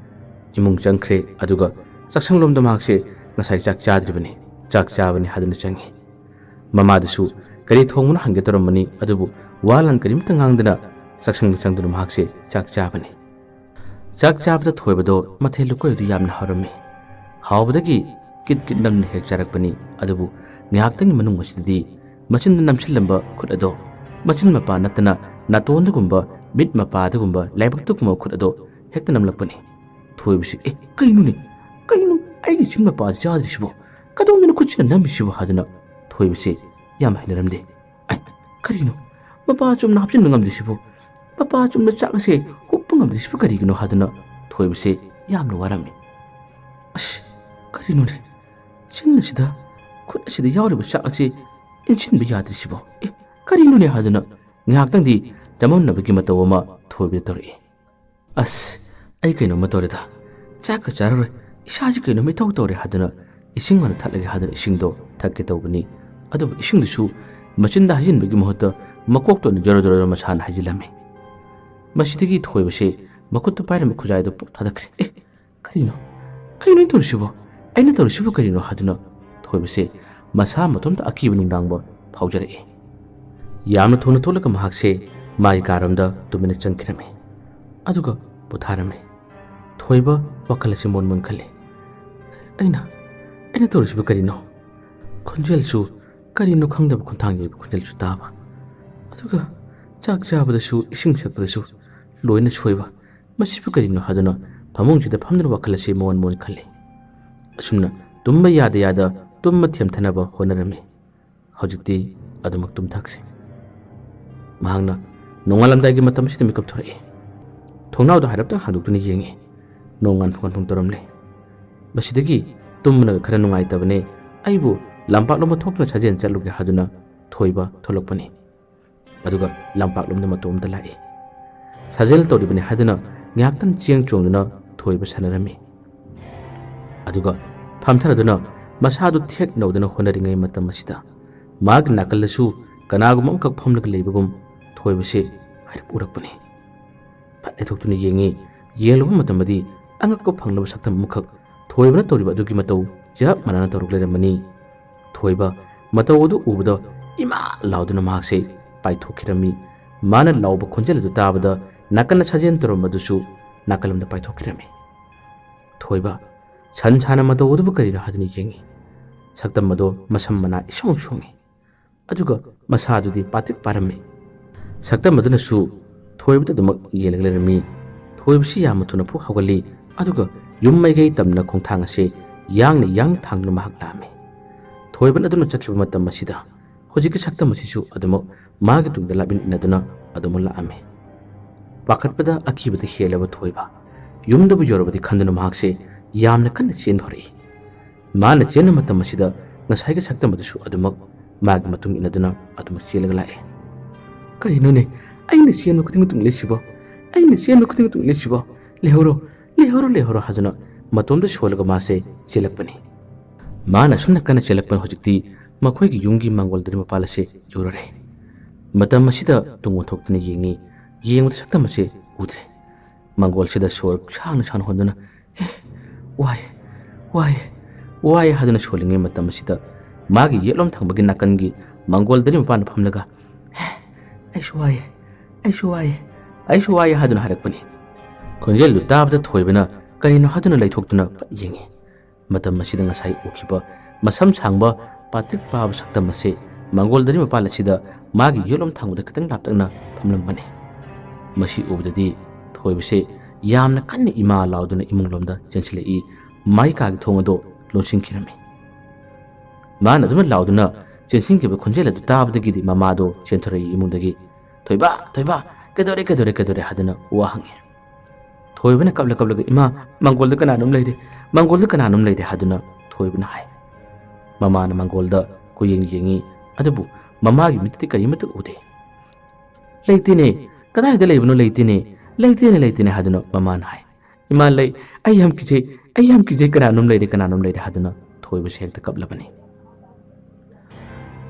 ꯏꯃꯨꯡ ꯆꯪꯈ꯭ꯔꯦ, ꯑꯗꯨꯒ ꯆꯥꯛꯁꯪꯂꯣꯝꯗ ꯃꯍꯥꯛꯁꯦ ꯉꯁꯥꯏ ꯆꯥꯛ ꯆꯥꯗ꯭ꯔꯤꯕꯅꯤ, ꯆꯥꯛ ꯆꯥꯕꯅꯤ ꯍꯥꯏꯗꯨꯅ ꯆꯪꯉꯤ꯫ ꯃꯃꯥꯗꯁꯨ ꯀꯔꯤ ꯊꯣꯡꯕꯅꯣ ꯍꯪꯒꯦ ꯇꯧꯔꯝꯕꯅꯤ, ꯑꯗꯨꯕꯨ ꯋꯥ ꯂꯥꯟ ꯀꯔꯤꯃꯠꯇ ꯉꯥꯡꯗꯅ ꯆꯥꯛꯁꯪꯗ ꯆꯪꯗꯨꯅ ꯃꯍꯥꯛꯁꯦ ꯆꯥꯛ ꯆꯥꯕꯅꯤ꯫ ꯆꯥꯛ ꯆꯥꯕꯗ ꯊꯣꯏꯕꯗꯣ ꯃꯊꯦꯜ ꯂꯨꯀꯣꯏ ꯑꯗꯨ ꯌꯥꯝꯅ ꯍꯥꯎꯔꯝꯃꯤ꯫ ꯍꯥꯎꯕꯗꯒꯤ ꯀꯤꯠ ꯀꯤꯠ ꯅꯝꯅ ꯍꯦꯛ ꯆꯥꯔꯛꯄꯅꯤ, ꯑꯗꯨꯕꯨ ꯉꯥꯏꯍꯥꯛꯇꯪꯒꯤ ꯃꯅꯨꯡ ꯑꯁꯤꯗꯗꯤ ꯃꯆꯤꯟꯗ ꯅꯝꯁꯤꯜꯂꯝꯕ ꯈꯨꯠ ꯑꯗꯣ ꯃꯆꯤꯟ ꯃꯄꯥ ꯅꯠꯇꯅ ꯅꯥꯇꯣꯟꯗꯒꯨꯝꯕ, ꯃꯤꯠ ꯃꯄꯥꯗꯒꯨꯝꯕ, ꯂꯥꯏꯕꯛꯇꯒꯨꯝꯕ ꯈꯨꯠ ꯑꯗꯣ ꯍꯦꯛꯇ ꯅꯝꯂꯛꯄꯅꯤ꯫ ꯊꯣꯏꯕꯁꯤ, "ꯑꯦ, ꯀꯩꯅꯣꯅꯦ? ꯀꯩꯅꯣ ꯑꯩꯒꯤ ꯆꯤꯟ ꯃꯄꯥ ꯆꯥꯗ꯭ꯔꯤꯁꯤꯕꯣ? ꯀꯗꯣꯝꯗꯅꯣ ꯈꯨꯠꯁꯤꯅ ꯅꯝꯃꯤꯁꯤꯕꯣ?" ꯍꯥꯏꯗꯨꯅ ꯊꯣꯏꯕꯁꯦ ꯌꯥꯝ ꯍꯩꯅꯔꯝꯗꯦ꯫ "ꯑꯩ, ꯀꯔꯤꯅꯣ? ꯃꯄꯥ ꯆꯨꯝꯅ ꯍꯥꯞꯆꯤꯟꯕ ꯉꯝꯗ꯭ꯔꯤꯁꯤꯕꯣ? ꯃꯄꯥ ꯆꯨꯝꯅ ꯆꯥꯛ ꯑꯁꯦ ꯍꯨꯞꯄ ꯉꯝꯗ꯭ꯔꯤꯁꯤꯕꯨ ꯀꯔꯤꯒꯤꯅꯣ?" ꯍꯥꯏꯗꯨꯅ ꯊꯣꯏꯕꯁꯦ ꯌꯥꯝꯅ ꯋꯥꯔꯝꯃꯤ꯫ "ꯑꯁ, ꯀꯔꯤꯅꯣꯅꯦ? ꯆꯤꯟ ꯑꯁꯤꯗ, ꯈꯨꯠ ꯑꯁꯤꯗ ꯌꯥꯎꯔꯤꯕ ꯆꯥꯛ ꯑꯁꯤ ꯏꯟꯁꯤꯟꯕ ꯌꯥꯗ꯭ꯔꯤꯁꯤꯕꯣ? ꯑꯦ, ꯀꯔꯤꯅꯣꯅꯦ?" ꯍꯥꯏꯗꯨꯅ ꯉꯥꯏꯍꯥꯛꯇꯪꯗꯤ ꯆꯃꯝꯅꯕꯒꯤ ꯃꯇꯧ ꯑꯃ ꯊꯣꯏꯕꯗ ꯇꯧꯔꯛꯏ꯫ "ꯑꯁ, ꯑꯩ ꯀꯩꯅꯣꯝꯃ ꯇꯧꯔꯦꯗ꯫ ꯆꯥꯛꯀ ꯆꯥꯔꯔꯣꯏ꯫ ꯏꯁꯥꯁꯤ ꯀꯩꯅꯣꯝꯃ ꯏꯇꯧ ꯇꯧꯔꯦ" ꯍꯥꯏꯗꯨꯅ ꯏꯁꯤꯡ ꯑꯣꯏꯅ ꯊꯛꯂꯒꯦ ꯍꯥꯏꯗꯨꯅ ꯏꯁꯤꯡꯗꯣ ꯊꯛꯀꯦ ꯇꯧꯕꯅꯤ꯫ ꯑꯗꯨꯕꯨ ꯏꯁꯤꯡꯗꯨꯁꯨ ꯃꯆꯤꯟꯗ ꯍꯩꯖꯤꯟꯕꯒꯤ ꯃꯍꯨꯠꯇ ꯃꯀꯣꯛꯇ ꯑꯣꯏꯅ ꯖꯣꯔꯣ ꯖꯣꯔꯣ ꯖꯣꯔꯣ ꯃꯁꯥꯅ ꯍꯩꯖꯤꯜꯂꯝꯃꯤ꯫ ꯃꯁꯤꯗꯒꯤ ꯊꯣꯏꯕꯁꯦ ꯃꯈꯨꯠꯇ ꯄꯥꯏꯔꯝꯕ ꯈꯨꯖꯥꯏꯗꯨ ꯄꯨꯛ ꯊꯥꯗꯈ꯭ꯔꯦ꯫ "ꯑꯦ, ꯀꯔꯤꯅꯣ? ꯀꯔꯤꯅꯣ ꯑꯩꯅ ꯇꯧꯔꯤꯁꯤꯕꯣ? ꯑꯩꯅ ꯇꯧꯔꯤꯁꯤꯕꯨ ꯀꯔꯤꯅꯣ?" ꯍꯥꯏꯗꯨꯅ ꯊꯣꯏꯕꯁꯦ ꯃꯁꯥ ꯃꯇꯣꯝꯇ ꯑꯀꯤꯕ ꯅꯨꯡꯗꯥꯡꯕ ꯐꯥꯎꯖꯔꯛꯏ꯫ ꯌꯥꯝꯅ ꯊꯨꯅ ꯊꯣꯛꯂꯒ ꯃꯍꯥꯛꯁꯦ ꯃꯥꯒꯤ ꯀꯥꯔꯣꯝꯗ ꯇꯨꯃꯤꯟꯅ ꯆꯪꯈꯤꯔꯝꯃꯤ꯫ ꯑꯗꯨꯒ ꯄꯣꯊꯥꯔꯝꯃꯤ꯫ ꯊꯣꯏꯕ ꯋꯥꯈꯜ ꯑꯁꯤ ꯃꯣꯟ ꯃꯣꯟ ꯈꯜꯂꯤ꯫ "ꯑꯩꯅ, ꯑꯩꯅ ꯇꯧꯔꯤꯁꯤꯕꯨ ꯀꯔꯤꯅꯣ?" ꯈꯣꯟꯖꯦꯜꯁꯨ ꯀꯔꯤꯅꯣ ꯈꯪꯗꯕ ꯈꯣꯟꯊꯥꯡ ꯌꯩꯕ ꯈꯣꯟꯖꯦꯜꯁꯨ ꯇꯥꯕ꯫ ꯑꯗꯨꯒ ꯆꯥꯛ ꯆꯥꯕꯗꯁꯨ, ꯏꯁꯤꯡ ꯊꯛꯄꯗꯁꯨ ꯂꯣꯏꯅ ꯁꯣꯏꯕ꯫ ꯃꯁꯤꯕꯨ ꯀꯔꯤꯅꯣ ꯍꯥꯏꯗꯨꯅ ꯐꯃꯨꯡꯁꯤꯗ ꯐꯝꯗꯨꯅ ꯋꯥꯈꯜ ꯑꯁꯤ ꯃꯣꯟ ꯃꯣꯟ ꯈꯜꯂꯤ꯫ ꯑꯁꯨꯝꯅ ꯇꯨꯝꯕ ꯌꯥꯗ ꯌꯥꯗ ꯇꯨꯝꯕ ꯊꯦꯝꯊꯅꯕ ꯍꯣꯠꯅꯔꯝꯃꯤ꯫ ꯍꯧꯖꯤꯛꯇꯤ ꯑꯗꯨꯃꯛ ꯇꯨꯝꯊꯈ꯭ꯔꯦ꯫ ꯃꯍꯥꯛꯅ ꯅꯣꯡꯉꯥꯜꯂꯝꯗꯥꯏꯒꯤ ꯃꯇꯝ ꯑꯁꯤꯗ ꯃꯤꯀꯞ ꯊꯣꯔꯛꯏ꯫ ꯊꯣꯡꯅꯥꯎꯗ ꯍꯥꯏꯔꯞꯇꯪ ꯍꯥꯡꯗꯣꯛꯇꯨꯅ ꯌꯦꯡꯏ꯫ ꯅꯣꯡ ꯉꯥꯟꯐꯝ ꯉꯥꯟꯐꯝ ꯇꯧꯔꯝꯂꯦ꯫ ꯃꯁꯤꯗꯒꯤ ꯇꯨꯝꯕꯅꯒ ꯈꯔ ꯅꯨꯡꯉꯥꯏꯇꯕꯅꯦ, ꯑꯩꯕꯨ ꯂꯝꯄꯥꯛꯂꯣꯝꯗ ꯊꯣꯛꯇꯨꯅ ꯁꯥꯖꯦꯜ ꯆꯠꯂꯨꯒꯦ ꯍꯥꯏꯗꯨꯅ ꯊꯣꯏꯕ ꯊꯣꯛꯂꯛꯄꯅꯤ꯫ ꯑꯗꯨꯒ ꯂꯝꯄꯥꯛꯂꯣꯝꯗ ꯃꯇꯣꯝꯇ ꯂꯥꯛꯏ꯫ ꯁꯥꯖꯦꯜ ꯇꯧꯔꯤꯕꯅꯤ ꯍꯥꯏꯗꯨꯅ ꯉꯥꯏꯍꯥꯛꯇꯪ ꯆꯦꯡ ꯆꯣꯡꯗꯨꯅ ꯊꯣꯏꯕ ꯁꯥꯟꯅꯔꯝꯃꯤ꯫ ꯑꯗꯨꯒ ꯐꯝꯊꯔꯗꯨꯅ ꯃꯁꯥꯗꯨ ꯊꯦꯛꯅꯧꯗꯅ ꯍꯣꯠꯅꯔꯤꯉꯩ ꯃꯇꯝ ꯑꯁꯤꯗ ꯃꯍꯥꯛꯀꯤ ꯅꯥꯀꯜꯗꯁꯨ ꯀꯅꯥꯒꯨꯝꯕ ꯑꯃꯈꯛ ꯐꯝꯂꯒ ꯂꯩꯕꯒꯨꯝ ꯊꯣꯏꯕꯁꯦ ꯍꯥꯏꯔꯞ ꯎꯔꯛꯄꯅꯤ꯫ ꯐꯠ ꯂꯩꯊꯣꯛꯇꯨꯅ ꯌꯦꯡꯉꯤ꯫ ꯌꯦꯡꯂꯨꯕ ꯃꯇꯝꯗꯗꯤ ꯑꯉꯛꯄ ꯐꯪꯂꯕ ꯁꯛꯇꯝ ꯑꯃꯈꯛ ꯊꯣꯏꯕꯅ ꯇꯧꯔꯤꯕ ꯑꯗꯨꯒꯤ ꯃꯇꯧ ꯆꯞ ꯃꯥꯟꯅꯅ ꯇꯧꯔꯛ ꯂꯩꯔꯝꯕꯅꯤ꯫ ꯊꯣꯏꯕ ꯃꯇꯧ ꯑꯗꯨ ꯎꯕꯗ ꯏꯃꯥ ꯂꯥꯎꯗꯨꯅ ꯃꯍꯥꯛꯁꯦ ꯄꯥꯏꯊꯣꯛꯈꯤꯔꯝꯃꯤ꯫ ꯃꯥꯅ ꯂꯥꯎꯕ ꯈꯣꯟꯖꯦꯜ ꯑꯗꯨ ꯇꯥꯕꯗ ꯅꯥꯀꯟꯗ ꯁꯥꯖꯦꯜ ꯇꯧꯔꯝꯕꯗꯨꯁꯨ ꯅꯥꯀꯜꯂꯣꯝꯗ ꯄꯥꯏꯊꯣꯛꯈꯤꯔꯝꯃꯤ꯫ ꯊꯣꯏꯕ ꯁꯟ ꯁꯥꯅ ꯃꯇꯧ ꯑꯗꯨꯕꯨ ꯀꯔꯤꯅꯣ ꯍꯥꯏꯗꯨꯅ ꯌꯦꯡꯉꯤ꯫ ꯁꯛꯇꯝ ꯑꯗꯣ ꯃꯁꯝ ꯃꯅꯥ ꯏꯁꯣꯡ ꯁꯣꯡꯉꯤ꯫ ꯑꯗꯨꯒ ꯃꯁꯥꯗꯨꯗꯤ ꯄꯥꯇ꯭ꯔꯤꯛ ꯄꯥꯔꯝꯃꯤ꯫ ꯁꯛꯇꯝ ꯑꯗꯨꯅꯁꯨ ꯊꯣꯏꯕꯗ ꯑꯗꯨꯃꯛ ꯌꯦꯡꯂꯒ ꯂꯩꯔꯝꯃꯤ꯫ ꯊꯣꯏꯕꯁꯤ ꯌꯥꯝꯅ ꯊꯨꯅ ꯐꯨꯛ ꯍꯧꯒꯠꯂꯤ꯫ ꯑꯗꯨꯒ ꯌꯨꯝ ꯃꯥꯏꯀꯩ ꯇꯝꯅ ꯈꯣꯡꯊꯥꯡ ꯑꯁꯤ ꯌꯥꯡꯅ ꯌꯥꯡꯅ ꯊꯥꯡꯗꯨꯅ ꯃꯍꯥꯛ ꯂꯥꯛꯑꯝꯃꯤ꯫ ꯊꯣꯏꯕꯅ ꯑꯗꯨꯅ ꯆꯠꯈꯤꯕ ꯃꯇꯝ ꯑꯁꯤꯗ ꯍꯧꯖꯤꯛꯀꯤ ꯁꯛꯇꯝ ꯑꯁꯤꯁꯨ ꯑꯗꯨꯃꯛ ꯃꯥꯒꯤ ꯇꯨꯡꯗ ꯂꯥꯛꯃꯤꯟ ꯏꯟꯅꯗꯨꯅ ꯑꯗꯨꯃꯛ ꯂꯥꯛꯑꯝꯃꯤ꯫ ꯄꯥꯈꯠꯄꯗ ꯑꯀꯤꯕꯗ ꯍꯦꯜꯂꯕ ꯊꯣꯏꯕ ꯌꯨꯝꯗꯕꯨ ꯌꯧꯔꯕꯗꯤ ꯈꯟꯗꯨꯅ ꯃꯍꯥꯛꯁꯦ ꯌꯥꯝꯅ ꯀꯟꯅ ꯆꯦꯟꯕ ꯍꯧꯔꯛꯏ꯫ ꯃꯥꯅ ꯆꯦꯟꯕ ꯃꯇꯝ ꯑꯁꯤꯗ ꯉꯁꯥꯏꯒꯤ ꯁꯛꯇꯝ ꯑꯗꯨꯁꯨ ꯑꯗꯨꯃꯛ ꯃꯥꯒꯤ ꯃꯇꯨꯡ ꯏꯟꯅꯗꯨꯅ ꯑꯗꯨꯃꯛ ꯆꯦꯜꯂꯒ ꯂꯥꯛꯑꯦ꯫ "ꯀꯔꯤꯅꯣꯅꯦ? ꯑꯩꯅ ꯆꯦꯟꯕ ꯈꯨꯗꯤꯡ ꯃꯇꯨꯡ ꯂꯩꯁꯤꯕꯣ? ꯑꯩꯅ ꯆꯦꯟꯕ ꯈꯨꯗꯤꯡ ꯃꯇꯨꯡ ꯂꯩꯁꯤꯕꯣ? ꯂꯩꯍꯧꯔꯣ, ꯂꯩꯍꯧꯔꯣ, ꯂꯩꯍꯧꯔꯣ" ꯍꯥꯏꯗꯨꯅ ꯃꯇꯣꯝꯗ ꯁꯣꯜꯂꯒ ꯃꯥꯁꯦ ꯆꯦꯜꯂꯛꯄꯅꯤ꯫ ꯃꯥꯅ ꯑꯁꯨꯝꯅ ꯀꯟꯅ ꯆꯦꯜꯂꯛꯄꯅ ꯍꯧꯖꯤꯛꯇꯤ ꯃꯈꯣꯏꯒꯤ ꯌꯨꯝꯒꯤ ꯃꯥꯡꯒꯣꯜ ꯗꯔꯤ ꯃꯄꯥꯜ ꯑꯁꯦ ꯌꯧꯔꯔꯦ꯫ ꯃꯇꯝ ꯑꯁꯤꯗ ꯇꯨꯡ ꯑꯣꯟꯊꯣꯛꯇꯨꯅ ꯌꯦꯡꯉꯤ꯫ ꯌꯦꯡꯕꯗ ꯁꯛꯇꯝ ꯑꯁꯦ ꯎꯗ꯭ꯔꯦ꯫ ꯃꯥꯡꯒꯣꯜꯁꯤꯗ ꯁꯣꯔ ꯁꯥꯡꯅ ꯁꯥꯡꯅ ꯍꯣꯟꯗꯨꯅ, "ꯑꯦ, ꯋꯥꯏ, ꯋꯥꯏ, ꯋꯥꯏ" ꯍꯥꯏꯗꯨꯅ ꯁꯣꯜꯂꯤꯉꯩ ꯃꯇꯝ ꯑꯁꯤꯗ ꯃꯥꯒꯤ ꯌꯦꯠꯂꯣꯝ ꯊꯪꯕꯒꯤ ꯅꯥꯀꯟꯒꯤ ꯃꯥꯡꯒꯣꯜ ꯗꯔꯤ ꯃꯄꯥꯟꯗ ꯐꯝꯂꯒ, "ꯑꯦ, ꯑꯩꯁꯨ ꯋꯥꯏꯌꯦ, ꯑꯩꯁꯨ ꯋꯥꯏꯌꯦ, ꯑꯩꯁꯨ ꯋꯥꯏꯌꯦ" ꯍꯥꯏꯗꯨꯅ ꯍꯥꯏꯔꯛꯄꯅꯤ꯫ ꯈꯣꯟꯖꯦꯜꯗꯨ ꯇꯥꯕꯗ ꯊꯣꯏꯕꯅ ꯀꯔꯤꯅꯣ ꯍꯥꯏꯗꯨꯅ ꯂꯩꯊꯣꯛꯇꯨꯅ ꯐꯠ ꯌꯦꯡꯉꯤ꯫ ꯃꯇꯝ ꯑꯁꯤꯗ ꯉꯁꯥꯏ ꯎꯈꯤꯕ ꯃꯁꯝ ꯁꯥꯡꯕ ꯄꯥꯇ꯭ꯔꯤꯛ ꯄꯥꯕ ꯁꯛꯇꯝ ꯑꯁꯤ ꯃꯥꯡꯒꯣꯜ ꯗꯔꯤ ꯃꯄꯥꯜ ꯑꯁꯤꯗ ꯃꯥꯒꯤ ꯌꯦꯠꯂꯣꯝ ꯊꯪꯕꯗ ꯈꯤꯇꯪ ꯂꯥꯞꯇꯛꯅ ꯐꯝꯂꯝꯕꯅꯤ꯫ ꯃꯁꯤ ꯎꯕꯗꯗꯤ ꯊꯣꯏꯕꯁꯦ ꯌꯥꯝꯅ ꯀꯟꯅ ꯏꯃꯥ ꯂꯥꯎꯗꯨꯅ ꯏꯃꯨꯡꯂꯣꯝꯗ ꯆꯦꯟꯁꯤꯜꯂꯛꯏ꯫ ꯃꯥꯏ ꯀꯥꯒꯤ ꯊꯣꯡ ꯑꯗꯨ ꯂꯣꯟꯁꯤꯟꯈꯤꯔꯝꯃꯤ꯫ ꯃꯥꯅ ꯑꯗꯨꯃꯛ ꯂꯥꯎꯗꯨꯅ ꯆꯦꯟꯁꯤꯟꯈꯤꯕ ꯈꯣꯟꯖꯦꯜ ꯑꯗꯨ ꯇꯥꯕꯗꯒꯤꯗꯤ ꯃꯃꯥꯗꯣ ꯆꯦꯟꯊꯣꯔꯛꯏ ꯏꯃꯨꯡꯗꯒꯤ꯫ "ꯊꯣꯏꯕ, ꯊꯣꯏꯕ, ꯀꯩꯗꯧꯔꯦ, ꯀꯩꯗꯧꯔꯦ, ꯀꯩꯗꯧꯔꯦ?" ꯍꯥꯏꯗꯨꯅ ꯋꯥ ꯍꯪꯉꯤ꯫ ꯊꯣꯏꯕꯅ ꯀꯞꯂ ꯀꯞꯂꯒ, "ꯏꯃꯥ, ꯃꯥꯡꯒꯣꯜꯗ ꯀꯅꯥꯅꯣꯝ ꯂꯩꯔꯦ, ꯃꯥꯡꯒꯣꯜꯗ ꯀꯅꯥꯅꯣꯝ ꯂꯩꯔꯦ" ꯍꯥꯏꯗꯨꯅ ꯊꯣꯏꯕꯅ ꯍꯥꯏ꯫ ꯃꯃꯥꯅ ꯃꯥꯡꯒꯣꯜꯗ ꯀꯣꯏꯌꯦꯡ ꯌꯦꯡꯉꯤ, ꯑꯗꯨꯕꯨ ꯃꯃꯥꯒꯤ ꯃꯤꯠꯇꯗꯤ ꯀꯔꯤꯃꯠꯇ ꯎꯗꯦ꯫ "ꯂꯩꯇꯦꯅꯦ, ꯀꯗꯥꯏꯗ ꯂꯩꯕꯅꯣ? ꯂꯩꯇꯦꯅꯦ, ꯂꯩꯇꯦꯅꯦ, ꯂꯩꯇꯦꯅꯦ" ꯍꯥꯏꯗꯨꯅ ꯃꯃꯥꯅ ꯍꯥꯏ꯫ "ꯏꯃꯥ ꯂꯩ, ꯑꯩ ꯌꯥꯝ ꯀꯤꯖꯩ, ꯑꯩ ꯌꯥꯝ ꯀꯤꯖꯩ, ꯀꯅꯥꯅꯣꯝ ꯂꯩꯔꯦ, ꯀꯅꯥꯅꯣꯝ ꯂꯩꯔꯦ" ꯍꯥꯏꯗꯨꯅ ꯊꯣꯏꯕꯁꯦ ꯍꯦꯛꯇ ꯀꯞꯂꯕꯅꯤ꯫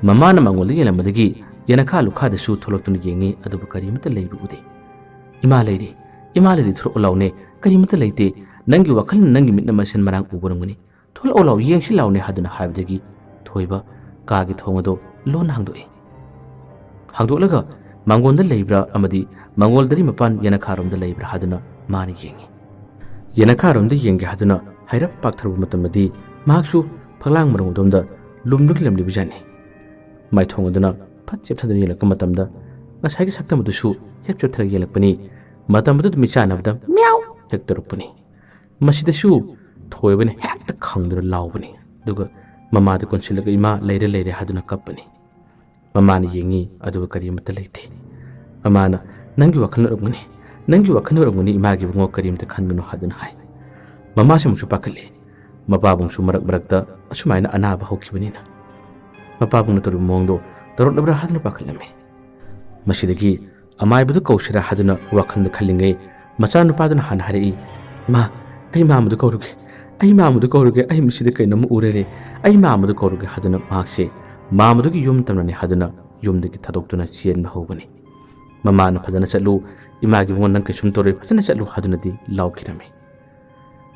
ꯃꯃꯥꯅ ꯃꯉꯣꯟꯗ ꯌꯦꯡꯂꯝꯕꯗꯒꯤ ꯌꯦꯅꯈꯥ ꯂꯨꯈꯥꯗꯁꯨ ꯊꯣꯛꯂꯛꯇꯨꯅ ꯌꯦꯡꯉꯤ, ꯑꯗꯨꯕꯨ ꯀꯔꯤꯃꯠꯇ ꯂꯩꯕ ꯎꯗꯦ꯫ "ꯏꯃꯥ ꯂꯩꯔꯤ, ꯏꯃꯥ ꯂꯩꯔꯤ, ꯊꯣꯔꯛꯑꯣ ꯂꯥꯎꯅꯦ, ꯀꯔꯤꯃꯠꯇ ꯂꯩꯇꯦ, ꯅꯪꯒꯤ ꯋꯥꯈꯜꯅ ꯅꯪꯒꯤ ꯃꯤꯠꯅ ꯃꯁꯦꯟ ꯃꯔꯥꯡ ꯎꯕ ꯑꯣꯏꯔꯝꯒꯅꯤ, ꯊꯣꯛꯂꯛꯑꯣ ꯂꯥꯎ, ꯌꯦꯡꯁꯤ ꯂꯥꯎꯅꯦ" ꯍꯥꯏꯗꯨꯅ ꯍꯥꯏꯕꯗꯒꯤ ꯊꯣꯏꯕ ꯀꯥꯒꯤ ꯊꯣꯡ ꯑꯗꯨ ꯂꯣꯟꯅ ꯍꯥꯡꯗꯣꯛꯏ꯫ ꯍꯥꯡꯗꯣꯛꯂꯒ ꯃꯥꯡꯒꯣꯟꯗ ꯂꯩꯕ꯭ꯔꯥ ꯑꯃꯗꯤ ꯃꯥꯡꯒꯣꯜꯗꯔꯤ ꯃꯄꯥꯟ ꯌꯦꯅꯈꯥꯔꯣꯝꯗ ꯂꯩꯕ꯭ꯔꯥ ꯍꯥꯏꯗꯨꯅ ꯃꯥꯅ ꯌꯦꯡꯉꯤ꯫ ꯌꯦꯅꯈꯥꯔꯣꯝꯗ ꯌꯦꯡꯒꯦ ꯍꯥꯏꯗꯨꯅ ꯍꯥꯏꯔꯞ ꯄꯥꯛꯊꯔꯨꯕ ꯃꯇꯝꯗꯗꯤ ꯃꯍꯥꯛꯁꯨ ꯐꯛꯂꯥꯡ ꯃꯔꯣꯡ ꯑꯗꯣꯝꯗ ꯂꯨꯝꯗꯨꯅ ꯂꯩꯔꯝꯂꯤꯕꯖꯥꯠꯅꯤ꯫ ꯃꯥꯏꯊꯣꯡ ꯑꯗꯨꯅ ꯐꯠ ꯆꯦꯞꯊꯗꯨꯅ ꯌꯦꯡꯂꯛꯄ ꯃꯇꯝꯗ ꯉꯁꯥꯏꯒꯤ ꯁꯛꯇꯝ ꯑꯗꯨꯁꯨ ꯍꯦꯞ ꯆꯦꯞꯊꯔꯒ ꯌꯦꯡꯂꯛꯄꯅꯤ꯫ ꯃꯇꯝ ꯑꯗꯨꯗ ꯃꯤꯠꯆꯥꯟꯅꯕꯗ "ꯃꯤꯌꯥꯎ" ꯍꯦꯛ ꯇꯧꯔꯛꯄꯅꯤ꯫ ꯃꯁꯤꯗꯁꯨ ꯊꯣꯏꯕꯅ ꯍꯦꯛꯇ ꯈꯪꯗꯨꯅ ꯂꯥꯎꯕꯅꯤ꯫ ꯑꯗꯨꯒ ꯃꯃꯥꯗ ꯀꯣꯟꯁꯤꯜꯂꯒ "ꯏꯃꯥ, ꯂꯩꯔꯦ, ꯂꯩꯔꯦ" ꯍꯥꯏꯗꯨꯅ ꯀꯞꯄꯅꯤ꯫ ꯃꯃꯥꯅ ꯌꯦꯡꯉꯤ, ꯑꯗꯨꯒ ꯀꯔꯤꯃꯠꯇ ꯂꯩꯇꯦ꯫ ꯃꯃꯥꯅ, "ꯅꯪꯒꯤ ꯋꯥꯈꯜ ꯑꯣꯏꯔꯝꯒꯅꯤ, ꯅꯪꯒꯤ ꯋꯥꯈꯜ ꯑꯣꯏꯔꯝꯒꯅꯤ ꯏꯃꯥꯒꯤ ꯏꯕꯨꯡꯉꯣ, ꯀꯔꯤꯃꯠꯇ ꯈꯟꯒꯅꯨ" ꯍꯥꯏꯗꯨꯅ ꯍꯥꯏ꯫ ꯃꯃꯥꯁꯦ ꯑꯃꯨꯛꯁꯨ ꯄꯥꯈꯠꯂꯦ꯫ ꯃꯄꯥꯕꯨꯡꯁꯨ ꯃꯔꯛ ꯃꯔꯛꯇ ꯑꯁꯨꯃꯥꯏꯅ ꯑꯅꯥꯕ ꯍꯧꯈꯤꯕꯅꯤꯅ꯫ ꯃꯄꯥꯕꯨꯡꯅ ꯇꯧꯔꯤꯕ ꯃꯑꯣꯡꯗꯣ ꯇꯧꯔꯛꯂꯕ꯭ꯔꯥ ꯍꯥꯏꯗꯨꯅ ꯄꯥꯈꯠꯂꯝꯃꯤ꯫ ꯃꯁꯤꯗꯒꯤ ꯑꯃꯥꯏꯕꯗꯨ ꯀꯧꯁꯤꯔꯥ ꯍꯥꯏꯗꯨꯅ ꯋꯥꯈꯜꯗ ꯈꯜꯂꯤꯉꯩ, ꯃꯆꯥꯅꯨꯄꯥꯗꯨꯅ ꯍꯥꯟꯅ ꯍꯥꯏꯔꯛꯏ, "ꯏꯃꯥ, ꯑꯩ ꯃꯥꯝꯃꯗꯨ ꯀꯧꯔꯨꯒꯦ, ꯑꯩ ꯃꯥꯝꯃꯗꯨ ꯀꯧꯔꯨꯒꯦ, ꯑꯩ ꯃꯁꯤꯗ ꯀꯩꯅꯣꯝꯃ ꯎꯔꯦꯅꯦ, ꯑꯩ ꯃꯥꯝꯃꯗꯨ ꯀꯧꯔꯨꯒꯦ" ꯍꯥꯏꯗꯨꯅ ꯃꯍꯥꯛꯁꯦ ꯃꯥꯝꯃꯗꯨꯒꯤ ꯌꯨꯝ ꯇꯝꯅꯅꯤ ꯍꯥꯏꯗꯨꯅ ꯌꯨꯝꯗꯒꯤ ꯊꯥꯗꯣꯛꯇꯨꯅ ꯆꯦꯟꯕ ꯍꯧꯕꯅꯤ꯫ ꯃꯃꯥꯅ, "ꯐꯖꯅ ꯆꯠꯂꯨ, ꯏꯃꯥꯒꯤ ꯏꯕꯨꯡꯉꯣ ꯅꯪ ꯀꯩꯁꯨꯝ ꯇꯧꯔꯣꯏ, ꯐꯖꯅ ꯆꯠꯂꯨ" ꯍꯥꯏꯗꯨꯅꯗꯤ ꯂꯥꯎꯈꯤꯔꯝꯃꯤ꯫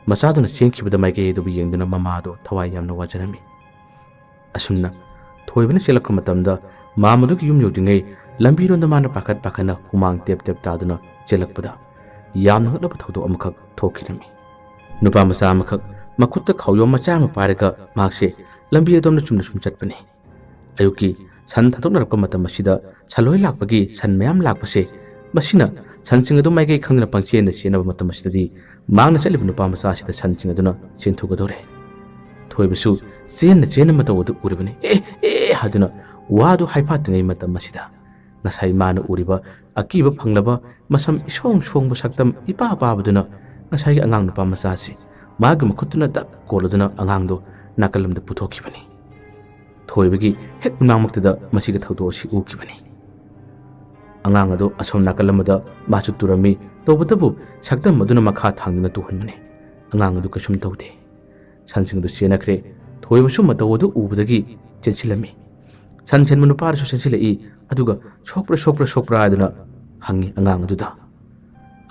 ꯃꯆꯥꯗꯨꯅ ꯆꯦꯟꯈꯤꯕꯗ ꯃꯥꯏꯀꯩ ꯑꯗꯨꯕꯨ ꯌꯦꯡꯗꯨꯅ ꯃꯃꯥꯗꯣ ꯊꯋꯥꯏ ꯌꯥꯝꯅ ꯋꯥꯖꯔꯝꯃꯤ꯫ ꯑꯁꯨꯝꯅ ꯊꯣꯏꯕꯅ ꯆꯦꯜꯂꯛꯄ ꯃꯇꯝꯗ ꯃꯥꯝꯃꯗꯨꯒꯤ ꯌꯨꯝ ꯌꯧꯗ꯭ꯔꯤꯉꯩ ꯂꯝꯕꯤꯔꯣꯝꯗ ꯃꯥꯅ ꯄꯥꯈꯠ ꯄꯥꯈꯠꯅ ꯍꯨꯃꯥꯡ ꯇꯦꯞ ꯇꯦꯞ ꯇꯥꯗꯨꯅ ꯆꯦꯜꯂꯛꯄꯗ ꯌꯥꯝꯅ ꯉꯛꯂꯕ ꯊꯧꯗꯣꯛ ꯑꯃꯈꯛ ꯊꯣꯛꯈꯤꯔꯝꯃꯤ꯫ ꯅꯨꯄꯥ ꯃꯆꯥ ꯑꯃꯈꯛ ꯃꯈꯨꯠꯇ ꯈꯥꯎꯌꯣꯝ ꯃꯆꯥ ꯑꯃ ꯄꯥꯏꯔꯒ ꯃꯍꯥꯛꯁꯦ ꯂꯝꯕꯤ ꯑꯗꯣꯝꯗ ꯆꯨꯝꯅ ꯁꯨꯝ ꯆꯠꯄꯅꯤ꯫ ꯑꯌꯨꯛꯀꯤ ꯁꯟ ꯊꯥꯗꯣꯛꯅꯔꯛꯄ ꯃꯇꯝ ꯑꯁꯤꯗ ꯁꯟꯂꯣꯏ ꯂꯥꯛꯄꯒꯤ ꯁꯟ ꯃꯌꯥꯝ ꯂꯥꯛꯄꯁꯦ, ꯃꯁꯤꯅ ꯁꯟꯁꯤꯡ ꯑꯗꯨ ꯃꯥꯏꯀꯩ ꯈꯪꯗꯅ ꯄꯪꯆꯦꯟꯗ ꯆꯦꯟꯅꯕ ꯃꯇꯝ ꯑꯁꯤꯗꯗꯤ ꯃꯥꯡꯅ ꯆꯠꯂꯤꯕ ꯅꯨꯄꯥ ꯃꯆꯥ ꯑꯁꯤꯗ ꯁꯟꯁꯤꯡ ꯑꯗꯨꯅ ꯆꯦꯟꯊꯨꯒꯗꯧꯔꯦ꯫ ꯊꯣꯏꯕꯁꯨ ꯆꯦꯟꯅ ꯆꯦꯟꯅ ꯃꯇꯧ ꯑꯗꯨ ꯎꯔꯤꯕꯅꯤ꯫ "ꯑꯦ, ꯑꯦ, "ꯑꯦ" ꯍꯥꯏꯗꯨꯅ ꯋꯥꯗꯨ ꯍꯥꯏꯐꯥꯠꯇ꯭ꯔꯤꯉꯩ ꯃꯇꯝ ꯑꯁꯤꯗ ꯉꯁꯥꯏ ꯃꯥꯅ ꯎꯔꯤꯕ ꯑꯀꯤꯕ ꯐꯪꯂꯕ ꯃꯁꯝ ꯏꯁꯣꯡ ꯁꯣꯡꯕ ꯁꯛꯇꯝ ꯏꯄꯥ ꯄꯥꯕꯗꯨꯅ ꯉꯁꯥꯏꯒꯤ ꯑꯉꯥꯡ ꯅꯨꯄꯥ ꯃꯆꯥꯁꯤ ꯃꯥꯒꯤ ꯃꯈꯨꯠꯇꯨꯅ ꯗꯛ ꯀꯣꯜꯂꯗꯨꯅ ꯑꯉꯥꯡꯗꯣ ꯅꯥꯀꯜ ꯑꯃꯗ ꯄꯨꯊꯣꯛꯈꯤꯕꯅꯤ꯫ ꯊꯣꯏꯕꯒꯤ ꯍꯦꯛ ꯃꯅꯥꯛꯃꯛꯇꯨꯗ ꯃꯁꯤꯒꯤ ꯊꯧꯗꯣꯛ ꯑꯁꯤ ꯎꯈꯤꯕꯅꯤ꯫ ꯑꯉꯥꯡ ꯑꯗꯨ ꯑꯁꯣꯝ ꯅꯥꯀꯜ ꯑꯃꯗ ꯃꯥꯁꯨ ꯇꯨꯔꯝꯃꯤ꯫ ꯇꯧꯕꯇꯕꯨ ꯁꯛꯇꯝ ꯑꯗꯨꯅ ꯃꯈꯥ ꯊꯥꯡꯗꯨꯅ ꯇꯨꯍꯟꯕꯅꯤ꯫ ꯑꯉꯥꯡ ꯑꯗꯨ ꯀꯩꯁꯨꯝ ꯇꯧꯗꯦ꯫ ꯁꯟꯁꯤꯡ ꯑꯗꯨ ꯆꯦꯟꯅꯈ꯭ꯔꯦ꯫ ꯊꯣꯏꯕꯁꯨ ꯃꯇꯧ ꯑꯗꯨ ꯎꯕꯗꯒꯤ ꯆꯦꯟꯁꯤꯜꯂꯝꯃꯤ꯫ ꯁꯟ ꯁꯦꯟꯕ ꯅꯨꯄꯥ ꯑꯗꯨꯁꯨ ꯆꯦꯟꯁꯤꯜꯂꯛꯏ꯫ ꯑꯗꯨꯒ "ꯁꯣꯛꯄ꯭ꯔꯥ, ꯁꯣꯛꯄ꯭ꯔꯥ, ꯁꯣꯛꯄ꯭ꯔꯥ?" ꯍꯥꯏꯗꯨꯅ ꯍꯪꯉꯤ ꯑꯉꯥꯡ ꯑꯗꯨꯗ꯫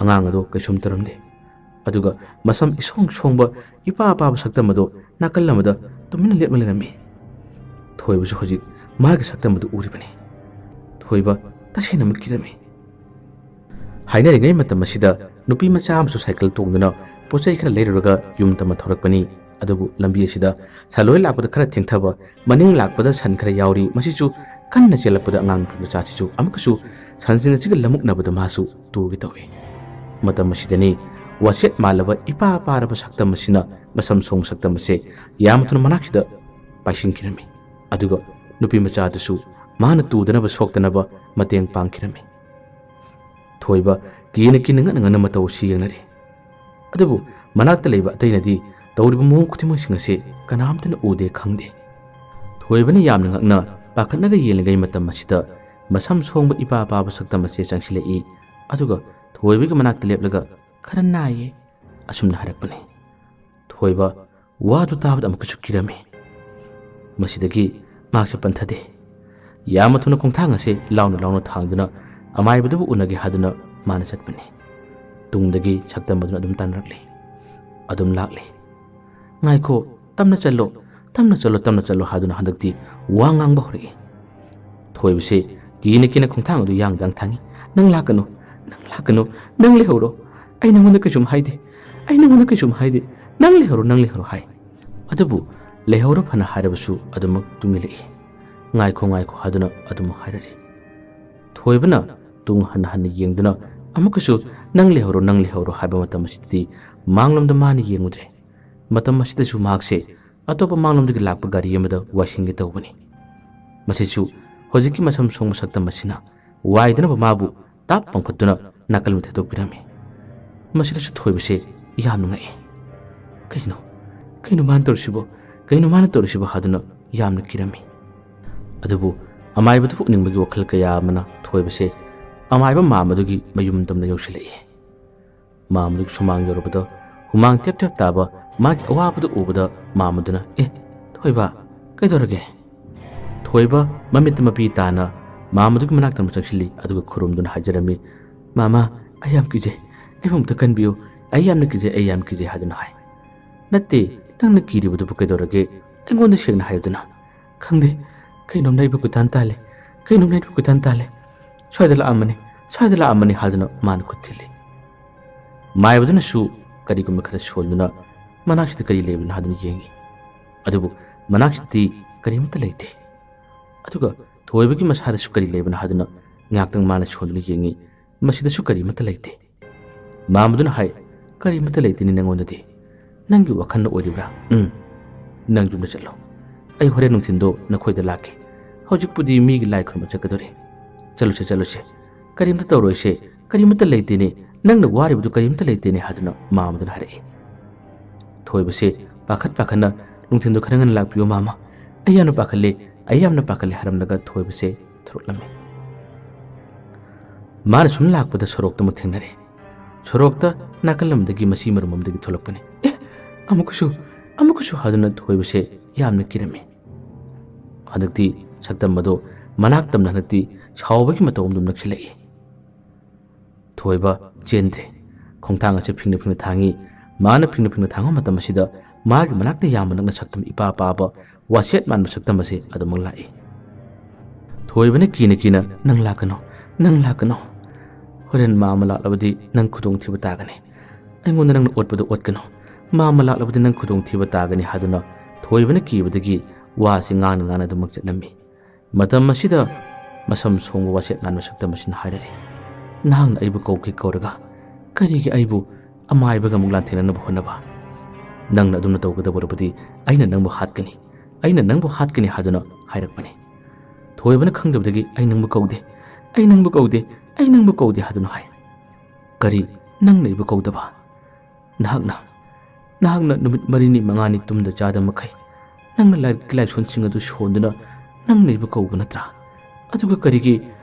ꯑꯉꯥꯡ ꯑꯗꯨ ꯀꯩꯁꯨꯝ ꯇꯧꯔꯝꯗꯦ꯫ ꯑꯗꯨꯒ ꯃꯁꯝ ꯏꯁꯣꯡ ꯁꯣꯡꯕ ꯏꯄꯥ ꯄꯥꯕ ꯁꯛꯇꯝ ꯑꯗꯨ ꯅꯥꯀꯜ ꯑꯃꯗ ꯇꯨꯃꯤꯟꯅ ꯂꯦꯞꯅ ꯂꯩꯔꯝꯃꯤ꯫ ꯊꯣꯏꯕꯁꯨ ꯍꯧꯖꯤꯛ ꯃꯥꯒꯤ ꯁꯛꯇꯝ ꯑꯗꯨ ꯎꯔꯤꯕꯅꯤ꯫ ꯊꯣꯏꯕ ꯇꯁꯦꯡꯅ ꯃꯤꯠ ꯀꯤꯔꯝꯃꯤ꯫ ꯍꯥꯏꯅꯔꯤꯉꯩ ꯃꯇꯝ ꯑꯁꯤꯗ ꯅꯨꯄꯤ ꯃꯆꯥ ꯑꯃꯁꯨ ꯁꯥꯏꯀꯜ ꯇꯣꯡꯗꯨꯅ ꯄꯣꯠ ꯆꯩ ꯈꯔ ꯂꯩꯔꯨꯔꯒ ꯌꯨꯝ ꯇꯝꯅ ꯊꯧꯔꯛꯄꯅꯤ꯫ ꯑꯗꯨꯕꯨ ꯂꯝꯕꯤ ꯑꯁꯤꯗ ꯁꯟꯂꯣꯏ ꯂꯥꯛꯄꯗ ꯈꯔ ꯊꯦꯡꯊꯕ, ꯃꯅꯤꯡ ꯂꯥꯛꯄꯗ ꯁꯟ ꯈꯔ ꯌꯥꯎꯔꯤ꯫ ꯃꯁꯤꯁꯨ ꯀꯟꯅ ꯆꯦꯜꯂꯛꯄꯗ ꯑꯉꯥꯡ ꯅꯨꯄꯤ ꯃꯆꯥꯁꯤꯁꯨ ꯑꯃꯨꯛꯀꯁꯨ ꯁꯟꯁꯤꯡ ꯑꯁꯤꯒ ꯂꯃꯨꯛꯅꯕꯗ ꯃꯥꯁꯨ ꯇꯨꯒꯦ ꯇꯧꯏ꯫ ꯃꯇꯝ ꯑꯁꯤꯗꯅꯤ ꯋꯥꯆꯦꯠ ꯃꯥꯜꯂꯕ ꯏꯄꯥ ꯄꯥꯔꯕ ꯁꯛꯇꯝ ꯑꯁꯤꯅ ꯃꯁꯝ ꯁꯣꯡ ꯁꯛꯇꯝ ꯑꯁꯦ ꯌꯥꯝ ꯊꯨꯅ ꯃꯅꯥꯛꯁꯤꯗ ꯄꯥꯏꯁꯤꯟꯈꯤꯔꯝꯃꯤ꯫ ꯑꯗꯨꯒ ꯅꯨꯄꯤ ꯃꯆꯥꯗꯨꯁꯨ ꯃꯥꯅ ꯇꯨꯗꯅꯕ ꯁꯣꯛꯇꯅꯕ ꯃꯇꯦꯡ ꯄꯥꯡꯈꯤꯔꯝꯃꯤ꯫ ꯊꯣꯏꯕ ꯀꯤꯅ ꯀꯤꯅ ꯉꯛꯅ ꯉꯛꯅ ꯃꯇꯧ ꯑꯁꯤ ꯌꯦꯡꯅꯔꯤ꯫ ꯑꯗꯨꯕꯨ ꯃꯅꯥꯛꯇ ꯂꯩꯕ ꯑꯇꯩꯅꯗꯤ ꯇꯧꯔꯤꯕ ꯃꯑꯣꯡ ꯈꯨꯗꯤꯡꯃꯛꯁꯤꯡ ꯑꯁꯤ ꯀꯅꯥꯝꯇꯅ ꯎꯗꯦ ꯈꯪꯗꯦ꯫ ꯊꯣꯏꯕꯅ ꯌꯥꯝꯅ ꯉꯛꯅ ꯄꯥꯈꯠꯅꯒ ꯌꯦꯡꯂꯤꯉꯩ ꯃꯇꯝ ꯑꯁꯤꯗ ꯃꯁꯝ ꯁꯣꯡꯕ ꯏꯄꯥ ꯄꯥꯕ ꯁꯛꯇꯝ ꯑꯁꯤ ꯆꯪꯁꯤꯜꯂꯛꯏ꯫ ꯑꯗꯨꯒ ꯊꯣꯏꯕꯒꯤ ꯃꯅꯥꯛꯇ ꯂꯦꯞꯂꯒ "ꯈꯔ ꯅꯥꯏꯌꯦ" ꯑꯁꯨꯝꯅ ꯍꯥꯏꯔꯛꯄꯅꯤ꯫ ꯊꯣꯏꯕ ꯋꯥꯗꯨ ꯇꯥꯕꯗ ꯑꯃꯨꯛꯀꯁꯨ ꯀꯤꯔꯝꯃꯤ꯫ ꯃꯁꯤꯗꯒꯤ ꯃꯍꯥꯛꯁꯨ ꯄꯟꯊꯗꯦ꯫ ꯌꯥꯝꯅ ꯊꯨꯅ ꯈꯣꯡꯊꯥꯡ ꯑꯁꯦ ꯂꯥꯎꯅ ꯂꯥꯎꯅ ꯊꯥꯡꯗꯨꯅ ꯑꯃꯥꯏꯕꯗꯨꯕꯨ ꯎꯅꯒꯦ ꯍꯥꯏꯗꯨꯅ ꯃꯥꯅ ꯆꯠꯄꯅꯤ꯫ ꯇꯨꯡꯗꯒꯤ ꯁꯛꯇꯝ ꯑꯗꯨꯅ ꯑꯗꯨꯝ ꯇꯥꯟꯅꯔꯛꯂꯤ꯫ ꯑꯗꯨꯝ ꯂꯥꯛꯂꯤ꯫ "ꯉꯥꯏꯈꯣ, ꯇꯞꯅ ꯆꯠꯂꯣ, ꯇꯞꯅ ꯆꯠꯂꯣ, ꯇꯞꯅ ꯆꯠꯂꯣ" ꯍꯥꯏꯗꯨꯅ ꯍꯟꯗꯛꯇꯤ ꯋꯥ ꯉꯥꯡꯕ ꯍꯧꯔꯛꯏ꯫ ꯊꯣꯏꯕꯁꯦ ꯀꯤꯅ ꯀꯤꯅ ꯈꯣꯡꯊꯥꯡ ꯑꯗꯨ ꯌꯥꯡ ꯌꯥꯡ ꯊꯥꯡꯉꯤ꯫ "ꯅꯪ ꯂꯥꯛꯀꯅꯨ, ꯅꯪ ꯂꯥꯛꯀꯅꯨ, ꯅꯪ ꯂꯩꯍꯧꯔꯣ꯫ ꯑꯩ ꯅꯪꯉꯣꯟꯗ ꯀꯩꯁꯨꯝ ꯍꯥꯏꯗꯦ, ꯑꯩ ꯅꯪꯉꯣꯟꯗ ꯀꯩꯁꯨꯝ ꯍꯥꯏꯗꯦ, ꯅꯪ ꯂꯩꯍꯧꯔꯣ, ꯅꯪ ꯂꯩꯍꯧꯔꯣ" ꯍꯥꯏ꯫ ꯑꯗꯨꯕꯨ ꯂꯩꯍꯧꯔꯣ ꯐꯅ ꯍꯥꯏꯔꯕꯁꯨ ꯑꯗꯨꯃꯛ ꯇꯨꯃꯤꯜꯂꯛꯏ꯫ "ꯉꯥꯏꯈꯣ, ꯉꯥꯏꯈꯣ" ꯍꯥꯏꯗꯨꯅ ꯑꯗꯨꯃꯛ ꯍꯥꯏꯔꯛꯏ꯫ ꯊꯣꯏꯕꯅ ꯇꯨꯡ ꯍꯟꯅ ꯍꯟꯅ ꯌꯦꯡꯗꯨꯅ ꯑꯃꯨꯛꯀꯁꯨ "ꯅꯪ ꯂꯩꯍꯧꯔꯣ, ꯅꯪ ꯂꯩꯍꯧꯔꯣ" ꯍꯥꯏꯕ ꯃꯇꯝ ꯑꯁꯤꯗꯗꯤ ꯃꯥꯡꯂꯣꯝꯗ ꯃꯥꯅ ꯌꯦꯡꯉꯨꯗ꯭ꯔꯦ꯫ ꯃꯇꯝ ꯑꯁꯤꯗꯁꯨ ꯃꯍꯥꯛꯁꯦ ꯑꯇꯣꯞꯄ ꯃꯥꯡꯂꯣꯝꯗꯒꯤ ꯂꯥꯛꯄ ꯒꯥꯔꯤ ꯑꯃꯗ ꯋꯥꯏꯁꯤꯟꯒꯦ ꯇꯧꯕꯅꯤ꯫ ꯃꯁꯤꯁꯨ ꯍꯧꯖꯤꯛꯀꯤ ꯃꯁꯝ ꯁꯣꯡꯕ ꯁꯛꯇꯝ ꯑꯁꯤꯅ ꯋꯥꯏꯗꯅꯕ ꯃꯥꯕꯨ ꯇꯥꯞ ꯄꯥꯡꯈꯠꯇꯨꯅ ꯅꯥꯀꯜ ꯑꯃꯗ ꯊꯦꯠꯇꯣꯛꯄꯤꯔꯝꯃꯤ꯫ ꯃꯁꯤꯗꯁꯨ ꯊꯣꯏꯕꯁꯦ ꯌꯥꯝꯅ ꯉꯛꯏ꯫ "ꯀꯩꯅꯣ? ꯀꯩꯅꯣ ꯃꯥꯅ ꯇꯧꯔꯤꯁꯤꯕꯣ? ꯀꯩꯅꯣ ꯃꯥꯅ ꯇꯧꯔꯤꯁꯤꯕꯣ?" ꯍꯥꯏꯗꯨꯅ ꯌꯥꯝꯅ ꯀꯤꯔꯝꯃꯤ꯫ ꯑꯗꯨꯕꯨ ꯑꯃꯥꯏꯕꯗꯨꯕꯨ ꯎꯅꯤꯡꯕꯒꯤ ꯋꯥꯈꯜ ꯀꯌꯥ ꯑꯃꯅ ꯊꯣꯏꯕꯁꯦ ꯑꯃꯥꯏꯕ ꯃꯥꯝꯃꯗꯨꯒꯤ ꯃꯌꯨꯝꯗ ꯌꯧꯁꯤꯜꯂꯛꯏ꯫ ꯃꯥꯝꯃꯗꯨꯒꯤ ꯁꯨꯃꯥꯡ ꯌꯧꯔꯕꯗ ꯍꯨꯃꯥꯡ ꯇꯦꯞ ꯇꯦꯞ ꯇꯥꯕ ꯃꯥꯒꯤ ꯑꯋꯥꯕꯗꯨ ꯎꯕꯗ ꯃꯥꯝꯃꯗꯨꯅ, "ꯑꯦ, ꯊꯣꯏꯕ, ꯀꯩꯗꯧꯔꯒꯦ?" ꯊꯣꯏꯕ ꯃꯃꯤꯠꯇ ꯃꯄꯤ ꯇꯥꯅ ꯃꯥꯝꯃꯗꯨꯒꯤ ꯃꯅꯥꯛꯇ ꯑꯃꯨꯛ ꯆꯪꯁꯤꯜꯂꯤ, ꯑꯗꯨꯒ ꯈꯨꯔꯨꯝꯗꯨꯅ ꯍꯥꯏꯖꯔꯝꯃꯤ, "ꯃꯥꯝꯃ, ꯑꯩ ꯌꯥꯝ ꯀꯤꯖꯩ, ꯑꯩꯕꯨ ꯑꯃꯨꯛꯇ ꯀꯟꯕꯤꯌꯨ, ꯑꯩ ꯌꯥꯝꯅ ꯀꯤꯖꯩ, ꯑꯩ ꯌꯥꯝ ꯀꯤꯖꯩ" ꯍꯥꯏꯗꯨꯅ ꯍꯥꯏ꯫ "ꯅꯠꯇꯦ, ꯅꯪꯅ ꯀꯤꯔꯤꯕꯗꯨꯕꯨ ꯀꯩꯗꯧꯔꯒꯦ? ꯑꯩꯉꯣꯟꯗ ꯁꯦꯡꯅ ꯍꯥꯏꯌꯨꯗꯅ꯫" "ꯈꯪꯗꯦ, ꯀꯩꯅꯣꯝꯅ ꯑꯩꯕꯨ ꯀꯣꯏꯇꯥꯟ ꯇꯥꯜꯂꯦ, ꯀꯩꯅꯣꯝꯅ ꯑꯩꯕꯨ ꯀꯣꯏꯇꯥꯟ ꯇꯥꯜꯂꯦ꯫ ꯁ꯭ꯋꯥꯏꯗ ꯂꯥꯛꯑꯝꯕꯅꯤ, ꯁ꯭ꯋꯥꯏꯗ ꯂꯥꯛꯑꯝꯕꯅꯤ" ꯍꯥꯏꯗꯨꯅ ꯃꯥꯅ ꯈꯨꯠ ꯊꯤꯜꯂꯤ꯫ ꯃꯥꯏꯕꯗꯨꯅꯁꯨ ꯀꯔꯤꯒꯨꯝꯕ ꯈꯔ ꯁꯣꯟꯗꯨꯅ ꯃꯅꯥꯛꯁꯤꯗ ꯀꯔꯤ ꯂꯩꯕꯅꯣ ꯍꯥꯏꯗꯨꯅ ꯌꯦꯡꯉꯤ꯫ ꯑꯗꯨꯕꯨ ꯃꯅꯥꯛꯁꯤꯗꯗꯤ ꯀꯔꯤꯃꯠꯇ ꯂꯩꯇꯦ꯫ ꯑꯗꯨꯒ ꯊꯣꯏꯕꯒꯤ ꯃꯁꯥꯗꯁꯨ ꯀꯔꯤ ꯂꯩꯕꯅꯣ ꯍꯥꯏꯗꯨꯅ ꯉꯥꯏꯍꯥꯛꯇꯪ ꯃꯥꯅ ꯁꯣꯟꯗꯨꯅ ꯌꯦꯡꯉꯤ꯫ ꯃꯁꯤꯗꯁꯨ ꯀꯔꯤꯃꯠꯇ ꯂꯩꯇꯦ꯫ ꯃꯥꯝꯃꯗꯨꯅ ꯍꯥꯏ, "ꯀꯔꯤꯃꯠꯇ ꯂꯩꯇꯦꯅꯦ ꯅꯪꯉꯣꯟꯗꯗꯤ꯫ ꯅꯪꯒꯤ ꯋꯥꯈꯜꯅ ꯑꯣꯏꯔꯤꯕ꯭ꯔꯥ? ꯎꯝ꯫ ꯅꯪ ꯌꯨꯝꯗ ꯆꯠꯂꯣ꯫ ꯑꯩ ꯍꯣꯔꯦꯟ ꯅꯨꯡꯊꯤꯟꯗꯣ ꯅꯈꯣꯏꯗ ꯂꯥꯛꯀꯦ꯫ ꯍꯧꯖꯤꯛꯄꯨꯗꯤ ꯃꯤꯒꯤ ꯂꯥꯏ ꯈꯨꯔꯨꯝꯕ ꯆꯠꯀꯗꯣꯔꯦ꯫ ꯆꯠꯂꯨꯁꯦ, ꯆꯠꯂꯨꯁꯦ꯫ ꯀꯔꯤꯝꯇ ꯇꯧꯔꯣꯏꯁꯦ, ꯀꯔꯤꯃꯠꯇ ꯂꯩꯇꯦꯅꯦ, ꯅꯪꯅ ꯋꯥꯔꯤꯕꯗꯨ ꯀꯔꯤꯃꯠꯇ ꯂꯩꯇꯦꯅꯦ" ꯍꯥꯏꯗꯨꯅ ꯃꯥꯝꯃꯗꯨꯅ ꯍꯥꯏꯔꯛꯏ꯫ ꯊꯣꯏꯕꯁꯦ ꯄꯥꯈꯠ ꯄꯥꯈꯠꯅ, "ꯅꯨꯡꯊꯤꯟꯗꯣ ꯈꯔ ꯉꯟꯅ ꯂꯥꯛꯄꯤꯌꯨ ꯃꯥꯝꯃ, ꯑꯩ ꯌꯥꯝꯅ ꯄꯥꯈꯠꯂꯦ, ꯑꯩ ꯌꯥꯝꯅ ꯄꯥꯈꯠꯂꯦ" ꯍꯥꯏꯔꯝꯂꯒ ꯊꯣꯏꯕꯁꯦ ꯊꯣꯔꯛꯂꯝꯃꯤ꯫ ꯃꯥꯅ ꯁꯨꯝ ꯂꯥꯛꯄꯗ ꯁꯣꯔꯣꯛꯇ ꯑꯃꯨꯛ ꯊꯦꯡꯅꯔꯦ꯫ ꯁꯣꯔꯣꯛꯇ ꯅꯥꯀꯜ ꯑꯃꯗꯒꯤ ꯃꯁꯤ ꯃꯔꯨꯝ ꯑꯃꯗꯒꯤ ꯊꯣꯛꯂꯛꯄꯅꯤ꯫ "ꯑꯦ, ꯑꯃꯨꯛꯀꯁꯨ, ꯑꯃꯨꯛꯀꯁꯨ" ꯍꯥꯏꯗꯨꯅ ꯊꯣꯏꯕꯁꯦ ꯌꯥꯝꯅ ꯀꯤꯔꯝꯃꯤ꯫ ꯍꯟꯗꯛꯇꯤ ꯁꯛꯇꯝ ꯑꯗꯣ ꯃꯅꯥꯛ ꯇꯝꯅ ꯍꯟꯗꯛꯇꯤ ꯁꯥꯎꯕꯒꯤ ꯃꯇꯧ ꯑꯃ ꯑꯗꯨꯝ ꯅꯛꯁꯤꯜꯂꯛꯏ꯫ ꯊꯣꯏꯕ ꯆꯦꯟꯗ꯭ꯔꯦ꯫ ꯈꯣꯡꯊꯥꯡ ꯑꯁꯤ ꯐꯤꯡꯅ ꯐꯤꯡꯅ ꯊꯥꯡꯉꯤ꯫ ꯃꯥꯅ ꯐꯤꯡꯅ ꯐꯤꯡꯅ ꯊꯥꯡꯕ ꯃꯇꯝ ꯑꯁꯤꯗ ꯃꯥꯒꯤ ꯃꯅꯥꯛꯇ ꯌꯥꯝꯕ ꯅꯛꯅ ꯁꯛꯇꯝ ꯏꯄꯥ ꯄꯥꯕ ꯋꯥꯁꯦꯠ ꯃꯥꯟꯕ ꯁꯛꯇꯝ ꯑꯁꯤ ꯑꯗꯨꯃꯛ ꯂꯥꯛꯏ꯫ ꯊꯣꯏꯕꯅ ꯀꯤꯅ ꯀꯤꯅ, "ꯅꯪ ꯂꯥꯛꯀꯅꯨ, ꯅꯪ ꯂꯥꯛꯀꯅꯨ꯫ ꯍꯣꯔꯦꯟ ꯃꯥꯝꯃ ꯂꯥꯛꯂꯕꯗꯤ ꯅꯪ ꯈꯨꯗꯣꯡꯊꯤꯕ ꯇꯥꯒꯅꯤ꯫ ꯑꯩꯉꯣꯟꯗ ꯅꯪꯅ ꯑꯣꯠꯄꯗꯨ ꯑꯣꯠꯀꯅꯨ꯫ ꯃꯥꯝꯃ ꯂꯥꯛꯂꯕꯗꯤ ꯅꯪ ꯈꯨꯗꯣꯡꯊꯤꯕ ꯇꯥꯒꯅꯤ" ꯍꯥꯏꯗꯨꯅ ꯊꯣꯏꯕꯅ ꯀꯤꯕꯗꯒꯤ ꯋꯥꯁꯤ ꯉꯥꯡꯅ ꯉꯥꯡꯅ ꯑꯗꯨꯃꯛ ꯆꯠꯂꯝꯃꯤ꯫ ꯃꯇꯝ ꯑꯁꯤꯗ ꯃꯁꯝ ꯁꯣꯡꯕ ꯋꯥꯁꯦꯠ ꯅꯥꯟꯕ ꯁꯛꯇꯝ ꯑꯁꯤꯅ ꯍꯥꯏꯔꯔꯤ, "ꯅꯍꯥꯛꯅ ꯑꯩꯕꯨ ꯀꯧꯒꯦ ꯀꯧꯔꯒ ꯀꯔꯤꯒꯤ ꯑꯩꯕꯨ ꯑꯃꯥꯏꯕꯒ ꯑꯃꯨꯛ ꯂꯥꯟꯊꯦꯡꯅꯅꯕ ꯍꯣꯠꯅꯕ? ꯅꯪꯅ ꯑꯗꯨꯝꯅ ꯇꯧꯒꯗꯕ ꯑꯣꯏꯔꯕꯗꯤ ꯑꯩꯅ ꯅꯪꯕꯨ ꯍꯥꯠꯀꯅꯤ, ꯑꯩꯅ ꯅꯪꯕꯨ ꯍꯥꯠꯀꯅꯤ" ꯍꯥꯏꯗꯨꯅ ꯍꯥꯏꯔꯛꯄꯅꯤ꯫ ꯊꯣꯏꯕꯅ ꯈꯪꯗꯕꯗꯒꯤ "ꯑꯩ ꯅꯪꯕꯨ ꯀꯧꯗꯦ, ꯑꯩ ꯅꯪꯕꯨ ꯀꯧꯗꯦ, ꯑꯩ ꯅꯪꯕꯨ ꯀꯧꯗꯦ" ꯍꯥꯏꯗꯨꯅ ꯍꯥꯏ꯫ "ꯀꯔꯤ? ꯅꯪꯅ ꯑꯩꯕꯨ ꯀꯧꯗꯕ? ꯅꯍꯥꯛꯅ, ꯅꯍꯥꯛꯅ ꯅꯨꯃꯤꯠ ꯃꯔꯤꯅꯤ ꯃꯉꯥꯅꯤ ꯇꯨꯝꯗ ꯆꯥꯗ ꯃꯈꯩ ꯅꯪꯅ ꯂꯥꯏꯔꯤꯛꯀꯤ ꯂꯥꯏꯁꯣꯟꯁꯤꯡ ꯑꯗꯨ ꯁꯣꯟꯗꯨꯅ ꯅꯪꯅ ꯑꯩꯕꯨ ꯀꯧꯕ ꯅꯠꯇ꯭ꯔꯥ? ꯑꯗꯨꯒ ꯀꯔꯤꯒꯤ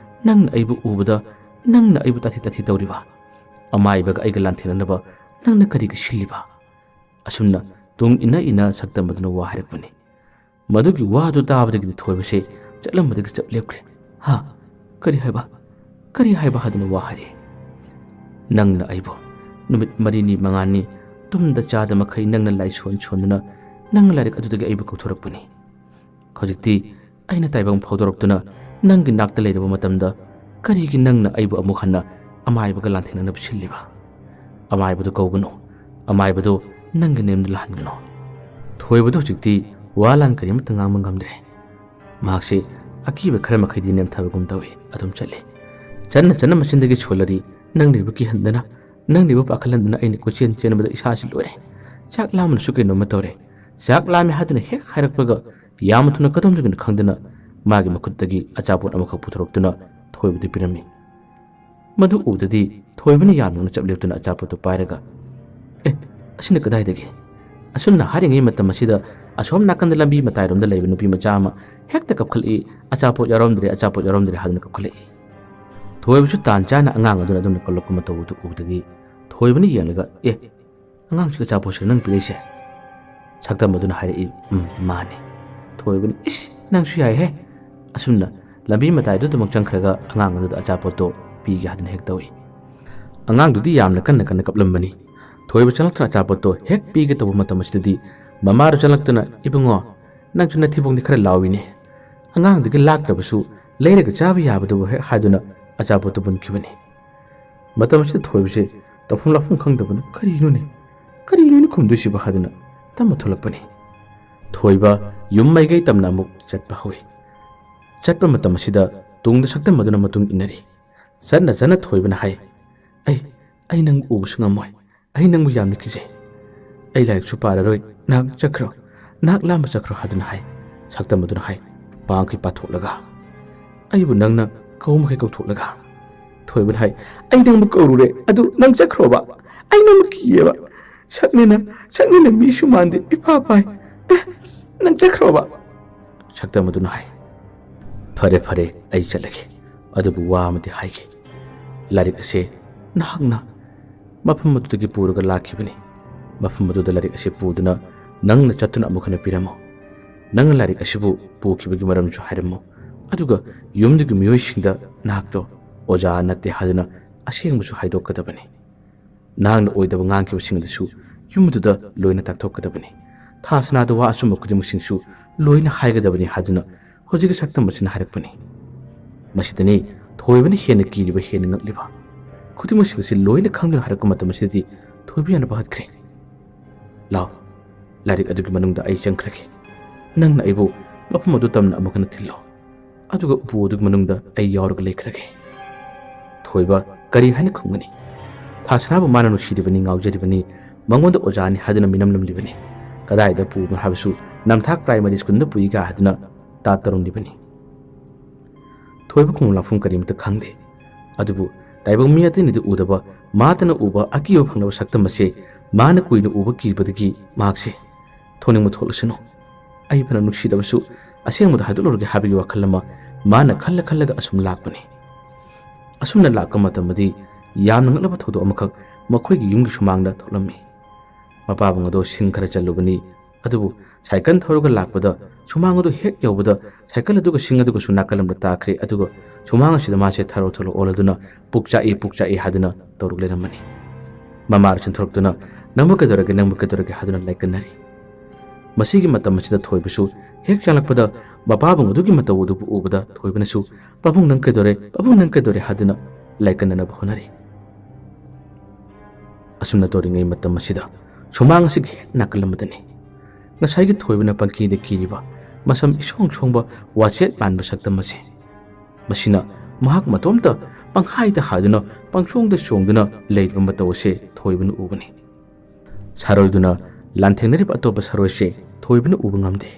ꯅꯪꯅ ꯑꯩꯕꯨ ꯎꯕꯗ ꯅꯪꯅ ꯑꯩꯕꯨ ꯇꯥꯊꯤ ꯇꯥꯊꯤ ꯇꯧꯔꯤꯕ? ꯑꯃꯥꯏꯕꯒ ꯑꯩꯒ ꯂꯥꯟꯊꯦꯡꯅꯅꯕ ꯅꯪꯅ ꯀꯔꯤꯒꯤ ꯁꯤꯜꯂꯤꯕ?" ꯑꯁꯨꯝꯅ ꯇꯨꯡ ꯏꯟꯅ ꯏꯟꯅ ꯁꯛꯇꯝ ꯑꯗꯨꯅ ꯋꯥ ꯍꯥꯏꯔꯛꯄꯅꯤ꯫ ꯃꯗꯨꯒꯤ ꯋꯥꯗꯨ ꯇꯥꯕꯗꯒꯤꯗꯤ ꯊꯣꯏꯕꯁꯦ ꯆꯠꯂꯝꯕꯗꯒꯤ ꯆꯞ ꯂꯦꯞꯈ꯭ꯔꯦ꯫ "ꯍꯥ? ꯀꯔꯤ ꯍꯥꯏꯕ? ꯀꯔꯤ ꯍꯥꯏꯕ?" ꯍꯥꯏꯗꯨꯅ ꯋꯥ ꯍꯥꯏꯔꯛꯑꯦ꯫ "ꯅꯪꯅ ꯑꯩꯕꯨ ꯅꯨꯃꯤꯠ ꯃꯔꯤꯅꯤ ꯃꯉꯥꯅꯤ ꯇꯨꯝꯗ ꯆꯥꯗ ꯃꯈꯩ ꯅꯪꯅ ꯂꯥꯏꯁꯣꯟ ꯁꯣꯟꯗꯨꯅ ꯅꯪ ꯂꯥꯏꯔꯤꯛ ꯑꯗꯨꯗꯒꯤ ꯑꯩꯕꯨ ꯀꯧꯊꯣꯔꯛꯄꯅꯤ꯫ ꯍꯧꯖꯤꯛꯇꯤ ꯑꯩꯅ ꯇꯥꯏꯕꯪ ꯐꯥꯎꯗꯣꯔꯛꯇꯨꯅ ꯅꯪꯒꯤ ꯅꯥꯛꯇ ꯂꯩꯔꯕ ꯃꯇꯝꯗ ꯀꯔꯤꯒꯤ ꯅꯪꯅ ꯑꯩꯕꯨ ꯑꯃꯨꯛ ꯍꯟꯅ ꯑꯃꯥꯏꯕꯒ ꯂꯥꯟꯊꯦꯡꯅꯅꯕ ꯁꯤꯜꯂꯤꯕ? ꯑꯃꯥꯏꯕꯗꯨ ꯀꯧꯒꯅꯨ꯫ ꯑꯃꯥꯏꯕꯗꯨ ꯅꯪꯒꯤ ꯅꯌꯨꯝꯗ ꯂꯥꯛꯍꯟꯒꯅꯨ꯫" ꯊꯣꯏꯕꯗꯨ ꯍꯧꯖꯤꯛꯇꯤ ꯋꯥ ꯂꯥꯟ ꯀꯔꯤꯃꯠꯇ ꯉꯥꯡꯕ ꯉꯝꯗ꯭ꯔꯦ꯫ ꯃꯍꯥꯛꯁꯦ ꯑꯀꯤꯕ ꯈꯔ ꯃꯈꯩꯗꯤ ꯅꯦꯝꯊꯕꯒꯨꯝ ꯇꯧꯏ꯫ ꯑꯗꯨꯝ ꯆꯠꯂꯤ꯫ ꯆꯠꯅ ꯆꯠꯅ ꯃꯆꯤꯟꯗꯒꯤ ꯁꯣꯜꯂꯔꯤ, "ꯅꯪꯅ ꯑꯩꯕꯨ ꯀꯤꯍꯟꯗꯅ, ꯅꯪꯅ ꯑꯩꯕꯨ ꯄꯥꯈꯠꯍꯟꯗꯅ ꯑꯩꯅ ꯀꯣꯏꯆꯦꯟ ꯆꯦꯟꯕꯗ ꯏꯁꯥꯁꯤ ꯂꯣꯏꯔꯦ꯫ ꯆꯥꯛ ꯂꯥꯝꯕꯅꯁꯨ ꯀꯩꯅꯣꯝꯃ ꯇꯧꯔꯦ꯫ ꯆꯥꯛ ꯂꯥꯝꯃꯦ ꯍꯥꯏꯗꯨꯅ ꯍꯦꯛ ꯍꯥꯏꯔꯛꯄꯒ ꯌꯥꯝꯅ ꯊꯨꯅ ꯀꯗꯣꯝꯗꯒꯤꯅꯣ ꯈꯪꯗꯅ ꯃꯥꯒꯤ ꯃꯈꯨꯠꯇꯒꯤ ꯑꯆꯥꯄꯣꯠ ꯑꯃꯈꯛ ꯄꯨꯊꯣꯔꯛꯇꯨꯅ ꯊꯣꯏꯕꯗ ꯄꯤꯔꯝꯃꯤ꯫ ꯃꯗꯨ ꯎꯕꯗꯗꯤ ꯊꯣꯏꯕꯅ ꯌꯥꯝ ꯅꯣꯛꯅ ꯆꯞ ꯂꯦꯞꯇꯨꯅ ꯑꯆꯥꯄꯣꯠꯇꯨ ꯄꯥꯏꯔꯒ, "ꯑꯦ, ꯑꯁꯤꯅ ꯀꯗꯥꯏꯗꯒꯤ?" ꯑꯁꯨꯝꯅ ꯍꯥꯏꯔꯤꯉꯩ ꯃꯇꯝ ꯑꯁꯤꯗ ꯑꯁꯣꯝ ꯅꯥꯀꯟꯗ ꯂꯝꯕꯤ ꯃꯇꯥꯏꯔꯣꯝꯗ ꯂꯩꯕ ꯅꯨꯄꯤ ꯃꯆꯥ ꯑꯃ ꯍꯦꯛꯇ ꯀꯞꯈꯠꯂꯛꯏ, "ꯑꯆꯥꯄꯣꯠ ꯌꯥꯎꯔꯝꯗ꯭ꯔꯦ, ꯑꯆꯥꯄꯣꯠ ꯌꯥꯎꯔꯝꯗ꯭ꯔꯦ" ꯍꯥꯏꯗꯨꯅ ꯀꯞꯈꯠꯂꯛꯏ꯫ ꯊꯣꯏꯕꯁꯨ ꯇꯥꯟ ꯆꯥꯅ ꯑꯉꯥꯡ ꯑꯗꯨꯅ ꯑꯗꯨꯝꯅ ꯀꯞꯂꯛꯄ ꯃꯇꯧ ꯑꯗꯨ ꯎꯕꯗꯒꯤ ꯊꯣꯏꯕꯅ ꯌꯦꯡꯂꯒ, "ꯑꯦ, ꯑꯉꯥꯡꯁꯤꯒ ꯑꯆꯥꯄꯣꯠꯁꯤꯒ ꯅꯪ ꯄꯤꯔꯛꯏꯁꯦ?" ꯁꯛꯇꯝ ꯑꯗꯨꯅ ꯍꯥꯏꯔꯛꯏ, "ꯎꯝ, ꯃꯥꯅꯤ꯫" ꯊꯣꯏꯕꯅ, "ꯏꯁ, ꯅꯪꯁꯨ ꯌꯥꯏꯍꯦ!" ꯑꯁꯨꯝꯅ ꯂꯝꯕꯤ ꯃꯇꯥꯏꯗꯨꯗꯃꯛ ꯆꯪꯈ꯭ꯔꯒ ꯑꯉꯥꯡ ꯑꯗꯨꯗ ꯑꯆꯥꯄꯣꯠꯇꯣ ꯄꯤꯒꯦ ꯍꯥꯏꯗꯨꯅ ꯍꯦꯛ ꯇꯧꯏ꯫ ꯑꯉꯥꯡꯗꯨꯗꯤ ꯌꯥꯝꯅ ꯀꯟꯅ ꯀꯟꯅ ꯀꯞꯂꯝꯕꯅꯤ꯫ ꯊꯣꯏꯕ ꯆꯪꯂꯛꯇꯨꯅ ꯑꯆꯥꯄꯣꯠꯇꯣ ꯍꯦꯛ ꯄꯤꯒꯦ ꯇꯧꯕ ꯃꯇꯝ ꯑꯁꯤꯗꯗꯤ ꯃꯃꯥꯗꯨ ꯆꯪꯂꯛꯇꯨꯅ, "ꯏꯕꯨꯡꯉꯣ, ꯅꯪꯁꯨ ꯅꯊꯤꯕꯣꯡꯗꯤ ꯈꯔ ꯂꯥꯎꯏꯅꯦ꯫ ꯑꯉꯥꯡꯗꯨꯒꯤ ꯂꯥꯛꯇ꯭ꯔꯕꯁꯨ ꯂꯩꯔꯒ ꯆꯥꯕ ꯌꯥꯕꯗꯨꯕꯨ" ꯍꯦꯛ ꯍꯥꯏꯗꯨꯅ ꯑꯆꯥꯄꯣꯠꯇꯨ ꯃꯨꯟꯈꯤꯕꯅꯤ꯫ ꯃꯇꯝ ꯑꯁꯤꯗ ꯊꯣꯏꯕꯁꯦ ꯇꯧꯐꯝ ꯂꯥꯛꯐꯝ ꯈꯪꯗꯕꯅ, "ꯀꯔꯤꯅꯣꯅꯦ? ꯀꯔꯤꯅꯣꯅꯦ ꯈꯨꯝꯗꯣꯏꯁꯤꯕꯣ?" ꯍꯥꯏꯗꯨꯅ ꯇꯞꯅ ꯊꯣꯛꯂꯛꯄꯅꯤ꯫ ꯊꯣꯏꯕ ꯌꯨꯝ ꯃꯥꯏꯀꯩ ꯇꯝꯅ ꯑꯃꯨꯛ ꯆꯠꯄ ꯍꯧꯏ꯫ ꯆꯠꯄ ꯃꯇꯝ ꯑꯁꯤꯗ ꯇꯨꯡꯗ ꯁꯛꯇꯝ ꯑꯗꯨꯅ ꯃꯇꯨꯡ ꯏꯟꯅꯔꯤ꯫ ꯆꯠꯅ ꯆꯠꯅ ꯊꯣꯏꯕꯅ ꯍꯥꯏ, "ꯑꯩ, ꯑꯩ ꯅꯪꯕꯨ ꯎꯕꯁꯨ ꯉꯝꯃꯣꯏ꯫ ꯑꯩ ꯅꯪꯕꯨ ꯌꯥꯝꯅ ꯀꯤꯖꯩ꯫ ꯑꯩ ꯂꯥꯏꯔꯤꯛꯁꯨ ꯄꯥꯔꯔꯣꯏ꯫ ꯅꯍꯥꯛ ꯆꯠꯈ꯭ꯔꯣ꯫ ꯅꯍꯥꯛ ꯂꯥꯝꯕ ꯆꯠꯈ꯭ꯔꯣ" ꯍꯥꯏꯗꯨꯅ ꯍꯥꯏ꯫ ꯁꯛꯇꯝ ꯑꯗꯨꯅ ꯍꯥꯏ, ꯄꯥꯡꯈꯩ ꯄꯥꯊꯣꯛꯂꯒ, ꯑꯩꯕꯨ ꯅꯪꯅ ꯀꯧ ꯃꯈꯩ ꯀꯧꯊꯣꯛꯂꯒ꯫ ꯊꯣꯏꯕꯅ ꯍꯥꯏ, "ꯑꯩ ꯅꯪꯕꯨ ꯀꯧꯔꯨꯔꯦ, ꯑꯗꯨ ꯅꯪ ꯆꯠꯈ꯭ꯔꯣꯕ? ꯑꯩ ꯅꯪꯕꯨ ꯀꯤꯌꯦꯕ꯫ ꯁꯛꯅꯦꯅ, ꯁꯛꯅꯦꯅ ꯃꯤꯁꯨ ꯃꯥꯟꯗꯦ, ꯏꯐꯥ ꯐꯥꯏ꯫ ꯑꯦ, ꯅꯪ ꯆꯠꯈ꯭ꯔꯣꯕ?" ꯁꯛꯇꯝ ꯑꯗꯨꯅ ꯍꯥꯏ, "ꯐꯔꯦ, ꯐꯔꯦ, ꯑꯩ ꯆꯠꯂꯒꯦ꯫ ꯑꯗꯨꯕꯨ ꯋꯥ ꯑꯃꯗꯤ ꯍꯥꯏꯒꯦ꯫ ꯂꯥꯏꯔꯤꯛ ꯑꯁꯦ ꯅꯍꯥꯛꯅ ꯃꯐꯝ ꯑꯗꯨꯗꯒꯤ ꯄꯨꯔꯒ ꯂꯥꯛꯈꯤꯕꯅꯤ꯫ ꯃꯐꯝ ꯑꯗꯨꯗ ꯂꯥꯏꯔꯤꯛ ꯑꯁꯤ ꯄꯨꯗꯨꯅ ꯅꯪꯅ ꯆꯠꯇꯨꯅ ꯑꯃꯨꯛ ꯍꯟꯅ ꯄꯤꯔꯝꯃꯨ꯫ ꯅꯪꯅ ꯂꯥꯏꯔꯤꯛ ꯑꯁꯤꯕꯨ ꯄꯨꯈꯤꯕꯒꯤ ꯃꯔꯝꯁꯨ ꯍꯥꯏꯔꯝꯃꯨ꯫ ꯑꯗꯨꯒ ꯌꯨꯝꯗꯨꯒꯤ ꯃꯤꯑꯣꯏꯁꯤꯡꯗ ꯅꯍꯥꯛꯇꯣ ꯑꯣꯖꯥ ꯅꯠꯇꯦ ꯍꯥꯏꯗꯨꯅ ꯑꯁꯦꯡꯕꯁꯨ ꯍꯥꯏꯗꯣꯛꯀꯗꯕꯅꯤ꯫ ꯅꯍꯥꯛꯅ ꯑꯣꯏꯗꯕ ꯉꯥꯡꯈꯤꯕꯁꯤꯡ ꯑꯗꯨꯁꯨ ꯌꯨꯝ ꯑꯗꯨꯗ ꯂꯣꯏꯅ ꯇꯥꯛꯊꯣꯛꯀꯗꯕꯅꯤ꯫ ꯊꯥ ꯁꯅꯥꯗ ꯋꯥ ꯑꯆꯨꯝꯕ ꯈꯨꯗꯤꯡꯃꯛꯁꯤꯡꯁꯨ ꯂꯣꯏꯅ ꯍꯥꯏꯒꯗꯕꯅꯤ" ꯍꯥꯏꯗꯨꯅ ꯍꯧꯖꯤꯛꯀꯤ ꯁꯛꯇꯝ ꯑꯁꯤꯅ ꯍꯥꯏꯔꯛꯄꯅꯤ꯫ ꯃꯁꯤꯗꯅꯤ ꯊꯣꯏꯕꯅ ꯍꯦꯟꯅ ꯀꯤꯔꯤꯕ, ꯍꯦꯟꯅ ꯉꯛꯂꯤꯕ꯫ ꯈꯨꯗꯤꯡꯃꯛꯁꯤꯡ ꯑꯁꯤ ꯂꯣꯏꯅ ꯈꯪꯗꯨꯅ ꯍꯥꯏꯔꯛꯄ ꯃꯇꯝ ꯑꯁꯤꯗꯗꯤ ꯊꯣꯏꯕ ꯌꯥꯅꯕ ꯍꯠꯈ꯭ꯔꯦ꯫ "ꯂꯥꯎ, ꯂꯥꯏꯔꯤꯛ ꯑꯗꯨꯒꯤ ꯃꯅꯨꯡꯗ ꯑꯩ ꯆꯪꯈ꯭ꯔꯒꯦ꯫ ꯅꯪꯅ ꯑꯩꯕꯨ ꯃꯐꯝ ꯑꯗꯨ ꯇꯝꯅ ꯑꯃꯨꯛ ꯍꯟꯅ ꯊꯤꯜꯂꯣ꯫ ꯑꯗꯨꯒ ꯎꯄꯨ ꯑꯗꯨꯒꯤ ꯃꯅꯨꯡꯗ ꯑꯩ ꯌꯥꯎꯔꯒ ꯂꯩꯈ꯭ꯔꯒꯦ꯫" ꯊꯣꯏꯕ ꯀꯔꯤ ꯍꯥꯏꯅ ꯈꯨꯝꯒꯅꯤ? ꯊꯥꯁꯅꯥꯕꯨ ꯃꯥꯅ ꯅꯨꯡꯁꯤꯔꯤꯕꯅꯤ, ꯉꯥꯎꯖꯔꯤꯕꯅꯤ, ꯃꯉꯣꯟꯗ ꯑꯣꯖꯥꯅꯤ ꯍꯥꯏꯗꯨꯅ ꯃꯤꯅꯝꯂꯝꯂꯤꯕꯅꯤ꯫ ꯀꯗꯥꯏꯗ ꯄꯨꯕꯅꯣ ꯍꯥꯏꯕꯁꯨ ꯅꯝꯊꯥꯛ ꯄ꯭ꯔꯥꯏꯃꯔꯤ ꯁ꯭ꯀꯨꯜꯗ ꯄꯨꯏꯒ ꯍꯥꯏꯗꯨꯅ ꯇꯥ ꯇꯧꯔꯝꯂꯤꯕꯅꯤ꯫ ꯊꯣꯏꯕ ꯈꯨꯝꯕ ꯂꯥꯛꯐꯝ ꯀꯔꯤꯃꯠꯇ ꯈꯪꯗꯦ꯫ ꯑꯗꯨꯕꯨ ꯇꯥꯏꯕꯪ ꯃꯤ ꯑꯇꯩꯅꯗꯤ ꯎꯗꯕ, ꯃꯥꯇꯅ ꯎꯕ ꯑꯀꯤꯕ ꯐꯪꯂꯕ ꯁꯛꯇꯝ ꯑꯁꯦ ꯃꯥꯅ ꯀꯨꯏꯅ ꯎꯕ ꯀꯤꯕꯗꯒꯤ ꯃꯍꯥꯛꯁꯦ ꯊꯣꯛꯅꯤꯡꯕ ꯊꯣꯛꯂꯁꯅꯨ, ꯑꯩ ꯐꯅ ꯅꯨꯡꯁꯤꯗꯕꯁꯨ ꯑꯁꯦꯡꯕꯗ ꯍꯥꯏꯗꯣꯛꯂꯨꯔꯒꯦ ꯍꯥꯏꯕꯒꯤ ꯋꯥꯈꯜ ꯑꯃ ꯃꯥꯅ ꯈꯜꯂ ꯈꯜꯂꯒ ꯑꯁꯨꯝ ꯂꯥꯛꯄꯅꯤ꯫ ꯑꯁꯨꯝꯅ ꯂꯥꯛꯄ ꯃꯇꯝꯗꯗꯤ ꯌꯥꯝꯅ ꯉꯛꯂꯕ ꯊꯧꯗꯣꯛ ꯑꯃꯈꯛ ꯃꯈꯣꯏꯒꯤ ꯌꯨꯝꯒꯤ ꯁꯨꯃꯥꯡꯗ ꯊꯣꯛꯂꯝꯃꯤ꯫ ꯃꯄꯥꯕꯨꯡ ꯑꯗꯣ ꯁꯤꯡ ꯈꯔ ꯆꯜꯂꯨꯕꯅꯤ, ꯑꯗꯨꯕꯨ ꯁꯥꯏꯀꯜ ꯊꯧꯔꯒ ꯂꯥꯛꯄꯗ ꯁꯨꯃꯥꯡ ꯑꯗꯨ ꯍꯦꯛ ꯌꯧꯕꯗ ꯁꯥꯏꯀꯜ ꯑꯗꯨꯒ ꯁꯤꯡ ꯑꯗꯨꯒꯁꯨ ꯅꯥꯀꯜ ꯑꯃꯗ ꯇꯥꯈ꯭ꯔꯦ꯫ ꯑꯗꯨꯒ ꯁꯨꯃꯥꯡ ꯑꯁꯤꯗ ꯃꯥꯁꯦ ꯊꯔꯣ ꯊꯔꯣ ꯑꯣꯜꯂꯗꯨꯅ "ꯄꯨꯛ ꯆꯥꯛꯏ, ꯄꯨꯛ ꯆꯥꯛꯏ" ꯍꯥꯏꯗꯨꯅ ꯇꯧꯔꯛ ꯂꯩꯔꯝꯕꯅꯤ꯫ ꯃꯃꯥꯅ ꯆꯦꯟꯊꯣꯔꯛꯇꯨꯅ "ꯅꯪꯕꯨ ꯀꯩꯗꯧꯔꯒꯦ, ꯅꯪꯕꯨ ꯀꯩꯗꯧꯔꯒꯦ?" ꯍꯥꯏꯗꯨꯅ ꯂꯥꯏꯀꯠꯅꯔꯤ꯫ ꯃꯁꯤꯒꯤ ꯃꯇꯝ ꯑꯁꯤꯗ ꯊꯣꯏꯕꯁꯨ ꯍꯦꯛ ꯆꯪꯂꯛꯄꯗ ꯃꯄꯥꯕꯨꯡ ꯑꯗꯨꯒꯤ ꯃꯇꯧ ꯑꯗꯨꯕꯨ ꯎꯕꯗ ꯊꯣꯏꯕꯅꯁꯨ "ꯄꯥꯕꯨꯡ ꯅꯪ ꯀꯩꯗꯧꯔꯦ? ꯄꯥꯕꯨꯡ ꯅꯪ ꯀꯩꯗꯧꯔꯦ?" ꯍꯥꯏꯗꯨꯅ ꯂꯥꯏꯀꯠꯅꯅꯕ ꯍꯣꯠꯅꯔꯤ꯫ ꯑꯁꯨꯝꯅ ꯇꯧꯔꯤꯉꯩ ꯃꯇꯝ ꯑꯁꯤꯗ ꯁꯨꯃꯥꯡ ꯑꯁꯤꯒꯤ ꯍꯦꯛ ꯅꯥꯀꯜ ꯑꯃꯗꯅꯤ ꯉꯁꯥꯏꯒꯤ ꯊꯣꯏꯕꯅ ꯄꯪꯀꯤꯗ ꯀꯤꯔꯤꯕ, ꯃꯁꯝ ꯏꯁꯣꯡ ꯁꯣꯡꯕ ꯋꯥꯆꯦꯠ ꯃꯥꯟꯕ ꯁꯛꯇꯝ ꯑꯁꯤ꯫ ꯃꯁꯤꯅ ꯃꯍꯥꯛ ꯃꯇꯣꯝꯇ ꯄꯪꯍꯥꯏꯗ ꯍꯥꯏꯗꯨꯅ ꯄꯪꯆꯣꯡꯗ ꯆꯣꯡꯗꯨꯅ ꯂꯩꯔꯤꯕ ꯃꯇꯧ ꯑꯁꯤ ꯊꯣꯏꯕꯅ ꯎꯕꯅꯤ꯫ ꯁꯥꯔꯣꯏꯗꯨꯅ ꯂꯥꯟꯊꯦꯡꯅꯔꯤꯕ ꯑꯇꯣꯞꯄ ꯁꯥꯔꯣꯏꯁꯦ ꯊꯣꯏꯕꯅ ꯎꯕ ꯉꯝꯗꯦ꯫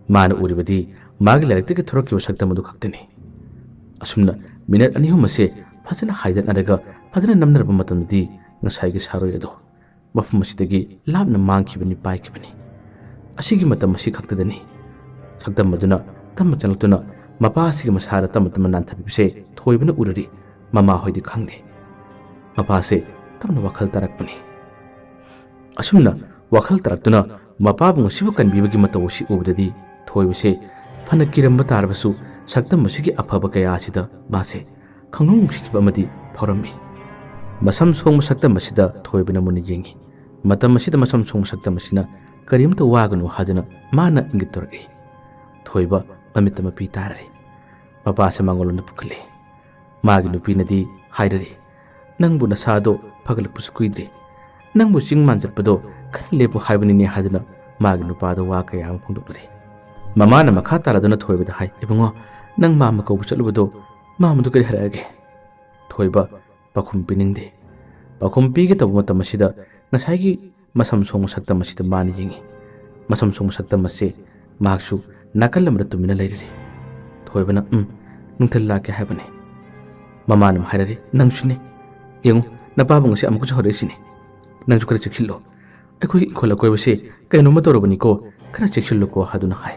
ꯃꯥꯅ ꯎꯔꯤꯕꯗꯤ ꯃꯥꯒꯤ ꯂꯥꯏꯔꯤꯛꯇꯒꯤ ꯊꯣꯔꯛꯈꯤꯕ ꯁꯛꯇꯝ ꯑꯗꯨ ꯈꯛꯇꯅꯤ꯫ ꯑꯁꯨꯝꯅ ꯃꯤꯅꯠ ꯑꯅꯤ ꯑꯍꯨꯝ ꯑꯁꯦ ꯐꯖꯅ ꯍꯥꯏꯗꯠꯅꯔꯒ ꯐꯖꯅ ꯅꯝꯅꯔꯕ ꯃꯇꯝꯗꯗꯤ ꯉꯁꯥꯏꯒꯤ ꯁꯥꯔꯣꯏ ꯑꯗꯣ ꯃꯐꯝ ꯑꯁꯤꯗꯒꯤ ꯂꯥꯞꯅ ꯃꯥꯡꯈꯤꯕꯅꯤ, ꯄꯥꯏꯈꯤꯕꯅꯤ꯫ ꯑꯁꯤꯒꯤ ꯃꯇꯝ ꯑꯁꯤ ꯈꯛꯇꯗꯅꯤ ꯁꯛꯇꯝ ꯑꯗꯨꯅ ꯇꯞꯅ ꯆꯪꯂꯛꯇꯨꯅ ꯃꯄꯥ ꯑꯁꯤꯒꯤ ꯃꯁꯥꯗ ꯇꯞꯅ ꯇꯞꯅ ꯅꯥꯟꯊꯕꯤꯕꯁꯦ ꯊꯣꯏꯕꯅ ꯎꯔꯔꯤ꯫ ꯃꯃꯥ ꯍꯣꯏꯗꯤ ꯈꯪꯗꯦ꯫ ꯃꯄꯥꯁꯦ ꯇꯞꯅ ꯋꯥꯈꯜ ꯇꯥꯔꯛꯄꯅꯤ꯫ ꯑꯁꯨꯝꯅ ꯋꯥꯈꯜ ꯇꯥꯔꯛꯇꯨꯅ ꯃꯄꯥꯕꯨ ꯉꯁꯤꯕꯨ ꯀꯟꯕꯤꯕꯒꯤ ꯃꯇꯧ ꯑꯁꯤ ꯎꯕꯗꯗꯤ ꯊꯣꯏꯕꯁꯦ ꯐꯅ ꯀꯤꯔꯝꯕ ꯇꯥꯔꯕꯁꯨ ꯁꯛꯇꯝ ꯑꯁꯤꯒꯤ ꯑꯐꯕ ꯀꯌꯥ ꯑꯁꯤꯗ ꯃꯥꯁꯦ ꯈꯪꯅꯨꯡ ꯅꯨꯡꯁꯤꯈꯤꯕ ꯑꯃꯗꯤ ꯐꯥꯎꯔꯝꯃꯤ꯫ ꯃꯁꯝ ꯁꯣꯡꯕ ꯁꯛꯇꯝ ꯑꯁꯤꯗ ꯊꯣꯏꯕꯅ ꯃꯨꯟꯅ ꯌꯦꯡꯉꯤ꯫ ꯃꯇꯝ ꯑꯁꯤꯗ ꯃꯁꯝ ꯁꯣꯡꯕ ꯁꯛꯇꯝ ꯑꯁꯤꯅ ꯀꯔꯤꯝꯇ ꯋꯥꯒꯅꯨ ꯍꯥꯏꯗꯨꯅ ꯃꯥꯅ ꯏꯪꯒꯤꯠ ꯇꯧꯔꯛꯏ꯫ ꯊꯣꯏꯕ ꯃꯃꯤꯠꯇ ꯃꯄꯤ ꯇꯥꯔꯔꯤ꯫ ꯃꯄꯥꯁꯦ ꯃꯉꯣꯟꯂꯣꯝꯗ ꯄꯨꯈꯠꯂꯤ꯫ ꯃꯥꯒꯤ ꯅꯨꯄꯤꯅꯗꯤ ꯍꯥꯏꯔꯔꯤ, "ꯅꯪꯕꯨ ꯅꯁꯥꯗꯣ ꯐꯒꯠꯂꯛꯄꯁꯨ ꯀꯨꯏꯗ꯭ꯔꯤ꯫ ꯅꯪꯕꯨ ꯆꯤꯡ ꯃꯥꯟ ꯆꯠꯄꯗꯣ ꯈꯔ ꯂꯦꯞꯄꯨ ꯍꯥꯏꯕꯅꯤꯅꯦ" ꯍꯥꯏꯗꯨꯅ ꯃꯥꯒꯤ ꯅꯨꯄꯥꯗ ꯋꯥ ꯀꯌꯥ ꯑꯃ ꯐꯣꯡꯗꯣꯛꯂꯔꯤ꯫ ꯃꯃꯥꯅ ꯃꯈꯥ ꯇꯥꯔꯗꯨꯅ ꯊꯣꯏꯕꯗ ꯍꯥꯏ, "ꯏꯕꯨꯡꯉꯣ, ꯅꯪ ꯃꯥꯝꯃ ꯀꯧꯕ ꯆꯠꯂꯨꯕꯗꯣ ꯃꯥꯝꯃꯗꯨ ꯀꯔꯤ ꯍꯥꯏꯔꯛꯑꯒꯦ?" ꯊꯣꯏꯕ ꯄꯥꯎꯈꯨꯝ ꯄꯤꯅꯤꯡꯗꯦ꯫ ꯄꯥꯎꯈꯨꯝ ꯄꯤꯒꯦ ꯇꯧꯕ ꯃꯇꯝ ꯑꯁꯤꯗ ꯉꯁꯥꯏꯒꯤ ꯃꯁꯝ ꯁꯣꯡꯕ ꯁꯛꯇꯝ ꯑꯁꯤꯗ ꯃꯥꯅ ꯌꯦꯡꯉꯤ꯫ ꯃꯁꯝ ꯁꯣꯡꯕ ꯁꯛꯇꯝ ꯑꯁꯤ ꯃꯍꯥꯛꯁꯨ ꯅꯥꯀꯜ ꯑꯃꯗ ꯇꯨꯃꯤꯟꯅ ꯂꯩꯔꯔꯤ꯫ ꯊꯣꯏꯕꯅ, "ꯎꯝ, ꯅꯨꯡꯊꯤꯜ ꯂꯥꯛꯀꯦ ꯍꯥꯏꯕꯅꯤ"꯫ ꯃꯃꯥꯅ ꯑꯃꯨꯛ ꯍꯥꯏꯔꯔꯤ, "ꯅꯪꯁꯨꯅꯦ꯫ ꯌꯦꯡꯉꯨ, ꯅꯄꯥꯕꯨ ꯉꯁꯤ ꯑꯃꯨꯛꯀꯁꯨ ꯍꯧꯔꯛꯏꯁꯤꯅꯤ꯫ ꯅꯪꯁꯨ ꯈꯔ ꯆꯦꯛꯁꯤꯜꯂꯣ꯫ ꯑꯩꯈꯣꯏꯒꯤ ꯏꯪꯈꯣꯜ ꯑꯀꯣꯏꯕꯁꯦ ꯀꯩꯅꯣꯝꯃ ꯇꯧꯔꯕꯅꯤꯀꯣ, ꯈꯔ ꯆꯦꯛꯁꯤꯜꯂꯨꯀꯣ" ꯍꯥꯏꯗꯨꯅ ꯍꯥꯏ꯫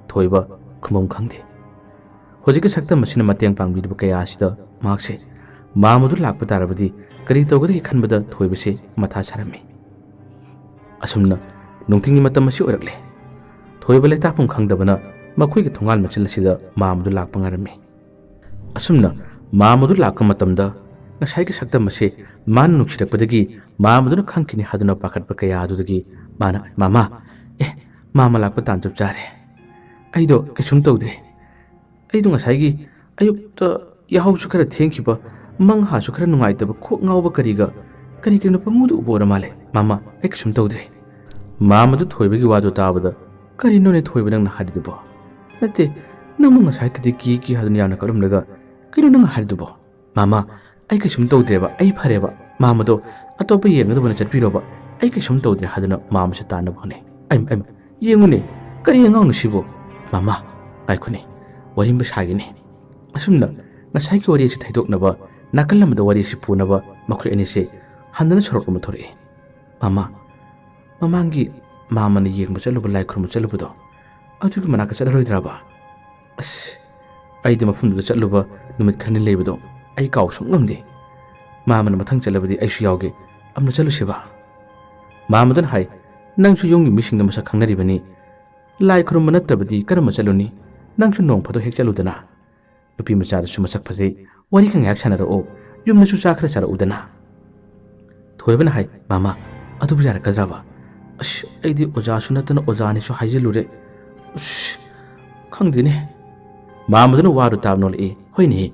ꯊꯣꯏꯕ ꯈꯨꯝꯐꯝ ꯈꯪꯗꯦ꯫ ꯍꯧꯖꯤꯛꯀꯤ ꯁꯛꯇꯝ ꯑꯁꯤꯅ ꯃꯇꯦꯡ ꯄꯥꯡꯕꯤꯔꯤꯕ ꯀꯌꯥ ꯑꯁꯤꯗ ꯃꯍꯥꯛꯁꯦ ꯃꯥꯝꯃꯗꯨ ꯂꯥꯛꯄ ꯇꯥꯔꯕꯗꯤ ꯀꯔꯤ ꯇꯧꯒꯗꯒꯦ ꯈꯟꯕꯗ ꯊꯣꯏꯕꯁꯦ ꯃꯊꯥ ꯁꯥꯔꯝꯃꯤ꯫ ꯑꯁꯨꯝꯅ ꯅꯨꯡꯊꯤꯜꯒꯤ ꯃꯇꯝ ꯑꯁꯤ ꯑꯣꯏꯔꯛꯂꯦ꯫ ꯊꯣꯏꯕ ꯂꯩꯇꯥꯐꯝ ꯈꯪꯗꯕꯅ ꯃꯈꯣꯏꯒꯤ ꯊꯣꯡꯒꯥꯜ ꯃꯆꯤꯜ ꯑꯁꯤꯗ ꯃꯥꯝꯃꯗꯨ ꯂꯥꯛꯄ ꯉꯥꯏꯔꯝꯃꯤ꯫ ꯑꯁꯨꯝꯅ ꯃꯥꯝꯃꯗꯨ ꯂꯥꯛꯄ ꯃꯇꯝꯗ ꯉꯁꯥꯏꯒꯤ ꯁꯛꯇꯝ ꯑꯁꯤ ꯃꯥꯅ ꯅꯨꯡꯁꯤꯔꯛꯄꯗꯒꯤ ꯃꯥꯝꯃꯗꯨꯅ ꯈꯪꯈꯤꯅꯤ ꯍꯥꯏꯗꯨꯅ ꯄꯥꯈꯠꯄ ꯀꯌꯥ ꯑꯗꯨꯗꯒꯤ ꯃꯥꯅ, "ꯃꯥꯝꯃ, ꯑꯦ, ꯃꯥꯝꯃ ꯂꯥꯛꯄ ꯇꯥꯟ ꯆꯞ ꯆꯥꯔꯦ꯫ ꯑꯩꯗꯣ ꯀꯩꯁꯨꯝ ꯇꯧꯗ꯭ꯔꯦ꯫ ꯑꯩꯗꯣ ꯉꯁꯥꯏꯒꯤ ꯑꯌꯨꯛꯇ ꯌꯥꯍꯧꯁꯨ ꯈꯔ ꯊꯦꯡꯈꯤꯕ, ꯃꯪ ꯍꯥꯁꯨ ꯈꯔ ꯅꯨꯡꯉꯥꯏꯇꯕ, ꯀꯣꯛ ꯉꯥꯎꯕ ꯀꯔꯤꯒ, ꯀꯔꯤ ꯀꯔꯤꯅꯣ ꯄꯪꯎꯗ ꯎꯕ ꯑꯣꯏꯔ ꯃꯥꯜꯂꯦ꯫ ꯃꯥꯝꯃ, ꯑꯩ ꯀꯩꯁꯨꯝ ꯇꯧꯗ꯭ꯔꯦ"꯫ ꯃꯥꯝꯃꯗꯨ ꯊꯣꯏꯕꯒꯤ ꯋꯥꯗꯨ ꯇꯥꯕꯗ, "ꯀꯔꯤꯅꯣꯅꯦ ꯊꯣꯏꯕ ꯅꯪꯅ ꯍꯥꯏꯔꯤꯗꯨꯕꯣ? ꯅꯠꯇꯦ, ꯅꯪꯕꯨ ꯉꯁꯥꯏꯗꯗꯤ ꯀꯤ ꯀꯤ ꯍꯥꯏꯗꯨꯅ ꯌꯥꯝꯅ ꯀꯜꯂꯝꯂꯒ ꯀꯩꯅꯣ ꯅꯪꯅ ꯍꯥꯏꯔꯤꯗꯨꯕꯣ?" "ꯃꯥꯝꯃ, ꯑꯩ ꯀꯩꯁꯨꯝ ꯇꯧꯗ꯭ꯔꯦꯕ, ꯑꯩ ꯐꯔꯦꯕ꯫ ꯃꯥꯝꯃꯗꯣ ꯑꯇꯣꯞꯄ ꯌꯦꯡꯒꯗꯕꯅ ꯆꯠꯄꯤꯔꯣꯕ, ꯑꯩ ꯀꯩꯁꯨꯝ ꯇꯧꯗ꯭ꯔꯦ" ꯍꯥꯏꯗꯨꯅ ꯃꯥꯝꯃꯁꯦ ꯇꯥꯟꯅꯕ ꯍꯣꯠꯅꯩ꯫ "ꯑꯩ, ꯑꯩ, ꯌꯦꯡꯉꯨꯅꯦ, ꯀꯔꯤ ꯑꯉꯥꯡꯅꯣ ꯁꯤꯕꯣ?" "ꯃꯥꯝꯃ, ꯉꯥꯏꯈꯣꯅꯦ, ꯋꯥꯔꯤ ꯑꯃ ꯁꯥꯒꯦꯅꯦ"꯫ ꯑꯁꯨꯝꯅ ꯉꯁꯥꯏꯒꯤ ꯋꯥꯔꯤ ꯑꯁꯤ ꯊꯩꯗꯣꯛꯅꯕ, ꯅꯥꯀꯜ ꯑꯃꯗ ꯋꯥꯔꯤ ꯑꯁꯤ ꯄꯨꯅꯕ ꯃꯈꯣꯏ ꯑꯅꯤꯁꯦ ꯍꯟꯗꯅ ꯁꯣꯔꯣꯛ ꯑꯃ ꯊꯣꯔꯛꯏ꯫ "ꯃꯃꯥ, ꯃꯃꯥꯡꯒꯤ ꯃꯥꯝꯃꯅ ꯌꯦꯡꯕ ꯆꯠꯂꯨꯕ, ꯂꯥꯏ ꯈꯨꯔꯨꯝꯕ ꯆꯠꯂꯨꯕꯗꯣ, ꯑꯗꯨꯒꯤ ꯃꯅꯥꯛꯇ ꯆꯠꯂꯔꯣꯏꯗ꯭ꯔꯕ?" "ꯑꯁ, ꯑꯩꯗꯤ ꯃꯐꯝꯗꯨꯗ ꯆꯠꯂꯨꯕ ꯅꯨꯃꯤꯠ ꯈꯔꯅꯤ ꯂꯩꯕꯗꯣ ꯑꯩ ꯀꯥꯎ ꯁꯨꯡ ꯉꯝꯗꯦ꯫ ꯃꯥꯝꯃꯅ ꯃꯊꯪ ꯆꯠꯂꯕꯗꯤ ꯑꯩꯁꯨ ꯌꯥꯎꯒꯦ꯫ ꯑꯝꯅ ꯆꯠꯂꯨꯁꯦꯕ?" ꯃꯥꯝꯃꯗꯨꯅ ꯍꯥꯏ, "ꯅꯪꯁꯨ ꯌꯨꯝꯒꯤ ꯃꯤꯁꯤꯡꯗ ꯃꯁꯛ ꯈꯪꯅꯔꯤꯕꯅꯤ꯫ ꯂꯥꯏ ꯈꯨꯔꯨꯝꯕ ꯅꯠꯇ꯭ꯔꯕꯗꯤ ꯀꯔꯝꯕ ꯆꯠꯂꯨꯅꯤ? ꯅꯪꯁꯨ ꯅꯣꯡ ꯐꯥꯗꯣꯛ ꯍꯦꯛ ꯆꯠꯂꯨꯗꯅ꯫" ꯅꯨꯄꯤ ꯃꯆꯥꯗꯨꯁꯨ ꯃꯁꯛ ꯐꯖꯩ, ꯋꯥꯔꯤ ꯈꯔ ꯉꯥꯏꯍꯥꯛ ꯁꯥꯟꯅꯔꯛꯑꯣ, ꯌꯨꯝꯗꯁꯨ ꯆꯥ ꯈꯔ ꯆꯥꯔꯛꯎꯗꯅ꯫ ꯊꯣꯏꯕꯅ ꯍꯥꯏ, "ꯃꯥꯃ, ꯑꯗꯨꯕꯨ ꯌꯥꯔꯛꯀꯗ꯭ꯔꯕ? ꯑꯁ, ꯑꯩꯗꯤ ꯑꯣꯖꯥꯁꯨ ꯅꯠꯇꯅ ꯑꯣꯖꯥꯅꯤꯁꯨ ꯍꯥꯏꯖꯤꯜꯂꯨꯔꯦ꯫ ꯑꯁ, ꯈꯪꯗꯦꯅꯦ꯫" ꯃꯥꯃꯗꯨꯅ ꯋꯥꯗꯨ ꯇꯥꯕ ꯅꯣꯛꯂꯛꯏ, "ꯍꯣꯏꯅꯦ,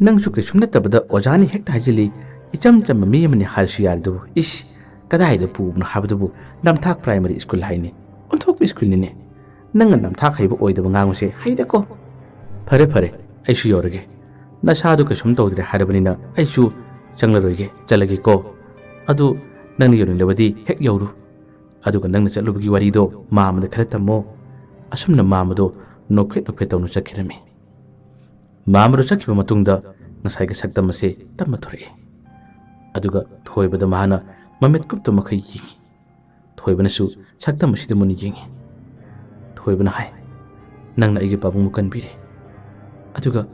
ꯅꯪꯁꯨ ꯀꯩꯁꯨꯝ ꯅꯠꯇꯕꯗ ꯑꯣꯖꯥꯅꯤ ꯍꯦꯛꯇ ꯍꯥꯏꯖꯤꯜꯂꯤ꯫ ꯏꯆꯝ ꯆꯝꯕ ꯃꯤ ꯑꯃꯅꯤ ꯍꯥꯏꯔꯁꯨ ꯌꯥꯔꯗꯨꯕꯨ꯫ ꯏꯁ, ꯀꯗꯥꯏꯗ ꯄꯨꯕꯅꯣ ꯍꯥꯏꯕꯗꯨꯕꯨ ꯅꯝꯊꯥꯛ ꯄ꯭ꯔꯥꯏꯃꯔꯤ ꯁ꯭ꯀꯨꯜ ꯍꯥꯏꯅꯤ꯫ ꯑꯣꯟꯊꯣꯛꯄ ꯁ꯭ꯀꯨꯜꯅꯤꯅꯦ꯫ ꯅꯪꯅ ꯅꯝꯊꯥꯛ ꯍꯩꯕ ꯑꯣꯏꯗꯕ ꯉꯥꯡꯉꯨꯁꯦ, ꯍꯩꯗꯀꯣ꯫" "ꯐꯔꯦ, ꯐꯔꯦ, ꯑꯩꯁꯨ ꯌꯧꯔꯒꯦ꯫ ꯅꯁꯥꯗꯨ ꯀꯩꯁꯨꯝ ꯇꯧꯗ꯭ꯔꯦ ꯍꯥꯏꯔꯕꯅꯤꯅ ꯑꯩꯁꯨ ꯆꯪꯂꯔꯣꯏꯒꯦ, ꯆꯠꯂꯒꯦꯀꯣ꯫ ꯑꯗꯨ ꯅꯪꯅ ꯌꯧꯅꯤꯡꯂꯕꯗꯤ ꯍꯦꯛ ꯌꯧꯔꯨ꯫ ꯑꯗꯨꯒ ꯅꯪꯅ ꯆꯠꯂꯨꯕꯒꯤ ꯋꯥꯔꯤꯗꯣ ꯃꯥꯃꯗ ꯈꯔ ꯇꯝꯃꯣ꯫" ꯑꯁꯨꯝꯅ ꯃꯥꯃꯗꯣ ꯅꯣꯛꯐꯦꯠ ꯅꯣꯛꯐꯦꯠ ꯇꯧꯅ ꯆꯠꯈꯤꯔꯝꯃꯤ꯫ ꯃꯥꯃꯗꯣ ꯆꯠꯈꯤꯕ ꯃꯇꯨꯡꯗ ꯉꯁꯥꯏꯒꯤ ꯁꯛꯇꯝ ꯑꯁꯦ ꯇꯞꯅ ꯊꯣꯔꯛꯏ꯫ ꯑꯗꯨꯒ ꯊꯣꯏꯕꯗ ꯃꯍꯥꯛꯅ ꯃꯃꯤꯠ ꯀꯨꯞꯇ ꯃꯈꯩ ꯌꯦꯡꯉꯤ꯫ ꯊꯣꯏꯕꯅꯁꯨ ꯁꯛꯇꯝ ꯑꯁꯤꯗ ꯃꯨꯟꯅ ꯌꯦꯡꯉꯤ꯫ ꯊꯣꯏꯕꯅ ꯍꯥꯏ, "ꯅꯪꯅ ꯑꯩꯒꯤ ꯄꯥꯕꯨꯡꯕꯨ ꯀꯟꯕꯤꯔꯦ꯫ ꯑꯗꯨꯒ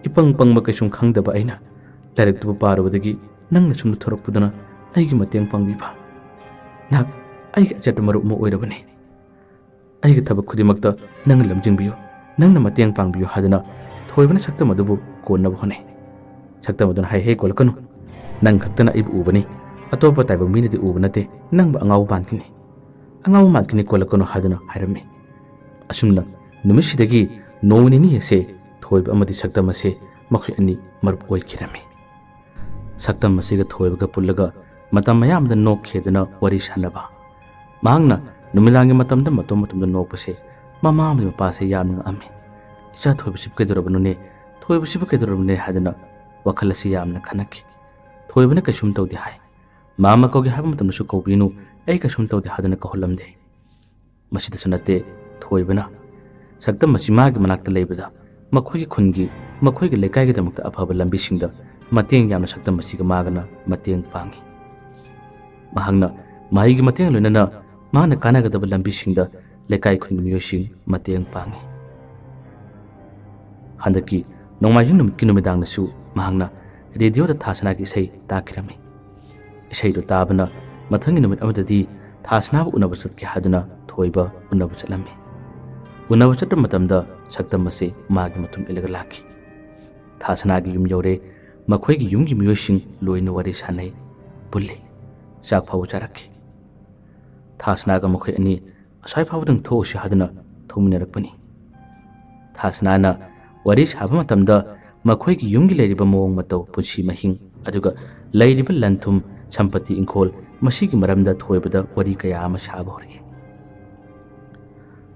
ꯏꯄꯪ ꯄꯪꯕ ꯀꯩꯁꯨꯝ ꯈꯪꯗꯕ ꯑꯩꯅ ꯂꯥꯏꯔꯤꯛꯇꯨꯕꯨ ꯄꯥꯔꯨꯕꯗꯒꯤ ꯅꯪꯅ ꯁꯨꯝ ꯊꯣꯔꯛꯄꯗꯨꯅ ꯑꯩꯒꯤ ꯃꯇꯦꯡ ꯄꯥꯡꯕꯤꯕ꯫ ꯅꯍꯥꯛ ꯑꯩꯒꯤ ꯑꯆꯦꯠꯄ ꯃꯔꯨꯞ ꯑꯃ ꯑꯣꯏꯔꯕꯅꯤ꯫ ꯑꯩꯒꯤ ꯊꯕꯛ ꯈꯨꯗꯤꯡꯃꯛꯇ ꯅꯪꯅ ꯂꯝꯖꯤꯡꯕꯤꯌꯨ, ꯅꯪꯅ ꯃꯇꯦꯡ ꯄꯥꯡꯕꯤꯌꯨ" ꯍꯥꯏꯗꯨꯅ ꯊꯣꯏꯕꯅ ꯁꯛꯇꯝ ꯑꯗꯨꯕꯨ ꯀꯣꯟꯅꯕ ꯍꯣꯠꯅꯩ꯫ ꯁꯛꯇꯝ ꯑꯗꯨꯅ ꯍꯥꯏ, "ꯍꯦ, ꯀꯣꯜꯂꯛꯀꯅꯨ꯫ ꯅꯪ ꯈꯛꯇꯅ ꯑꯩꯕꯨ ꯎꯕꯅꯤ꯫ ꯑꯇꯣꯞꯄ ꯇꯥꯏꯕꯪ ꯃꯤꯅꯗꯤ ꯎꯕ ꯅꯠꯇꯦ꯫ ꯅꯪꯕꯨ ꯑꯉꯥꯎꯕ ꯃꯥꯟꯈꯤꯅꯤ꯫ ꯑꯉꯥꯎꯕ ꯃꯥꯟꯈꯤꯅꯤ, ꯀꯣꯜꯂꯛꯀꯅꯨ" ꯍꯥꯏꯗꯨꯅ ꯍꯥꯏꯔꯝꯃꯤ꯫ ꯑꯁꯨꯝꯅ ꯅꯨꯃꯤꯠꯁꯤꯗꯒꯤ ꯅꯣꯡ ꯅꯤꯅꯤ ꯑꯁꯦ ꯊꯣꯏꯕ ꯑꯃꯗꯤ ꯁꯛꯇꯝ ꯑꯁꯦ ꯃꯈꯣꯏ ꯑꯅꯤ ꯃꯔꯨꯞ ꯑꯣꯏꯈꯤꯔꯝꯃꯤ꯫ ꯁꯛꯇꯝ ꯑꯁꯤꯒ ꯊꯣꯏꯕꯒ ꯄꯨꯜꯂꯒ ꯃꯇꯝ ꯑꯌꯥꯝꯕꯗ ꯅꯣꯛꯈꯤ ꯍꯥꯏꯗꯨꯅ ꯋꯥꯔꯤ ꯁꯥꯟꯅꯕ꯫ ꯃꯍꯥꯛꯅ ꯅꯨꯃꯤꯗꯥꯡꯒꯤ ꯃꯇꯝꯗ ꯃꯇꯣꯝ ꯃꯇꯣꯝꯗ ꯅꯣꯛꯄꯁꯦ ꯃꯃꯥ ꯑꯃꯗꯤ ꯃꯄꯥꯁꯦ ꯌꯥꯝꯅ ꯉꯛꯑꯝꯃꯤ꯫ "ꯏꯆꯥ ꯊꯣꯏꯕꯁꯤꯕꯨ ꯀꯩꯗꯧꯔꯕꯅꯣꯅꯦ? ꯊꯣꯏꯕꯁꯤꯕꯨ ꯀꯩꯗꯧꯔꯕꯅꯦ?" ꯍꯥꯏꯗꯨꯅ ꯋꯥꯈꯜ ꯑꯁꯤ ꯌꯥꯝꯅ ꯈꯟꯅꯈꯤ꯫ ꯊꯣꯏꯕꯅ ꯀꯩꯁꯨꯝ ꯇꯧꯗꯦ ꯍꯥꯏ꯫ "ꯃꯥꯃ ꯀꯧꯒꯦ ꯍꯥꯏꯕ ꯃꯇꯝꯗꯁꯨ ꯀꯧꯕꯤꯅꯨ, ꯑꯩ ꯀꯩꯁꯨꯝ ꯇꯧꯗꯦ" ꯍꯥꯏꯗꯨꯅ ꯀꯧꯍꯜꯂꯝꯗꯦ꯫ ꯃꯁꯤꯗꯁꯨ ꯅꯠꯇꯦ, ꯊꯣꯏꯕꯅ ꯁꯛꯇꯝ ꯑꯁꯤ ꯃꯥꯒꯤ ꯃꯅꯥꯛꯇ ꯂꯩꯕꯗ ꯃꯈꯣꯏꯒꯤ ꯈꯨꯟꯒꯤ, ꯃꯈꯣꯏꯒꯤ ꯂꯩꯀꯥꯏꯒꯤꯗꯃꯛꯇ ꯑꯐꯕ ꯂꯝꯕꯤꯁꯤꯡꯗ ꯃꯇꯦꯡ ꯌꯥꯝꯅ ꯁꯛꯇꯝ ꯑꯁꯤꯒ ꯃꯥꯒꯅ ꯃꯇꯦꯡ ꯄꯥꯡꯏ꯫ ꯃꯍꯥꯛꯅ ꯃꯍꯩꯒꯤ ꯃꯇꯦꯡ ꯂꯣꯏꯅꯅ ꯃꯍꯥꯛꯅ ꯀꯥꯟꯅꯒꯗꯕ ꯂꯝꯕꯤꯁꯤꯡꯗ ꯂꯩꯀꯥꯏ ꯈꯨꯟꯒꯤ ꯃꯤꯑꯣꯏꯁꯤꯡ ꯃꯇꯦꯡ ꯄꯥꯡꯏ꯫ ꯍꯟꯗꯛꯀꯤ ꯅꯣꯡꯃꯥꯏꯖꯤꯡ ꯅꯨꯃꯤꯠꯀꯤ ꯅꯨꯃꯤꯗꯥꯡꯗꯁꯨ ꯃꯍꯥꯛꯅ ꯔꯦꯗꯤꯑꯣꯗ ꯊꯥꯁꯅꯥꯒꯤ ꯏꯁꯩ ꯇꯥꯈꯤꯔꯝꯃꯤ꯫ ꯏꯁꯩꯗꯨ ꯇꯥꯕꯅ ꯃꯊꯪꯒꯤ ꯅꯨꯃꯤꯠ ꯑꯃꯗꯗꯤ ꯊꯥꯁꯅꯥꯕꯨ ꯎꯅꯕ ꯆꯠꯀꯦ ꯍꯥꯏꯗꯨꯅ ꯊꯣꯏꯕ ꯎꯅꯕ ꯆꯠꯂꯝꯃꯤ꯫ ꯎꯅꯕ ꯆꯠꯄ ꯃꯇꯝꯗ ꯁꯛꯇꯝ ꯑꯁꯤ ꯃꯥꯒꯤ ꯃꯇꯨꯡ ꯏꯜꯂꯒ ꯂꯥꯛꯈꯤ꯫ ꯊꯥꯁꯅꯥꯒꯤ ꯌꯨꯝ ꯌꯧꯔꯦ꯫ ꯃꯈꯣꯏꯒꯤ ꯌꯨꯝꯒꯤ ꯃꯤꯑꯣꯏꯁꯤꯡ ꯂꯣꯏꯅ ꯋꯥꯔꯤ ꯁꯥꯟꯅꯩ, ꯄꯨꯜꯂꯤ꯫ ꯆꯥꯛ ꯐꯥꯎꯕ ꯆꯥꯔꯛꯈꯤ꯫ ꯊꯥꯁꯅꯥꯒ ꯃꯈꯣꯏ ꯑꯅꯤ ꯑꯁ꯭ꯋꯥꯏ ꯐꯥꯎꯕꯗꯪ ꯊꯣꯛꯎꯁꯤ ꯍꯥꯏꯗꯨꯅ ꯊꯣꯛꯃꯤꯟꯅꯔꯛꯄꯅꯤ꯫ ꯊꯥꯁꯅꯥꯅ ꯋꯥꯔꯤ ꯁꯥꯕ ꯃꯇꯝꯗ ꯃꯈꯣꯏꯒꯤ ꯌꯨꯝꯒꯤ ꯂꯩꯔꯤꯕ ꯃꯑꯣꯡ ꯃꯇꯧ, ꯄꯨꯟꯁꯤ ꯃꯍꯤꯡ, ꯑꯗꯨꯒ ꯂꯩꯔꯤꯕ ꯂꯟ ꯊꯨꯝ, ꯁꯝꯄꯇꯤ, ꯏꯪꯈꯣꯜ, ꯃꯁꯤꯒꯤ ꯃꯔꯝꯗ ꯊꯣꯏꯕꯗ ꯋꯥꯔꯤ ꯀꯌꯥ ꯑꯃ ꯁꯥꯕ ꯍꯧꯔꯛꯏ꯫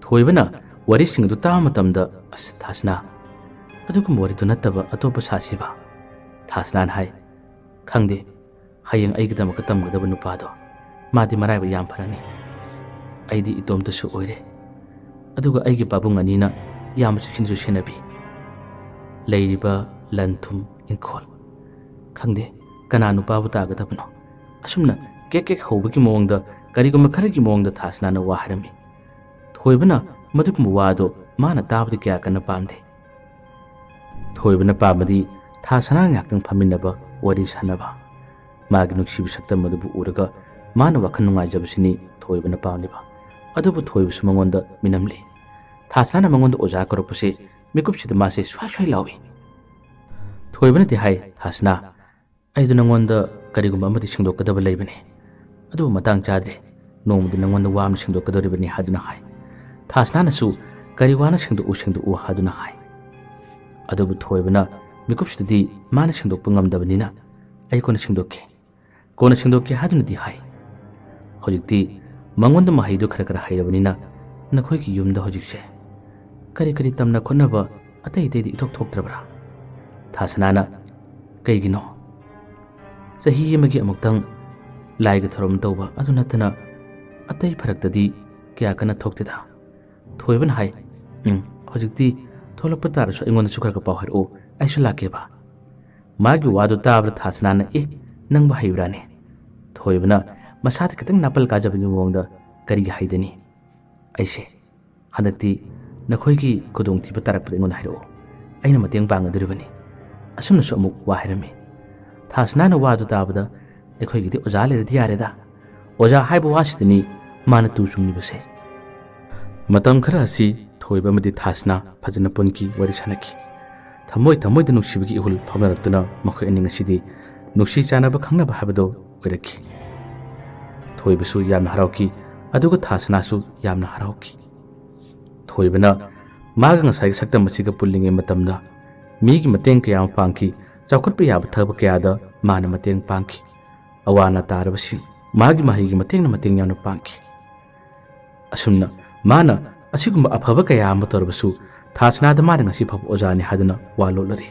ꯊꯣꯏꯕꯅ ꯋꯥꯔꯤꯁꯤꯡ ꯑꯗꯨ ꯇꯥꯕ ꯃꯇꯝꯗ, "ꯑꯁ ꯊꯥꯁꯅꯥ, ꯑꯗꯨꯒꯨꯝꯕ ꯋꯥꯔꯤꯗꯨ ꯅꯠꯇꯕ ꯑꯇꯣꯞꯄ ꯁꯥꯁꯤꯕ?" ꯊꯥꯁꯅꯥꯅ ꯍꯥꯏ, "ꯈꯪꯗꯦ, ꯍꯌꯦꯡ ꯑꯩꯒꯤꯗꯃꯛꯇ ꯇꯝꯒꯗꯕ ꯅꯨꯄꯥꯗꯣ, ꯃꯥꯗꯤ ꯃꯔꯥꯏꯕꯛ ꯌꯥꯝ ꯐꯔꯅꯤ꯫ ꯑꯩꯗꯤ ꯏꯇꯣꯝꯇꯁꯨ ꯑꯣꯏꯔꯦ꯫ ꯑꯗꯨꯒ ꯑꯩꯒꯤ ꯄꯥꯕꯨꯡ ꯑꯅꯤꯅ ꯌꯥꯝꯅ ꯆꯦꯛꯁꯤꯟꯁꯨ ꯁꯦꯟꯅꯕꯤ꯫ ꯂꯩꯔꯤꯕ ꯂꯟ ꯊꯨꯝ, ꯏꯪꯈꯣꯜ, ꯈꯪꯗꯦ ꯀꯅꯥ ꯅꯨꯄꯥꯕꯨ ꯇꯥꯒꯗꯕꯅꯣ?" ꯑꯁꯨꯝꯅ ꯀꯦꯛ ꯀꯦꯛ ꯍꯧꯕꯒꯤ ꯃꯑꯣꯡꯗ, ꯀꯔꯤꯒꯨꯝꯕ ꯈꯔꯒꯤ ꯃꯑꯣꯡꯗ ꯊꯥꯁꯅꯥꯅ ꯋꯥ ꯍꯥꯏꯔꯝꯃꯤ꯫ ꯊꯣꯏꯕꯅ ꯃꯗꯨꯒꯨꯝꯕ ꯋꯥꯗꯣ ꯃꯥꯅ ꯇꯥꯕꯗꯤ ꯀꯌꯥ ꯀꯟꯅ ꯄꯥꯝꯗꯦ꯫ ꯊꯣꯏꯕꯅ ꯄꯥꯝꯕꯗꯤ ꯊꯥꯁꯅꯥ ꯉꯥꯏꯍꯥꯛꯇꯪ ꯐꯝꯃꯤꯟꯅꯕ, ꯋꯥꯔꯤ ꯁꯥꯟꯅꯕ꯫ ꯃꯥꯒꯤ ꯅꯨꯡꯁꯤꯕ ꯁꯛꯇꯝ ꯑꯗꯨꯕꯨ ꯎꯔꯒ ꯃꯥꯅ ꯋꯥꯈꯜ ꯅꯨꯡꯉꯥꯏꯖꯕꯁꯤꯅꯤ ꯊꯣꯏꯕꯅ ꯄꯥꯝꯂꯤꯕ꯫ ꯑꯗꯨꯕꯨ ꯊꯣꯏꯕꯁꯨ ꯃꯉꯣꯟꯗ ꯃꯤꯅꯝꯂꯤ꯫ ꯊꯥꯁꯅꯥꯅ ꯃꯉꯣꯟꯗ ꯑꯣꯖꯥ ꯀꯧꯔꯛꯄꯁꯦ ꯃꯤꯀꯨꯞꯁꯤꯗ ꯃꯥꯁꯦ ꯁ꯭ꯋꯥꯏ ꯁ꯭ꯋꯥꯏ ꯂꯥꯎꯏ꯫ ꯊꯣꯏꯕꯅꯗꯤ ꯍꯥꯏ, "ꯊꯥꯁꯅꯥ, ꯑꯩꯗꯨ ꯅꯉꯣꯟꯗ ꯀꯔꯤꯒꯨꯝꯕ ꯑꯃꯗꯤ ꯁꯦꯡꯗꯣꯛꯀꯗꯕ ꯂꯩꯕꯅꯤ꯫ ꯑꯗꯨꯕꯨ ꯃꯇꯥꯡ ꯆꯥꯗ꯭ꯔꯦ꯫ ꯅꯣꯡꯃꯗꯤ ꯅꯉꯣꯟꯗ ꯋꯥ ꯑꯃ ꯁꯦꯡꯗꯣꯛꯀꯗꯧꯔꯤꯕꯅꯤ" ꯍꯥꯏꯗꯨꯅ ꯍꯥꯏ꯫ ꯊꯥꯁꯅꯥꯅꯁꯨ, "ꯀꯔꯤ ꯋꯥꯅꯣ, ꯁꯦꯡꯗꯣꯛꯎ, ꯁꯦꯡꯗꯣꯛꯎ" ꯍꯥꯏꯗꯨꯅ ꯍꯥꯏ꯫ ꯑꯗꯨꯕꯨ ꯊꯣꯏꯕꯅ ꯃꯤꯀꯨꯞꯁꯤꯗꯗꯤ ꯃꯥꯅ ꯁꯦꯡꯗꯣꯛꯄ ꯉꯝꯗꯕꯅꯤꯅ, "ꯑꯩ ꯀꯣꯟꯅ ꯁꯦꯡꯗꯣꯛꯀꯦ, ꯀꯣꯟꯅ ꯁꯦꯡꯗꯣꯛꯀꯦ" ꯍꯥꯏꯗꯨꯅꯗꯤ ꯍꯥꯏ꯫ ꯍꯧꯖꯤꯛꯇꯤ ꯃꯉꯣꯟꯗ ꯃꯍꯩꯗꯨ ꯈꯔ ꯈꯔ ꯍꯩꯔꯕꯅꯤꯅ, "ꯅꯈꯣꯏꯒꯤ ꯌꯨꯝꯗ ꯍꯧꯖꯤꯛꯁꯦ ꯀꯔꯤ ꯀꯔꯤ ꯇꯝꯅ ꯈꯣꯠꯅꯕ ꯑꯇꯩ ꯑꯇꯩꯗꯤ ꯏꯊꯣꯛ ꯊꯣꯛꯇ꯭ꯔꯕ꯭ꯔꯥ?" ꯊꯥꯁꯅꯥꯅ, "ꯀꯩꯒꯤꯅꯣ? ꯆꯍꯤ ꯑꯃꯒꯤ ꯑꯃꯨꯛꯇꯪ ꯂꯥꯏꯒꯤ ꯊꯧꯔꯝ ꯇꯧꯕ ꯑꯗꯨ ꯅꯠꯇꯅ ꯑꯇꯩ ꯐꯔꯛꯇꯗꯤ ꯀꯌꯥ ꯀꯟꯅ ꯊꯣꯛꯇꯦꯗ"꯫ ꯊꯣꯏꯕꯅ ꯍꯥꯏ, "ꯎꯝ, ꯍꯧꯖꯤꯛꯇꯤ ꯊꯣꯛꯂꯛꯄ ꯇꯥꯔꯁꯨ ꯑꯩꯉꯣꯟꯗꯁꯨ ꯈꯔ ꯈꯔ ꯄꯥꯎ ꯍꯥꯏꯔꯛꯑꯣ, ꯑꯩꯁꯨ ꯂꯥꯛꯀꯦꯕ꯫ ꯃꯥꯒꯤ ꯋꯥꯗꯨ ꯇꯥꯕꯗ ꯊꯥꯁꯅꯥꯅ, "ꯑꯦ, ꯅꯪꯕꯨ ꯍꯩꯕ꯭ꯔꯥꯅꯦ?" ꯊꯣꯏꯕꯅ ꯃꯁꯥꯗ ꯈꯤꯇꯪ ꯅꯥꯄꯜ ꯀꯥꯖꯕꯒꯤ ꯃꯑꯣꯡꯗ, "ꯀꯔꯤꯒꯤ ꯍꯩꯗꯅꯤ? ꯑꯩꯁꯦ ꯍꯟꯗꯛꯇꯤ ꯅꯈꯣꯏꯒꯤ ꯈꯨꯗꯣꯡꯊꯤꯕ ꯇꯥꯔꯛꯄꯗ ꯑꯩꯉꯣꯟꯗ ꯍꯥꯏꯔꯛꯑꯣ, ꯑꯩꯅ ꯃꯇꯦꯡ ꯄꯥꯡꯒꯗꯧꯔꯤꯕꯅꯤ꯫" ꯑꯁꯨꯝꯅꯁꯨ ꯑꯃꯨꯛ ꯋꯥ ꯍꯥꯏꯔꯝꯃꯤ꯫ ꯊꯥꯁꯅꯥꯅ ꯋꯥꯗꯨ ꯇꯥꯕꯗ, "ꯑꯩꯈꯣꯏꯒꯤꯗꯤ ꯑꯣꯖꯥ ꯂꯩꯔꯗꯤ ꯌꯥꯔꯦꯗ꯫ ꯑꯣꯖꯥ ꯍꯥꯏꯕ ꯋꯥꯁꯤꯗꯅꯤ ꯃꯥꯅ ꯇꯨ ꯆꯨꯡꯂꯤꯕꯁꯦ꯫" ꯃꯇꯝ ꯈꯔ ꯑꯁꯤ ꯊꯣꯏꯕ ꯑꯃꯗꯤ ꯊꯥꯁꯅꯥ ꯐꯖꯅ ꯄꯨꯟꯈꯤ, ꯋꯥꯔꯤ ꯁꯥꯟꯅꯈꯤ꯫ ꯊꯃꯣꯏ ꯊꯃꯣꯏꯗ ꯅꯨꯡꯁꯤꯕꯒꯤ ꯏꯍꯨꯜ ꯐꯥꯎꯅꯔꯛꯇꯨꯅ ꯃꯈꯣꯏ ꯑꯅꯤ ꯉꯁꯤꯗꯤ ꯅꯨꯡꯁꯤ ꯆꯥꯟꯅꯕ ꯈꯪꯅꯕ ꯍꯥꯏꯕꯗꯨ ꯑꯣꯏꯔꯛꯈꯤ꯫ ꯊꯣꯏꯕꯁꯨ ꯌꯥꯝꯅ ꯍꯔꯥꯎꯈꯤ, ꯑꯗꯨꯒ ꯊꯥꯁꯅꯥꯁꯨ ꯌꯥꯝꯅ ꯍꯔꯥꯎꯈꯤ꯫ ꯊꯣꯏꯕꯅ ꯃꯥꯒ ꯉꯁꯥꯏꯒꯤ ꯁꯛꯇꯝ ꯑꯁꯤꯒ ꯄꯨꯜꯂꯤꯉꯩ ꯃꯇꯝꯗ ꯃꯤꯒꯤ ꯃꯇꯦꯡ ꯀꯌꯥ ꯑꯃ ꯄꯥꯡꯈꯤ, ꯆꯥꯎꯈꯠꯄ ꯌꯥꯕ ꯊꯕꯛ ꯀꯌꯥꯗ ꯃꯥꯅ ꯃꯇꯦꯡ ꯄꯥꯡꯈꯤ꯫ ꯑꯋꯥ ꯑꯅꯥ ꯇꯥꯔꯕꯁꯤꯡ ꯃꯥꯒꯤ ꯃꯍꯩꯒꯤ ꯃꯇꯦꯡꯅ ꯃꯇꯦꯡ ꯌꯥꯝꯅ ꯄꯥꯡꯈꯤ꯫ ꯑꯁꯨꯝꯅ ꯃꯥꯅ ꯑꯁꯤꯒꯨꯝꯕ ꯑꯐꯕ ꯀꯌꯥ ꯑꯃ ꯇꯧꯔꯕꯁꯨ, ꯊꯥꯁꯅꯥꯗ ꯃꯥꯅ ꯉꯁꯤ ꯐꯥꯎꯕ ꯑꯣꯖꯥꯅꯤ ꯍꯥꯏꯗꯨꯅ ꯋꯥ ꯂꯣꯠꯂꯔꯤ꯫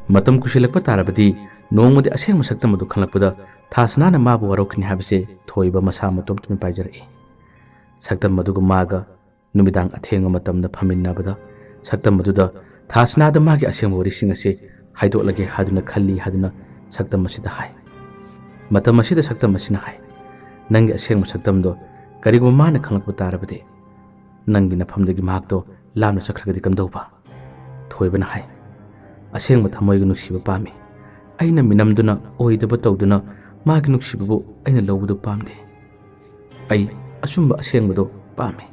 ꯃꯇꯝ ꯀꯨꯏꯁꯤꯜꯂꯛꯄ ꯇꯥꯔꯕꯗꯤ ꯅꯣꯡꯃꯗꯤ ꯑꯁꯦꯡꯕ ꯁꯛꯇꯝ ꯑꯗꯨ ꯈꯪꯂꯛꯄꯗ ꯊꯥꯁꯅꯥꯅ ꯃꯥꯕꯨ ꯋꯥꯔꯧꯈꯤꯅꯤ ꯍꯥꯏꯕꯁꯦ ꯊꯣꯏꯕ ꯃꯁꯥ ꯃꯇꯣꯝꯇ ꯃꯤꯄꯥꯏꯖꯔꯛꯏ꯫ ꯁꯛꯇꯝ ꯑꯗꯨꯒ ꯃꯥꯒ ꯅꯨꯃꯤꯗꯥꯡ ꯑꯊꯦꯡꯕ ꯃꯇꯝꯗ ꯐꯝꯃꯤꯟꯅꯕꯗ, ꯁꯛꯇꯝ ꯑꯗꯨꯗ ꯊꯥꯁꯅꯥꯗ ꯃꯥꯒꯤ ꯑꯁꯦꯡꯕ ꯋꯥꯔꯤꯁꯤꯡ ꯑꯁꯤ ꯍꯥꯏꯗꯣꯛꯂꯒꯦ ꯍꯥꯏꯗꯨꯅ ꯈꯜꯂꯤ ꯍꯥꯏꯗꯨꯅ ꯁꯛꯇꯝ ꯑꯁꯤꯗ ꯍꯥꯏ꯫ ꯃꯇꯝ ꯑꯁꯤꯗ ꯁꯛꯇꯝ ꯑꯁꯤꯅ ꯍꯥꯏ, "ꯅꯪꯒꯤ ꯑꯁꯦꯡꯕ ꯁꯛꯇꯝꯗꯣ ꯀꯔꯤꯒꯨꯝꯕ ꯃꯥꯅ ꯈꯪꯂꯛꯄ ꯇꯥꯔꯕꯗꯤ, ꯅꯪꯒꯤ ꯅꯐꯝꯗꯒꯤ ꯃꯍꯥꯛꯇꯣ ꯂꯥꯞꯅ ꯆꯠꯈ꯭ꯔꯒꯗꯤ ꯀꯝꯗꯧꯕ?" ꯊꯣꯏꯕꯅ ꯍꯥꯏ, "ꯑꯁꯦꯡꯕ ꯊꯃꯣꯏꯒꯤ ꯅꯨꯡꯁꯤꯕ ꯄꯥꯝꯃꯤ꯫ ꯑꯩꯅ ꯃꯤꯅꯝꯗꯨꯅ, ꯑꯣꯏꯗꯕ ꯇꯧꯗꯨꯅ ꯃꯥꯒꯤ ꯅꯨꯡꯁꯤꯕꯕꯨ ꯑꯩꯅ ꯂꯧꯕꯗꯨ ꯄꯥꯝꯗꯦ꯫ ꯑꯩ ꯑꯆꯨꯝꯕ ꯑꯁꯦꯡꯕꯗꯣ ꯄꯥꯝꯃꯤ꯫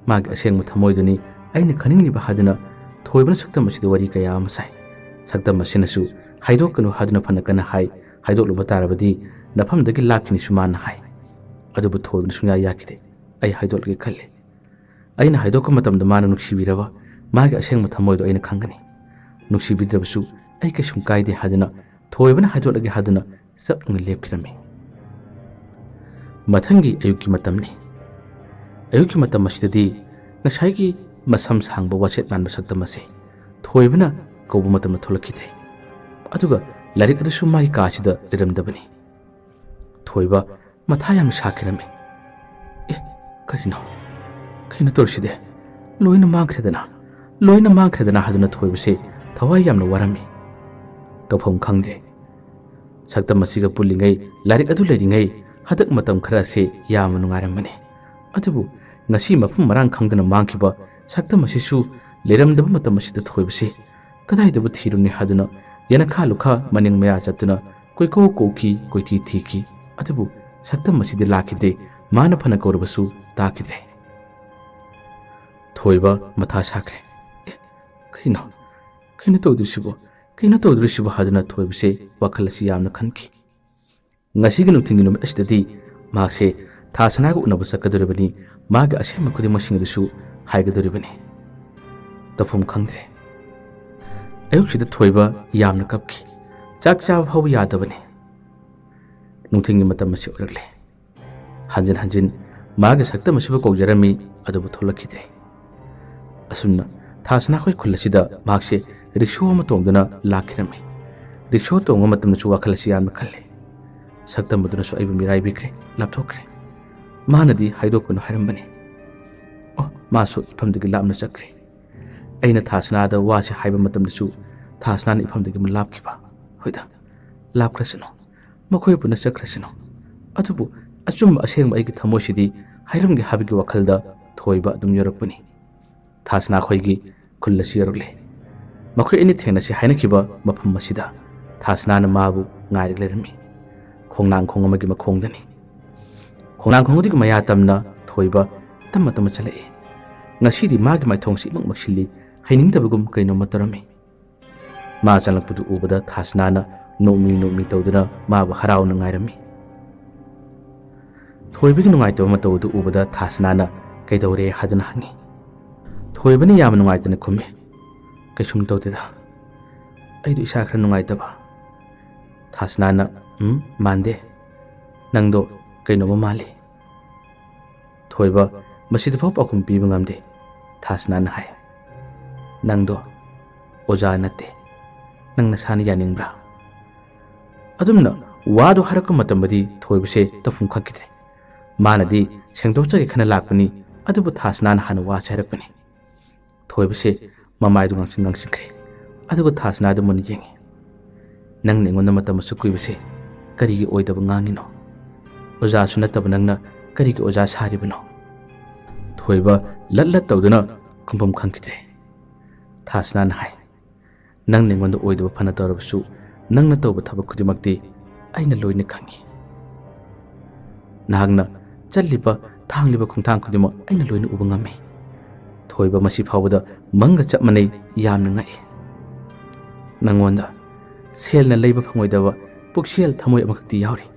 ꯃꯥꯒꯤ ꯑꯁꯦꯡꯕ ꯊꯃꯣꯏꯗꯨꯅꯤ ꯑꯩꯅ ꯈꯪꯅꯤꯡꯂꯤꯕ" ꯍꯥꯏꯗꯨꯅ ꯊꯣꯏꯕꯅ ꯁꯛꯇꯝ ꯑꯁꯤꯗ ꯋꯥꯔꯤ ꯀꯌꯥ ꯑꯃ ꯁꯥꯏ꯫ ꯁꯛꯇꯝ ꯑꯁꯤꯅꯁꯨ ꯍꯥꯏꯗꯣꯛꯀꯅꯨ ꯍꯥꯏꯗꯨꯅ ꯐꯅ ꯀꯟꯅ ꯍꯥꯏ, "ꯍꯥꯏꯗꯣꯛꯂꯨꯕ ꯇꯥꯔꯕꯗꯤ ꯅꯐꯝꯗꯒꯤ ꯂꯥꯛꯈꯤꯅꯤꯁꯨ" ꯃꯥꯅ ꯍꯥꯏ꯫ ꯑꯗꯨꯕꯨ ꯊꯣꯏꯕꯅ ꯁꯨꯡꯌꯥ ꯌꯥꯈꯤꯗꯦ꯫ "ꯑꯩ ꯍꯥꯏꯗꯣꯛꯂꯒꯦ ꯈꯜꯂꯤ꯫ ꯑꯩꯅ ꯍꯥꯏꯗꯣꯛꯄ ꯃꯇꯝꯗ ꯃꯥꯅ ꯅꯨꯡꯁꯤꯕꯤꯔꯕ, ꯃꯥꯒꯤ ꯑꯁꯦꯡꯕ ꯊꯃꯣꯏꯗꯣ ꯑꯩꯅ ꯈꯪꯒꯅꯤ꯫ ꯅꯨꯡꯁꯤꯕꯤꯗ꯭ꯔꯕꯁꯨ ꯑꯩ ꯀꯩꯁꯨꯝ ꯀꯥꯏꯗꯦ" ꯍꯥꯏꯗꯨꯅ ꯊꯣꯏꯕꯅ ꯍꯥꯏꯗꯣꯛꯂꯒꯦ ꯍꯥꯏꯗꯨꯅ ꯆꯞ ꯌꯨꯡꯅ ꯂꯦꯞꯈꯤꯔꯝꯃꯤ꯫ ꯃꯊꯪꯒꯤ ꯑꯌꯨꯛꯀꯤ ꯃꯇꯝꯅꯤ꯫ ꯑꯌꯨꯛꯀꯤ ꯃꯇꯝ ꯑꯁꯤꯗꯗꯤ ꯉꯁꯥꯏꯒꯤ ꯃꯁꯝ ꯁꯥꯡꯕ ꯋꯥꯆꯦꯠ ꯃꯥꯟꯕ ꯁꯛꯇꯝ ꯑꯁꯤ ꯊꯣꯏꯕꯅ ꯀꯧꯕ ꯃꯇꯝꯗ ꯊꯣꯛꯂꯛꯈꯤꯗ꯭ꯔꯦ꯫ ꯑꯗꯨꯒ ꯂꯥꯏꯔꯤꯛ ꯑꯗꯨꯁꯨ ꯃꯥꯒꯤ ꯀꯥꯁꯤꯗ ꯂꯩꯔꯝꯗꯕꯅꯤ꯫ ꯊꯣꯏꯕ ꯃꯊꯥ ꯌꯥꯝꯅ ꯁꯥꯈꯤꯔꯝꯃꯤ꯫ "ꯑꯦ, ꯀꯔꯤꯅꯣ? ꯀꯩꯅꯣ ꯇꯧꯔꯤꯁꯤꯗꯤ? ꯂꯣꯏꯅ ꯃꯥꯡꯈ꯭ꯔꯦꯗꯅ꯫ ꯂꯣꯏꯅ ꯃꯥꯡꯈ꯭ꯔꯦꯗꯅ ꯍꯥꯏꯗꯨꯅ ꯊꯣꯏꯕꯁꯦ ꯊꯋꯥꯏ ꯌꯥꯝꯅ ꯋꯥꯔꯝꯃꯤ꯫ ꯇꯧꯐꯝ ꯈꯪꯗ꯭ꯔꯦ꯫ ꯁꯛꯇꯝ ꯑꯁꯤꯒ ꯄꯨꯜꯂꯤꯉꯩ, ꯂꯥꯏꯔꯤꯛ ꯑꯗꯨ ꯂꯩꯔꯤꯉꯩ ꯍꯟꯗꯛ ꯃꯇꯝ ꯈꯔ ꯑꯁꯤ ꯌꯥꯝꯅ ꯅꯨꯡꯉꯥꯏꯔꯝꯕꯅꯤ꯫ ꯑꯗꯨꯕꯨ ꯉꯁꯤ ꯃꯐꯝ ꯃꯔꯥꯡ ꯈꯪꯗꯅ ꯃꯥꯡꯈꯤꯕ ꯁꯛꯇꯝ ꯑꯁꯤꯁꯨ ꯂꯩꯔꯝꯗꯕ ꯃꯇꯝ ꯑꯁꯤꯗ ꯊꯣꯏꯕꯁꯤ ꯀꯗꯥꯏꯗꯕꯨ ꯊꯤꯔꯨꯅꯤ ꯍꯥꯏꯗꯨꯅ ꯌꯦꯅꯈꯥ ꯂꯨꯈꯥ ꯃꯅꯤꯡ ꯃꯌꯥ ꯆꯠꯇꯨꯅ ꯀꯣꯏꯀꯧ ꯀꯧꯈꯤ, ꯀꯣꯏꯊꯤ ꯊꯤꯈꯤ꯫ ꯑꯗꯨꯕꯨ ꯁꯛꯇꯝ ꯑꯁꯤꯗꯤ ꯂꯥꯛꯈꯤꯗ꯭ꯔꯦ꯫ ꯃꯥꯅ ꯐꯅ ꯀꯧꯔꯕꯁꯨ ꯇꯥꯈꯤꯗ꯭ꯔꯦ꯫ ꯊꯣꯏꯕ ꯃꯊꯥ ꯁꯥꯈ꯭ꯔꯦ꯫ "ꯑꯦ, ꯀꯩꯅꯣ? ꯀꯩꯅꯣ ꯇꯧꯗꯣꯏꯁꯤꯕꯣ? ꯀꯩꯅꯣ ꯇꯧꯗꯣꯏꯁꯤꯕꯣ?" ꯍꯥꯏꯗꯨꯅ ꯊꯣꯏꯕꯁꯦ ꯋꯥꯈꯜ ꯑꯁꯤ ꯌꯥꯝꯅ ꯈꯟꯈꯤ꯫ ꯉꯁꯤꯒꯤ ꯅꯨꯡꯊꯤꯜꯒꯤ ꯅꯨꯃꯤꯠ ꯑꯁꯤꯗꯗꯤ ꯃꯍꯥꯛꯁꯦ ꯊꯥ ꯁꯅꯥꯒ ꯎꯅꯕ ꯆꯠꯀꯗꯧꯔꯤꯕꯅꯤ, ꯃꯥꯒꯤ ꯑꯁꯦꯡꯕ ꯈꯨꯗꯤꯡꯃꯛꯁꯤꯡ ꯑꯗꯨꯁꯨ ꯍꯥꯏꯒꯗꯧꯔꯤꯕꯅꯤ꯫ ꯇꯧꯐꯝ ꯈꯪꯗ꯭ꯔꯦ꯫ ꯑꯌꯨꯛꯁꯤꯗ ꯊꯣꯏꯕ ꯌꯥꯝꯅ ꯀꯞꯈꯤ꯫ ꯆꯥꯛ ꯆꯥꯕ ꯐꯥꯎꯕ ꯌꯥꯗꯕꯅꯤ꯫ ꯅꯨꯡꯊꯤꯜꯒꯤ ꯃꯇꯝ ꯑꯁꯤ ꯑꯣꯏꯔꯛꯂꯦ꯫ ꯍꯟꯖꯤꯟ ꯍꯟꯖꯤꯟ ꯃꯥꯒꯤ ꯁꯛꯇꯝ ꯑꯁꯤꯕꯨ ꯀꯧꯖꯔꯝꯃꯤ, ꯑꯗꯨꯕꯨ ꯊꯣꯛꯂꯛꯈꯤꯗ꯭ꯔꯦ꯫ ꯑꯁꯨꯝꯅ ꯊꯥ ꯁꯅꯥꯈꯣꯏ ꯈꯨꯜ ꯑꯁꯤꯗ ꯃꯍꯥꯛꯁꯦ ꯔꯤꯛꯁꯣ ꯑꯃ ꯇꯣꯡꯗꯨꯅ ꯂꯥꯛꯈꯤꯔꯝꯃꯤ꯫ ꯔꯤꯛꯁꯣ ꯇꯣꯡꯕ ꯃꯇꯝꯗꯁꯨ ꯋꯥꯈꯜ ꯑꯁꯤ ꯌꯥꯝꯅ ꯈꯜꯂꯤ꯫ ꯁꯛꯇꯝ ꯑꯗꯨꯅꯁꯨ ꯑꯩꯕꯨ ꯃꯤꯔꯥꯏꯕꯤꯈ꯭ꯔꯦ, ꯂꯥꯞꯊꯣꯛꯈ꯭ꯔꯦ꯫ ꯃꯥꯅꯗꯤ ꯍꯥꯏꯗꯣꯛꯀꯅꯨ ꯍꯥꯏꯔꯝꯕꯅꯤ꯫ ꯑꯣ, ꯃꯥꯁꯨ ꯏꯐꯝꯗꯒꯤ ꯂꯥꯞꯅ ꯆꯠꯈ꯭ꯔꯦ꯫ ꯑꯩꯅ ꯊꯥꯁꯅꯥꯗ ꯋꯥꯁꯦ ꯍꯥꯏꯕ ꯃꯇꯝꯗꯁꯨ ꯊꯥꯁꯅꯥꯅ ꯏꯐꯝꯗꯒꯤ ꯑꯃꯨꯛ ꯂꯥꯞꯈꯤꯕ꯫ ꯍꯣꯏꯗ, ꯂꯥꯞꯈ꯭ꯔꯁꯅꯨ, ꯃꯈꯣꯏ ꯄꯨꯟꯅ ꯆꯠꯈ꯭ꯔꯁꯅꯨ꯫ ꯑꯗꯨꯕꯨ ꯑꯆꯨꯝꯕ ꯑꯁꯦꯡꯕ ꯑꯩꯒꯤ ꯊꯃꯣꯏꯁꯤꯗꯤ ꯍꯥꯏꯔꯝꯒꯦ ꯍꯥꯏꯕꯒꯤ ꯋꯥꯈꯜꯗ ꯊꯣꯏꯕ ꯑꯗꯨꯝ ꯌꯧꯔꯛꯄꯅꯤ꯫ ꯊꯥꯁꯅꯥ ꯑꯩꯈꯣꯏꯒꯤ ꯈꯨꯜ ꯑꯁꯤ ꯌꯧꯔꯛꯂꯦ꯫ ꯃꯈꯣꯏ ꯑꯅꯤ ꯊꯦꯡꯅꯁꯤ ꯍꯥꯏꯅꯈꯤꯕ ꯃꯐꯝ ꯑꯁꯤꯗ ꯊꯥꯁꯅꯥꯅ ꯃꯥꯕꯨ ꯉꯥꯏꯔꯒ ꯂꯩꯔꯝꯃꯤ꯫ ꯈꯣꯡꯅꯥꯡ ꯈꯣꯡ ꯑꯃꯒꯤ ꯃꯈꯣꯡꯗꯅꯤ꯫ ꯈꯣꯡꯅꯥꯡ ꯈꯣꯡ ꯑꯗꯨꯒꯤ ꯃꯌꯥ ꯇꯝꯅ ꯊꯣꯏꯕ ꯇꯞꯅ ꯇꯞꯅ ꯆꯠꯂꯛꯏ꯫ ꯉꯁꯤꯗꯤ ꯃꯥꯒꯤ ꯃꯥꯏꯊꯣꯡꯁꯤ ꯏꯃꯛ ꯃꯛꯁꯤꯜꯂꯤ, ꯍꯩꯅꯤꯡꯗꯕꯒꯨꯝ ꯀꯩꯅꯣꯝꯃ ꯇꯧꯔꯝꯃꯤ꯫ ꯃꯥ ꯆꯪꯂꯛꯄꯗꯨ ꯎꯕꯗ ꯊꯥꯁꯅꯥꯅ ꯅꯣꯛꯃꯤ ꯅꯣꯛꯃꯤ ꯇꯧꯗꯨꯅ ꯃꯥꯕꯨ ꯍꯔꯥꯎꯅ ꯉꯥꯏꯔꯝꯃꯤ꯫ ꯊꯣꯏꯕꯒꯤ ꯅꯨꯡꯉꯥꯏꯇꯕ ꯃꯇꯧ ꯑꯗꯨ ꯎꯕꯗ ꯊꯥꯁꯅꯥꯅ "ꯀꯩꯗꯧꯔꯦ?" ꯍꯥꯏꯗꯨꯅ ꯍꯪꯉꯤ꯫ ꯊꯣꯏꯕꯅ ꯌꯥꯝꯅ ꯅꯨꯡꯉꯥꯏꯇꯅ ꯈꯨꯝꯃꯤ, "ꯀꯩꯁꯨꯝ ꯇꯧꯗꯦꯗ, ꯑꯩꯗꯣ ꯏꯁꯥ ꯈꯔ ꯅꯨꯡꯉꯥꯏꯇꯕ꯫" ꯊꯥꯁꯅꯥꯅ, "ꯎꯝ, ꯃꯥꯟꯗꯦ, ꯅꯪꯗꯣ ꯀꯩꯅꯣꯝꯃ ꯃꯥꯜꯂꯤ꯫" ꯊꯣꯏꯕ ꯃꯁꯤꯗꯐꯥꯎ ꯄꯥꯎꯈꯨꯝ ꯄꯤꯕ ꯉꯝꯗꯦ꯫ ꯊꯥꯁꯅꯥꯅ ꯍꯥꯏ, "ꯅꯪꯗꯣ ꯑꯣꯖꯥ ꯅꯠꯇꯦ, ꯅꯪ ꯅꯁꯥꯅ ꯌꯥꯅꯤꯡꯕ꯭ꯔꯥ?" ꯑꯗꯨꯝꯅ ꯋꯥꯗꯨ ꯍꯥꯏꯔꯛꯄ ꯃꯇꯝꯗꯗꯤ ꯊꯣꯏꯕꯁꯦ ꯇꯧꯐꯝ ꯈꯪꯈꯤꯗ꯭ꯔꯦ꯫ ꯃꯥꯅꯗꯤ ꯁꯦꯡꯗꯣꯛꯆꯒꯦ ꯈꯟꯅ ꯂꯥꯛꯄꯅꯤ, ꯑꯗꯨꯕꯨ ꯊꯥꯁꯅꯥꯅ ꯍꯥꯟꯅ ꯋꯥꯁꯦ ꯍꯥꯏꯔꯛꯄꯅꯤ꯫ ꯊꯣꯏꯕꯁꯦ ꯃꯃꯥꯏꯗꯨ ꯉꯥꯡꯁꯤꯟ ꯉꯥꯡꯁꯤꯟꯈ꯭ꯔꯦ꯫ ꯑꯗꯨꯒ ꯊꯥꯁꯅꯥꯗꯨ ꯃꯨꯟꯅ ꯌꯦꯡꯉꯤ꯫ "ꯅꯪꯅ ꯑꯩꯉꯣꯟꯗ ꯃꯇꯝ ꯑꯁꯨꯛ ꯀꯨꯏꯕꯁꯦ ꯀꯔꯤꯒꯤ ꯑꯣꯏꯗꯕ ꯉꯥꯡꯉꯤꯅꯣ? ꯑꯣꯖꯥꯁꯨ ꯅꯠꯇꯕ ꯅꯪꯅ ꯀꯔꯤꯒꯤ ꯑꯣꯖꯥ ꯁꯥꯔꯤꯕꯅꯣ?" ꯊꯣꯏꯕ ꯂꯠ ꯂꯠ ꯇꯧꯗꯨꯅ ꯈꯨꯝꯐꯝ ꯈꯪꯈꯤꯗ꯭ꯔꯦ꯫ ꯊꯥꯁꯅꯥꯅ ꯍꯥꯏ, "ꯅꯪꯅ ꯑꯩꯉꯣꯟꯗ ꯑꯣꯏꯗꯕ ꯐꯅ ꯇꯧꯔꯕꯁꯨ, ꯅꯪꯅ ꯇꯧꯕ ꯊꯕꯛ ꯈꯨꯗꯤꯡꯃꯛꯇꯤ ꯑꯩꯅ ꯂꯣꯏꯅ ꯈꯪꯏ꯫ ꯅꯍꯥꯛꯅ ꯆꯠꯂꯤꯕ, ꯊꯥꯡꯂꯤꯕ ꯈꯣꯡꯊꯥꯡ ꯈꯨꯗꯤꯡꯃꯛ ꯑꯩꯅ ꯂꯣꯏꯅ ꯎꯕ ꯉꯝꯃꯤ꯫ ꯊꯣꯏꯕ ꯃꯁꯤ ꯐꯥꯎꯕꯗ ꯃꯪꯒ ꯆꯞ ꯃꯥꯟꯅꯩ, ꯌꯥꯝꯅ ꯉꯛꯏ꯫ ꯅꯪꯉꯣꯟꯗ ꯁꯦꯜꯅ ꯂꯩꯕ ꯐꯪꯉꯣꯏꯗꯕ ꯄꯨꯛꯁꯦꯜ ꯊꯃꯣꯏ ꯑꯃꯈꯛꯇꯤ ꯌꯥꯎꯔꯤ꯫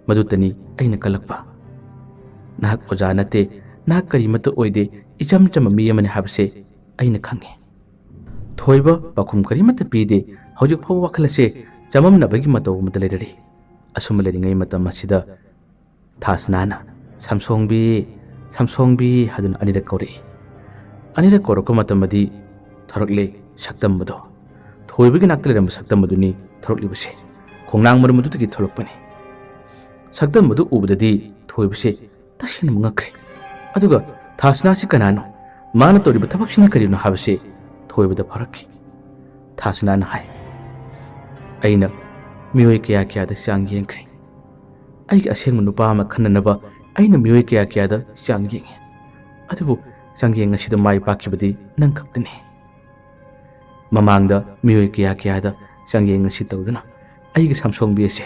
ꯃꯗꯨꯇꯅꯤ ꯑꯩꯅ ꯀꯜꯂꯛꯄ꯫ ꯅꯍꯥꯛ ꯑꯣꯖꯥ ꯅꯠꯇꯦ, ꯅꯍꯥꯛ ꯀꯔꯤꯃꯠꯇ ꯑꯣꯏꯗꯦ, ꯏꯆꯝ ꯆꯝꯕ ꯃꯤ ꯑꯃꯅꯤ ꯍꯥꯏꯕꯁꯦ ꯑꯩꯅ ꯈꯪꯏ꯫" ꯊꯣꯏꯕ ꯄꯥꯎꯈꯨꯝ ꯀꯔꯤꯃꯠꯇ ꯄꯤꯗꯦ꯫ ꯍꯧꯖꯤꯛ ꯐꯥꯎꯕ ꯋꯥꯈꯜ ꯑꯁꯦ ꯆꯃꯝꯅꯕꯒꯤ ꯃꯇꯧ ꯑꯃꯗ ꯂꯩꯔꯔꯤ꯫ ꯑꯁꯨꯝꯅ ꯂꯩꯔꯤꯉꯩ ꯃꯇꯝ ꯑꯁꯤꯗ ꯊꯥꯁꯅꯥꯅ, "ꯁꯝꯁꯣꯡꯕꯤ, ꯁꯝꯁꯣꯡꯕꯤ" ꯍꯥꯏꯗꯨꯅ ꯑꯅꯤꯔꯛ ꯀꯧꯔꯛꯏ꯫ ꯑꯅꯤꯔꯛ ꯀꯧꯔꯛꯄ ꯃꯇꯝꯗꯗꯤ ꯊꯣꯔꯛꯂꯦ ꯁꯛꯇꯝꯕꯗꯣ꯫ ꯊꯣꯏꯕꯒꯤ ꯅꯥꯛꯇ ꯂꯩꯔꯝꯕ ꯁꯛꯇꯝꯕꯗꯨꯅꯤ ꯊꯣꯔꯛꯂꯤꯕꯁꯦ꯫ ꯈꯣꯡꯅꯥꯡ ꯃꯔꯨꯝ ꯑꯗꯨꯗꯒꯤ ꯊꯣꯛꯂꯛꯄꯅꯤ꯫ ꯁꯛꯇꯝꯕꯗꯨ ꯎꯕꯗꯗꯤ ꯊꯣꯏꯕꯁꯦ ꯇꯁꯦꯡꯅ ꯉꯛꯈ꯭ꯔꯦ꯫ ꯑꯗꯨꯒ ꯊꯥꯁꯅꯥꯁꯤ ꯀꯅꯥꯅꯣ? ꯃꯥꯅ ꯇꯧꯔꯤꯕ ꯊꯕꯛꯁꯤꯅ ꯀꯔꯤꯅꯣ ꯍꯥꯏꯕꯁꯤ ꯊꯣꯏꯕꯗ ꯐꯥꯎꯔꯛꯈꯤ꯫ ꯊꯥꯁꯅꯥꯅ ꯍꯥꯏ, "ꯑꯩꯅ ꯃꯤꯑꯣꯏ ꯀꯌꯥ ꯀꯌꯥꯗ ꯆꯥꯡ ꯌꯦꯡꯈ꯭ꯔꯦ꯫ ꯑꯩꯒꯤ ꯑꯁꯦꯡꯕ ꯅꯨꯄꯥ ꯑꯃ ꯈꯟꯅꯅꯕ ꯑꯩꯅ ꯃꯤꯑꯣꯏ ꯀꯌꯥ ꯀꯌꯥꯗ ꯆꯥꯡ ꯌꯦꯡꯉꯤ꯫ ꯑꯗꯨꯕꯨ ꯆꯥꯡꯌꯦꯡ ꯑꯁꯤꯗ ꯃꯥꯏ ꯄꯥꯛꯈꯤꯕꯗꯤ ꯅꯪ ꯈꯛꯇꯅꯤ꯫ ꯃꯃꯥꯡꯗ ꯃꯤꯑꯣꯏ ꯀꯌꯥ ꯀꯌꯥꯗ ꯆꯥꯡꯌꯦꯡ ꯑꯁꯤ ꯇꯧꯗꯨꯅ ꯑꯩꯒꯤ ꯁꯝꯁꯣꯡꯕꯤ ꯑꯁꯦ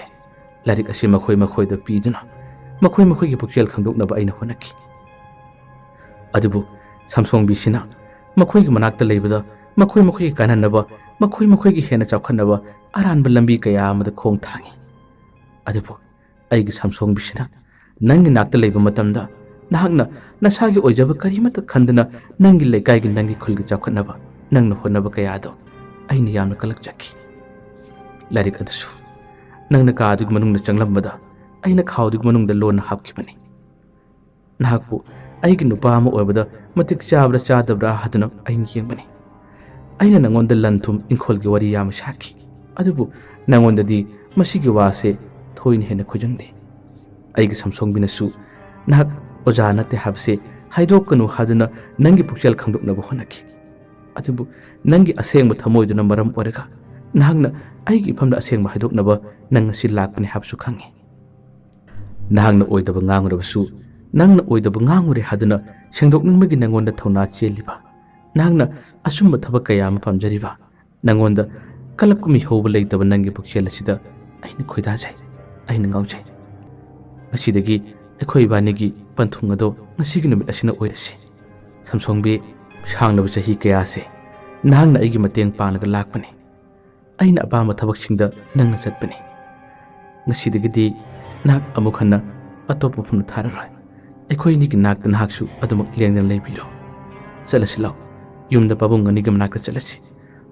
ꯂꯥꯏꯔꯤꯛ ꯑꯁꯤ ꯃꯈꯣꯏ ꯃꯈꯣꯏꯗ ꯄꯤꯗꯨꯅ ꯃꯈꯣꯏ ꯃꯈꯣꯏꯒꯤ ꯄꯨꯛꯆꯦꯜ ꯈꯪꯗꯣꯛꯅꯕ ꯑꯩꯅ ꯍꯣꯠꯅꯈꯤ꯫ ꯑꯗꯨꯕꯨ ꯁꯝꯁꯣꯡꯕꯤꯁꯤꯅ ꯃꯈꯣꯏꯒꯤ ꯃꯅꯥꯛꯇ ꯂꯩꯕꯗ ꯃꯈꯣꯏ ꯃꯈꯣꯏꯒꯤ ꯀꯥꯟꯅꯅꯕ, ꯃꯈꯣꯏ ꯃꯈꯣꯏꯒꯤ ꯍꯦꯟꯅ ꯆꯥꯎꯈꯠꯅꯕ ꯑꯔꯥꯟꯕ ꯂꯝꯕꯤ ꯀꯌꯥ ꯑꯃꯗ ꯈꯣꯡ ꯊꯥꯡꯉꯤ꯫ ꯑꯗꯨꯕꯨ ꯑꯩꯒꯤ ꯁꯝꯁꯣꯡꯕꯤꯁꯤꯅ ꯅꯪꯒꯤ ꯅꯥꯛꯇ ꯂꯩꯕ ꯃꯇꯝꯗ ꯅꯍꯥꯛꯅ ꯅꯁꯥꯒꯤ ꯑꯣꯏꯖꯕ ꯀꯔꯤꯃꯠꯇ ꯈꯟꯗꯅ ꯅꯪꯒꯤ ꯂꯩꯀꯥꯏꯒꯤ, ꯅꯪꯒꯤ ꯈꯨꯜꯒꯤ ꯆꯥꯎꯈꯠꯅꯕ ꯅꯪꯅ ꯍꯣꯠꯅꯕ ꯀꯌꯥꯗꯣ ꯑꯩꯅ ꯌꯥꯝꯅ ꯀꯜꯂꯛꯆꯈꯤ꯫ ꯂꯥꯏꯔꯤꯛ ꯑꯗꯨꯁꯨ ꯅꯪꯅ ꯀꯥ ꯑꯗꯨꯒꯤ ꯃꯅꯨꯡꯗ ꯆꯪꯂꯝꯕꯗ ꯑꯩꯅ ꯈꯥꯎ ꯑꯗꯨꯒꯤ ꯃꯅꯨꯡꯗ ꯂꯣꯟꯅ ꯍꯥꯞꯈꯤꯕꯅꯤ꯫ ꯅꯍꯥꯛꯄꯨ ꯑꯩꯒꯤ ꯅꯨꯄꯥ ꯑꯃ ꯑꯣꯏꯕꯗ ꯃꯇꯤꯛ ꯆꯥꯕ꯭ꯔꯥ ꯆꯥꯗꯕ꯭ꯔꯥ ꯍꯥꯏꯗꯨꯅ ꯑꯩꯅ ꯌꯦꯡꯕꯅꯤ꯫ ꯑꯩꯅ ꯅꯪꯉꯣꯟꯗ ꯂꯟ ꯊꯨꯝ, ꯏꯪꯈꯣꯜꯒꯤ ꯋꯥꯔꯤ ꯌꯥꯝꯅ ꯁꯥꯈꯤ, ꯑꯗꯨꯕꯨ ꯅꯪꯉꯣꯟꯗꯗꯤ ꯃꯁꯤꯒꯤ ꯋꯥꯁꯦ ꯊꯣꯏꯅ ꯍꯦꯟꯅ ꯈꯣꯏꯖꯪꯗꯦ꯫ ꯑꯩꯒꯤ ꯁꯝꯁꯣꯡꯕꯤꯅꯁꯨ ꯅꯍꯥꯛ ꯑꯣꯖꯥ ꯅꯠꯇꯦ ꯍꯥꯏꯕꯁꯦ ꯍꯥꯏꯗꯣꯛꯀꯅꯨ ꯍꯥꯏꯗꯨꯅ ꯅꯪꯒꯤ ꯄꯨꯛꯆꯦꯜ ꯈꯪꯗꯣꯛꯅꯕ ꯍꯣꯠꯅꯈꯤ꯫ ꯑꯗꯨꯕꯨ ꯅꯪꯒꯤ ꯑꯁꯦꯡꯕ ꯊꯃꯣꯏꯗꯨꯅ ꯃꯔꯝ ꯑꯣꯏꯔꯒ ꯅꯍꯥꯛꯅ ꯑꯩꯒꯤ ꯏꯐꯝꯗ ꯑꯁꯦꯡꯕ ꯍꯥꯏꯗꯣꯛꯅꯕ ꯅꯪ ꯉꯁꯤ ꯂꯥꯛꯄꯅꯤ ꯍꯥꯏꯕꯁꯨ ꯈꯪꯉꯤ꯫ ꯅꯍꯥꯛꯅ ꯑꯣꯏꯗꯕ ꯉꯥꯡꯂꯨꯔꯕꯁꯨ, ꯅꯪꯅ ꯑꯣꯏꯗꯕ ꯉꯥꯡꯂꯨꯔꯦ ꯍꯥꯏꯗꯨꯅ ꯁꯦꯡꯗꯣꯛꯅꯤꯡꯕꯒꯤ ꯅꯪꯉꯣꯟꯗ ꯊꯧꯅꯥ ꯆꯦꯜꯂꯤꯕ, ꯅꯍꯥꯛꯅ ꯑꯆꯨꯝꯕ ꯊꯕꯛ ꯀꯌꯥ ꯑꯃ ꯄꯥꯝꯖꯔꯤꯕ, ꯅꯪꯉꯣꯟꯗ ꯀꯂꯛꯄ ꯃꯤꯍꯧꯕ ꯂꯩꯇꯕ ꯅꯪꯒꯤ ꯄꯨꯛꯆꯦꯜ ꯑꯁꯤꯗ ꯑꯩꯅ ꯈꯣꯏꯗꯥꯖꯩ, ꯑꯩꯅ ꯉꯥꯎꯖꯩ꯫ ꯉꯁꯤꯗꯒꯤ ꯑꯩꯈꯣꯏ ꯏꯕꯥꯅꯤꯒꯤ ꯄꯟꯊꯨꯡ ꯑꯗꯣ ꯉꯁꯤꯒꯤ ꯅꯨꯃꯤꯠ ꯑꯁꯤꯅ ꯑꯣꯏꯔꯁꯤ꯫ ꯁꯝꯁꯣꯡꯕꯤ, ꯁꯥꯡꯂꯕ ꯆꯍꯤ ꯀꯌꯥꯁꯦ ꯅꯍꯥꯛꯅ ꯑꯩꯒꯤ ꯃꯇꯦꯡ ꯄꯥꯡꯂꯒ ꯂꯥꯛꯄꯅꯤ꯫ ꯑꯩꯅ ꯑꯄꯥꯝꯕ ꯊꯕꯛꯁꯤꯡꯗ ꯅꯪꯅ ꯆꯠꯄꯅꯤ꯫ ꯉꯁꯤꯗꯒꯤꯗꯤ ꯅꯍꯥꯛ ꯑꯃꯨꯛ ꯍꯟꯅ ꯑꯇꯣꯞꯄ ꯃꯐꯝꯗ ꯊꯥꯔꯔꯣꯏ꯫ ꯑꯩꯈꯣꯏ ꯑꯅꯤꯒꯤ ꯅꯥꯛꯇ ꯅꯍꯥꯛꯁꯨ ꯑꯗꯨꯃꯛ ꯂꯦꯡꯗꯅ ꯂꯩꯕꯤꯔꯣ꯫ ꯆꯠꯂꯁꯤ ꯂꯥꯎ, ꯌꯨꯝꯗ ꯄꯥꯕꯨꯡ ꯑꯅꯤꯒꯤ ꯃꯅꯥꯛꯇ ꯆꯠꯂꯁꯤ꯫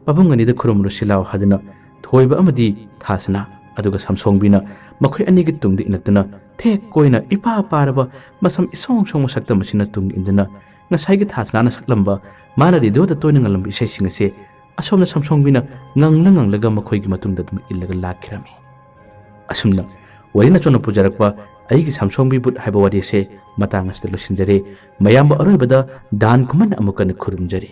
ꯄꯥꯕꯨꯡ ꯑꯅꯤꯗ ꯈꯨꯔꯨꯝꯂꯨꯁꯤ ꯂꯥꯎ ꯍꯥꯏꯗꯨꯅ ꯊꯣꯏꯕ ꯑꯃꯗꯤ ꯊꯥꯁꯅꯥ, ꯑꯗꯨꯒ ꯁꯝꯁꯣꯡꯕꯤꯅ ꯃꯈꯣꯏ ꯑꯅꯤꯒꯤ ꯇꯨꯡꯗ ꯏꯜꯂꯛꯇꯨꯅ ꯊꯦꯛ ꯀꯣꯏꯅ ꯏꯄꯥ ꯄꯥꯔꯕ ꯃꯁꯝ ꯏꯁꯣꯡ ꯁꯣꯡꯕ ꯁꯛꯇꯝ ꯑꯁꯤꯅ ꯇꯨꯡ ꯏꯟꯗꯨꯅ ꯉꯁꯥꯏꯒꯤ ꯊꯥꯁꯅꯥꯅ ꯁꯛꯂꯝꯕ, ꯃꯥꯅ ꯔꯦꯗꯤꯑꯣꯗ ꯇꯣꯏꯅ ꯉꯪꯂꯝꯕ ꯏꯁꯩꯁꯤꯡ ꯑꯁꯦ ꯑꯁꯣꯝꯅ ꯁꯝꯁꯣꯡꯕꯤꯅ ꯉꯪꯂ ꯉꯪꯂꯒ ꯃꯈꯣꯏꯒꯤ ꯃꯇꯨꯡꯗ ꯑꯗꯨꯝ ꯏꯜꯂꯒ ꯂꯥꯛꯈꯤꯔꯝꯃꯤ꯫ ꯑꯁꯨꯝꯅ ꯋꯥꯔꯤ ꯅꯆꯣꯟꯅ ꯄꯨꯖꯔꯛꯄ ꯑꯩꯒꯤ ꯁꯝꯁꯣꯡꯕꯤ ꯕꯨꯠ ꯍꯥꯏꯕ ꯋꯥꯔꯤ ꯑꯁꯦ ꯃꯇꯥꯡ ꯑꯁꯤꯗ ꯂꯣꯏꯁꯤꯟꯖꯔꯦ꯫ ꯃꯌꯥꯝꯕꯨ ꯑꯔꯣꯏꯕꯗ ꯗꯥꯟ ꯈꯨꯃꯟ ꯑꯃꯨꯛ ꯀꯟꯅ ꯈꯨꯔꯨꯝꯖꯔꯤ꯫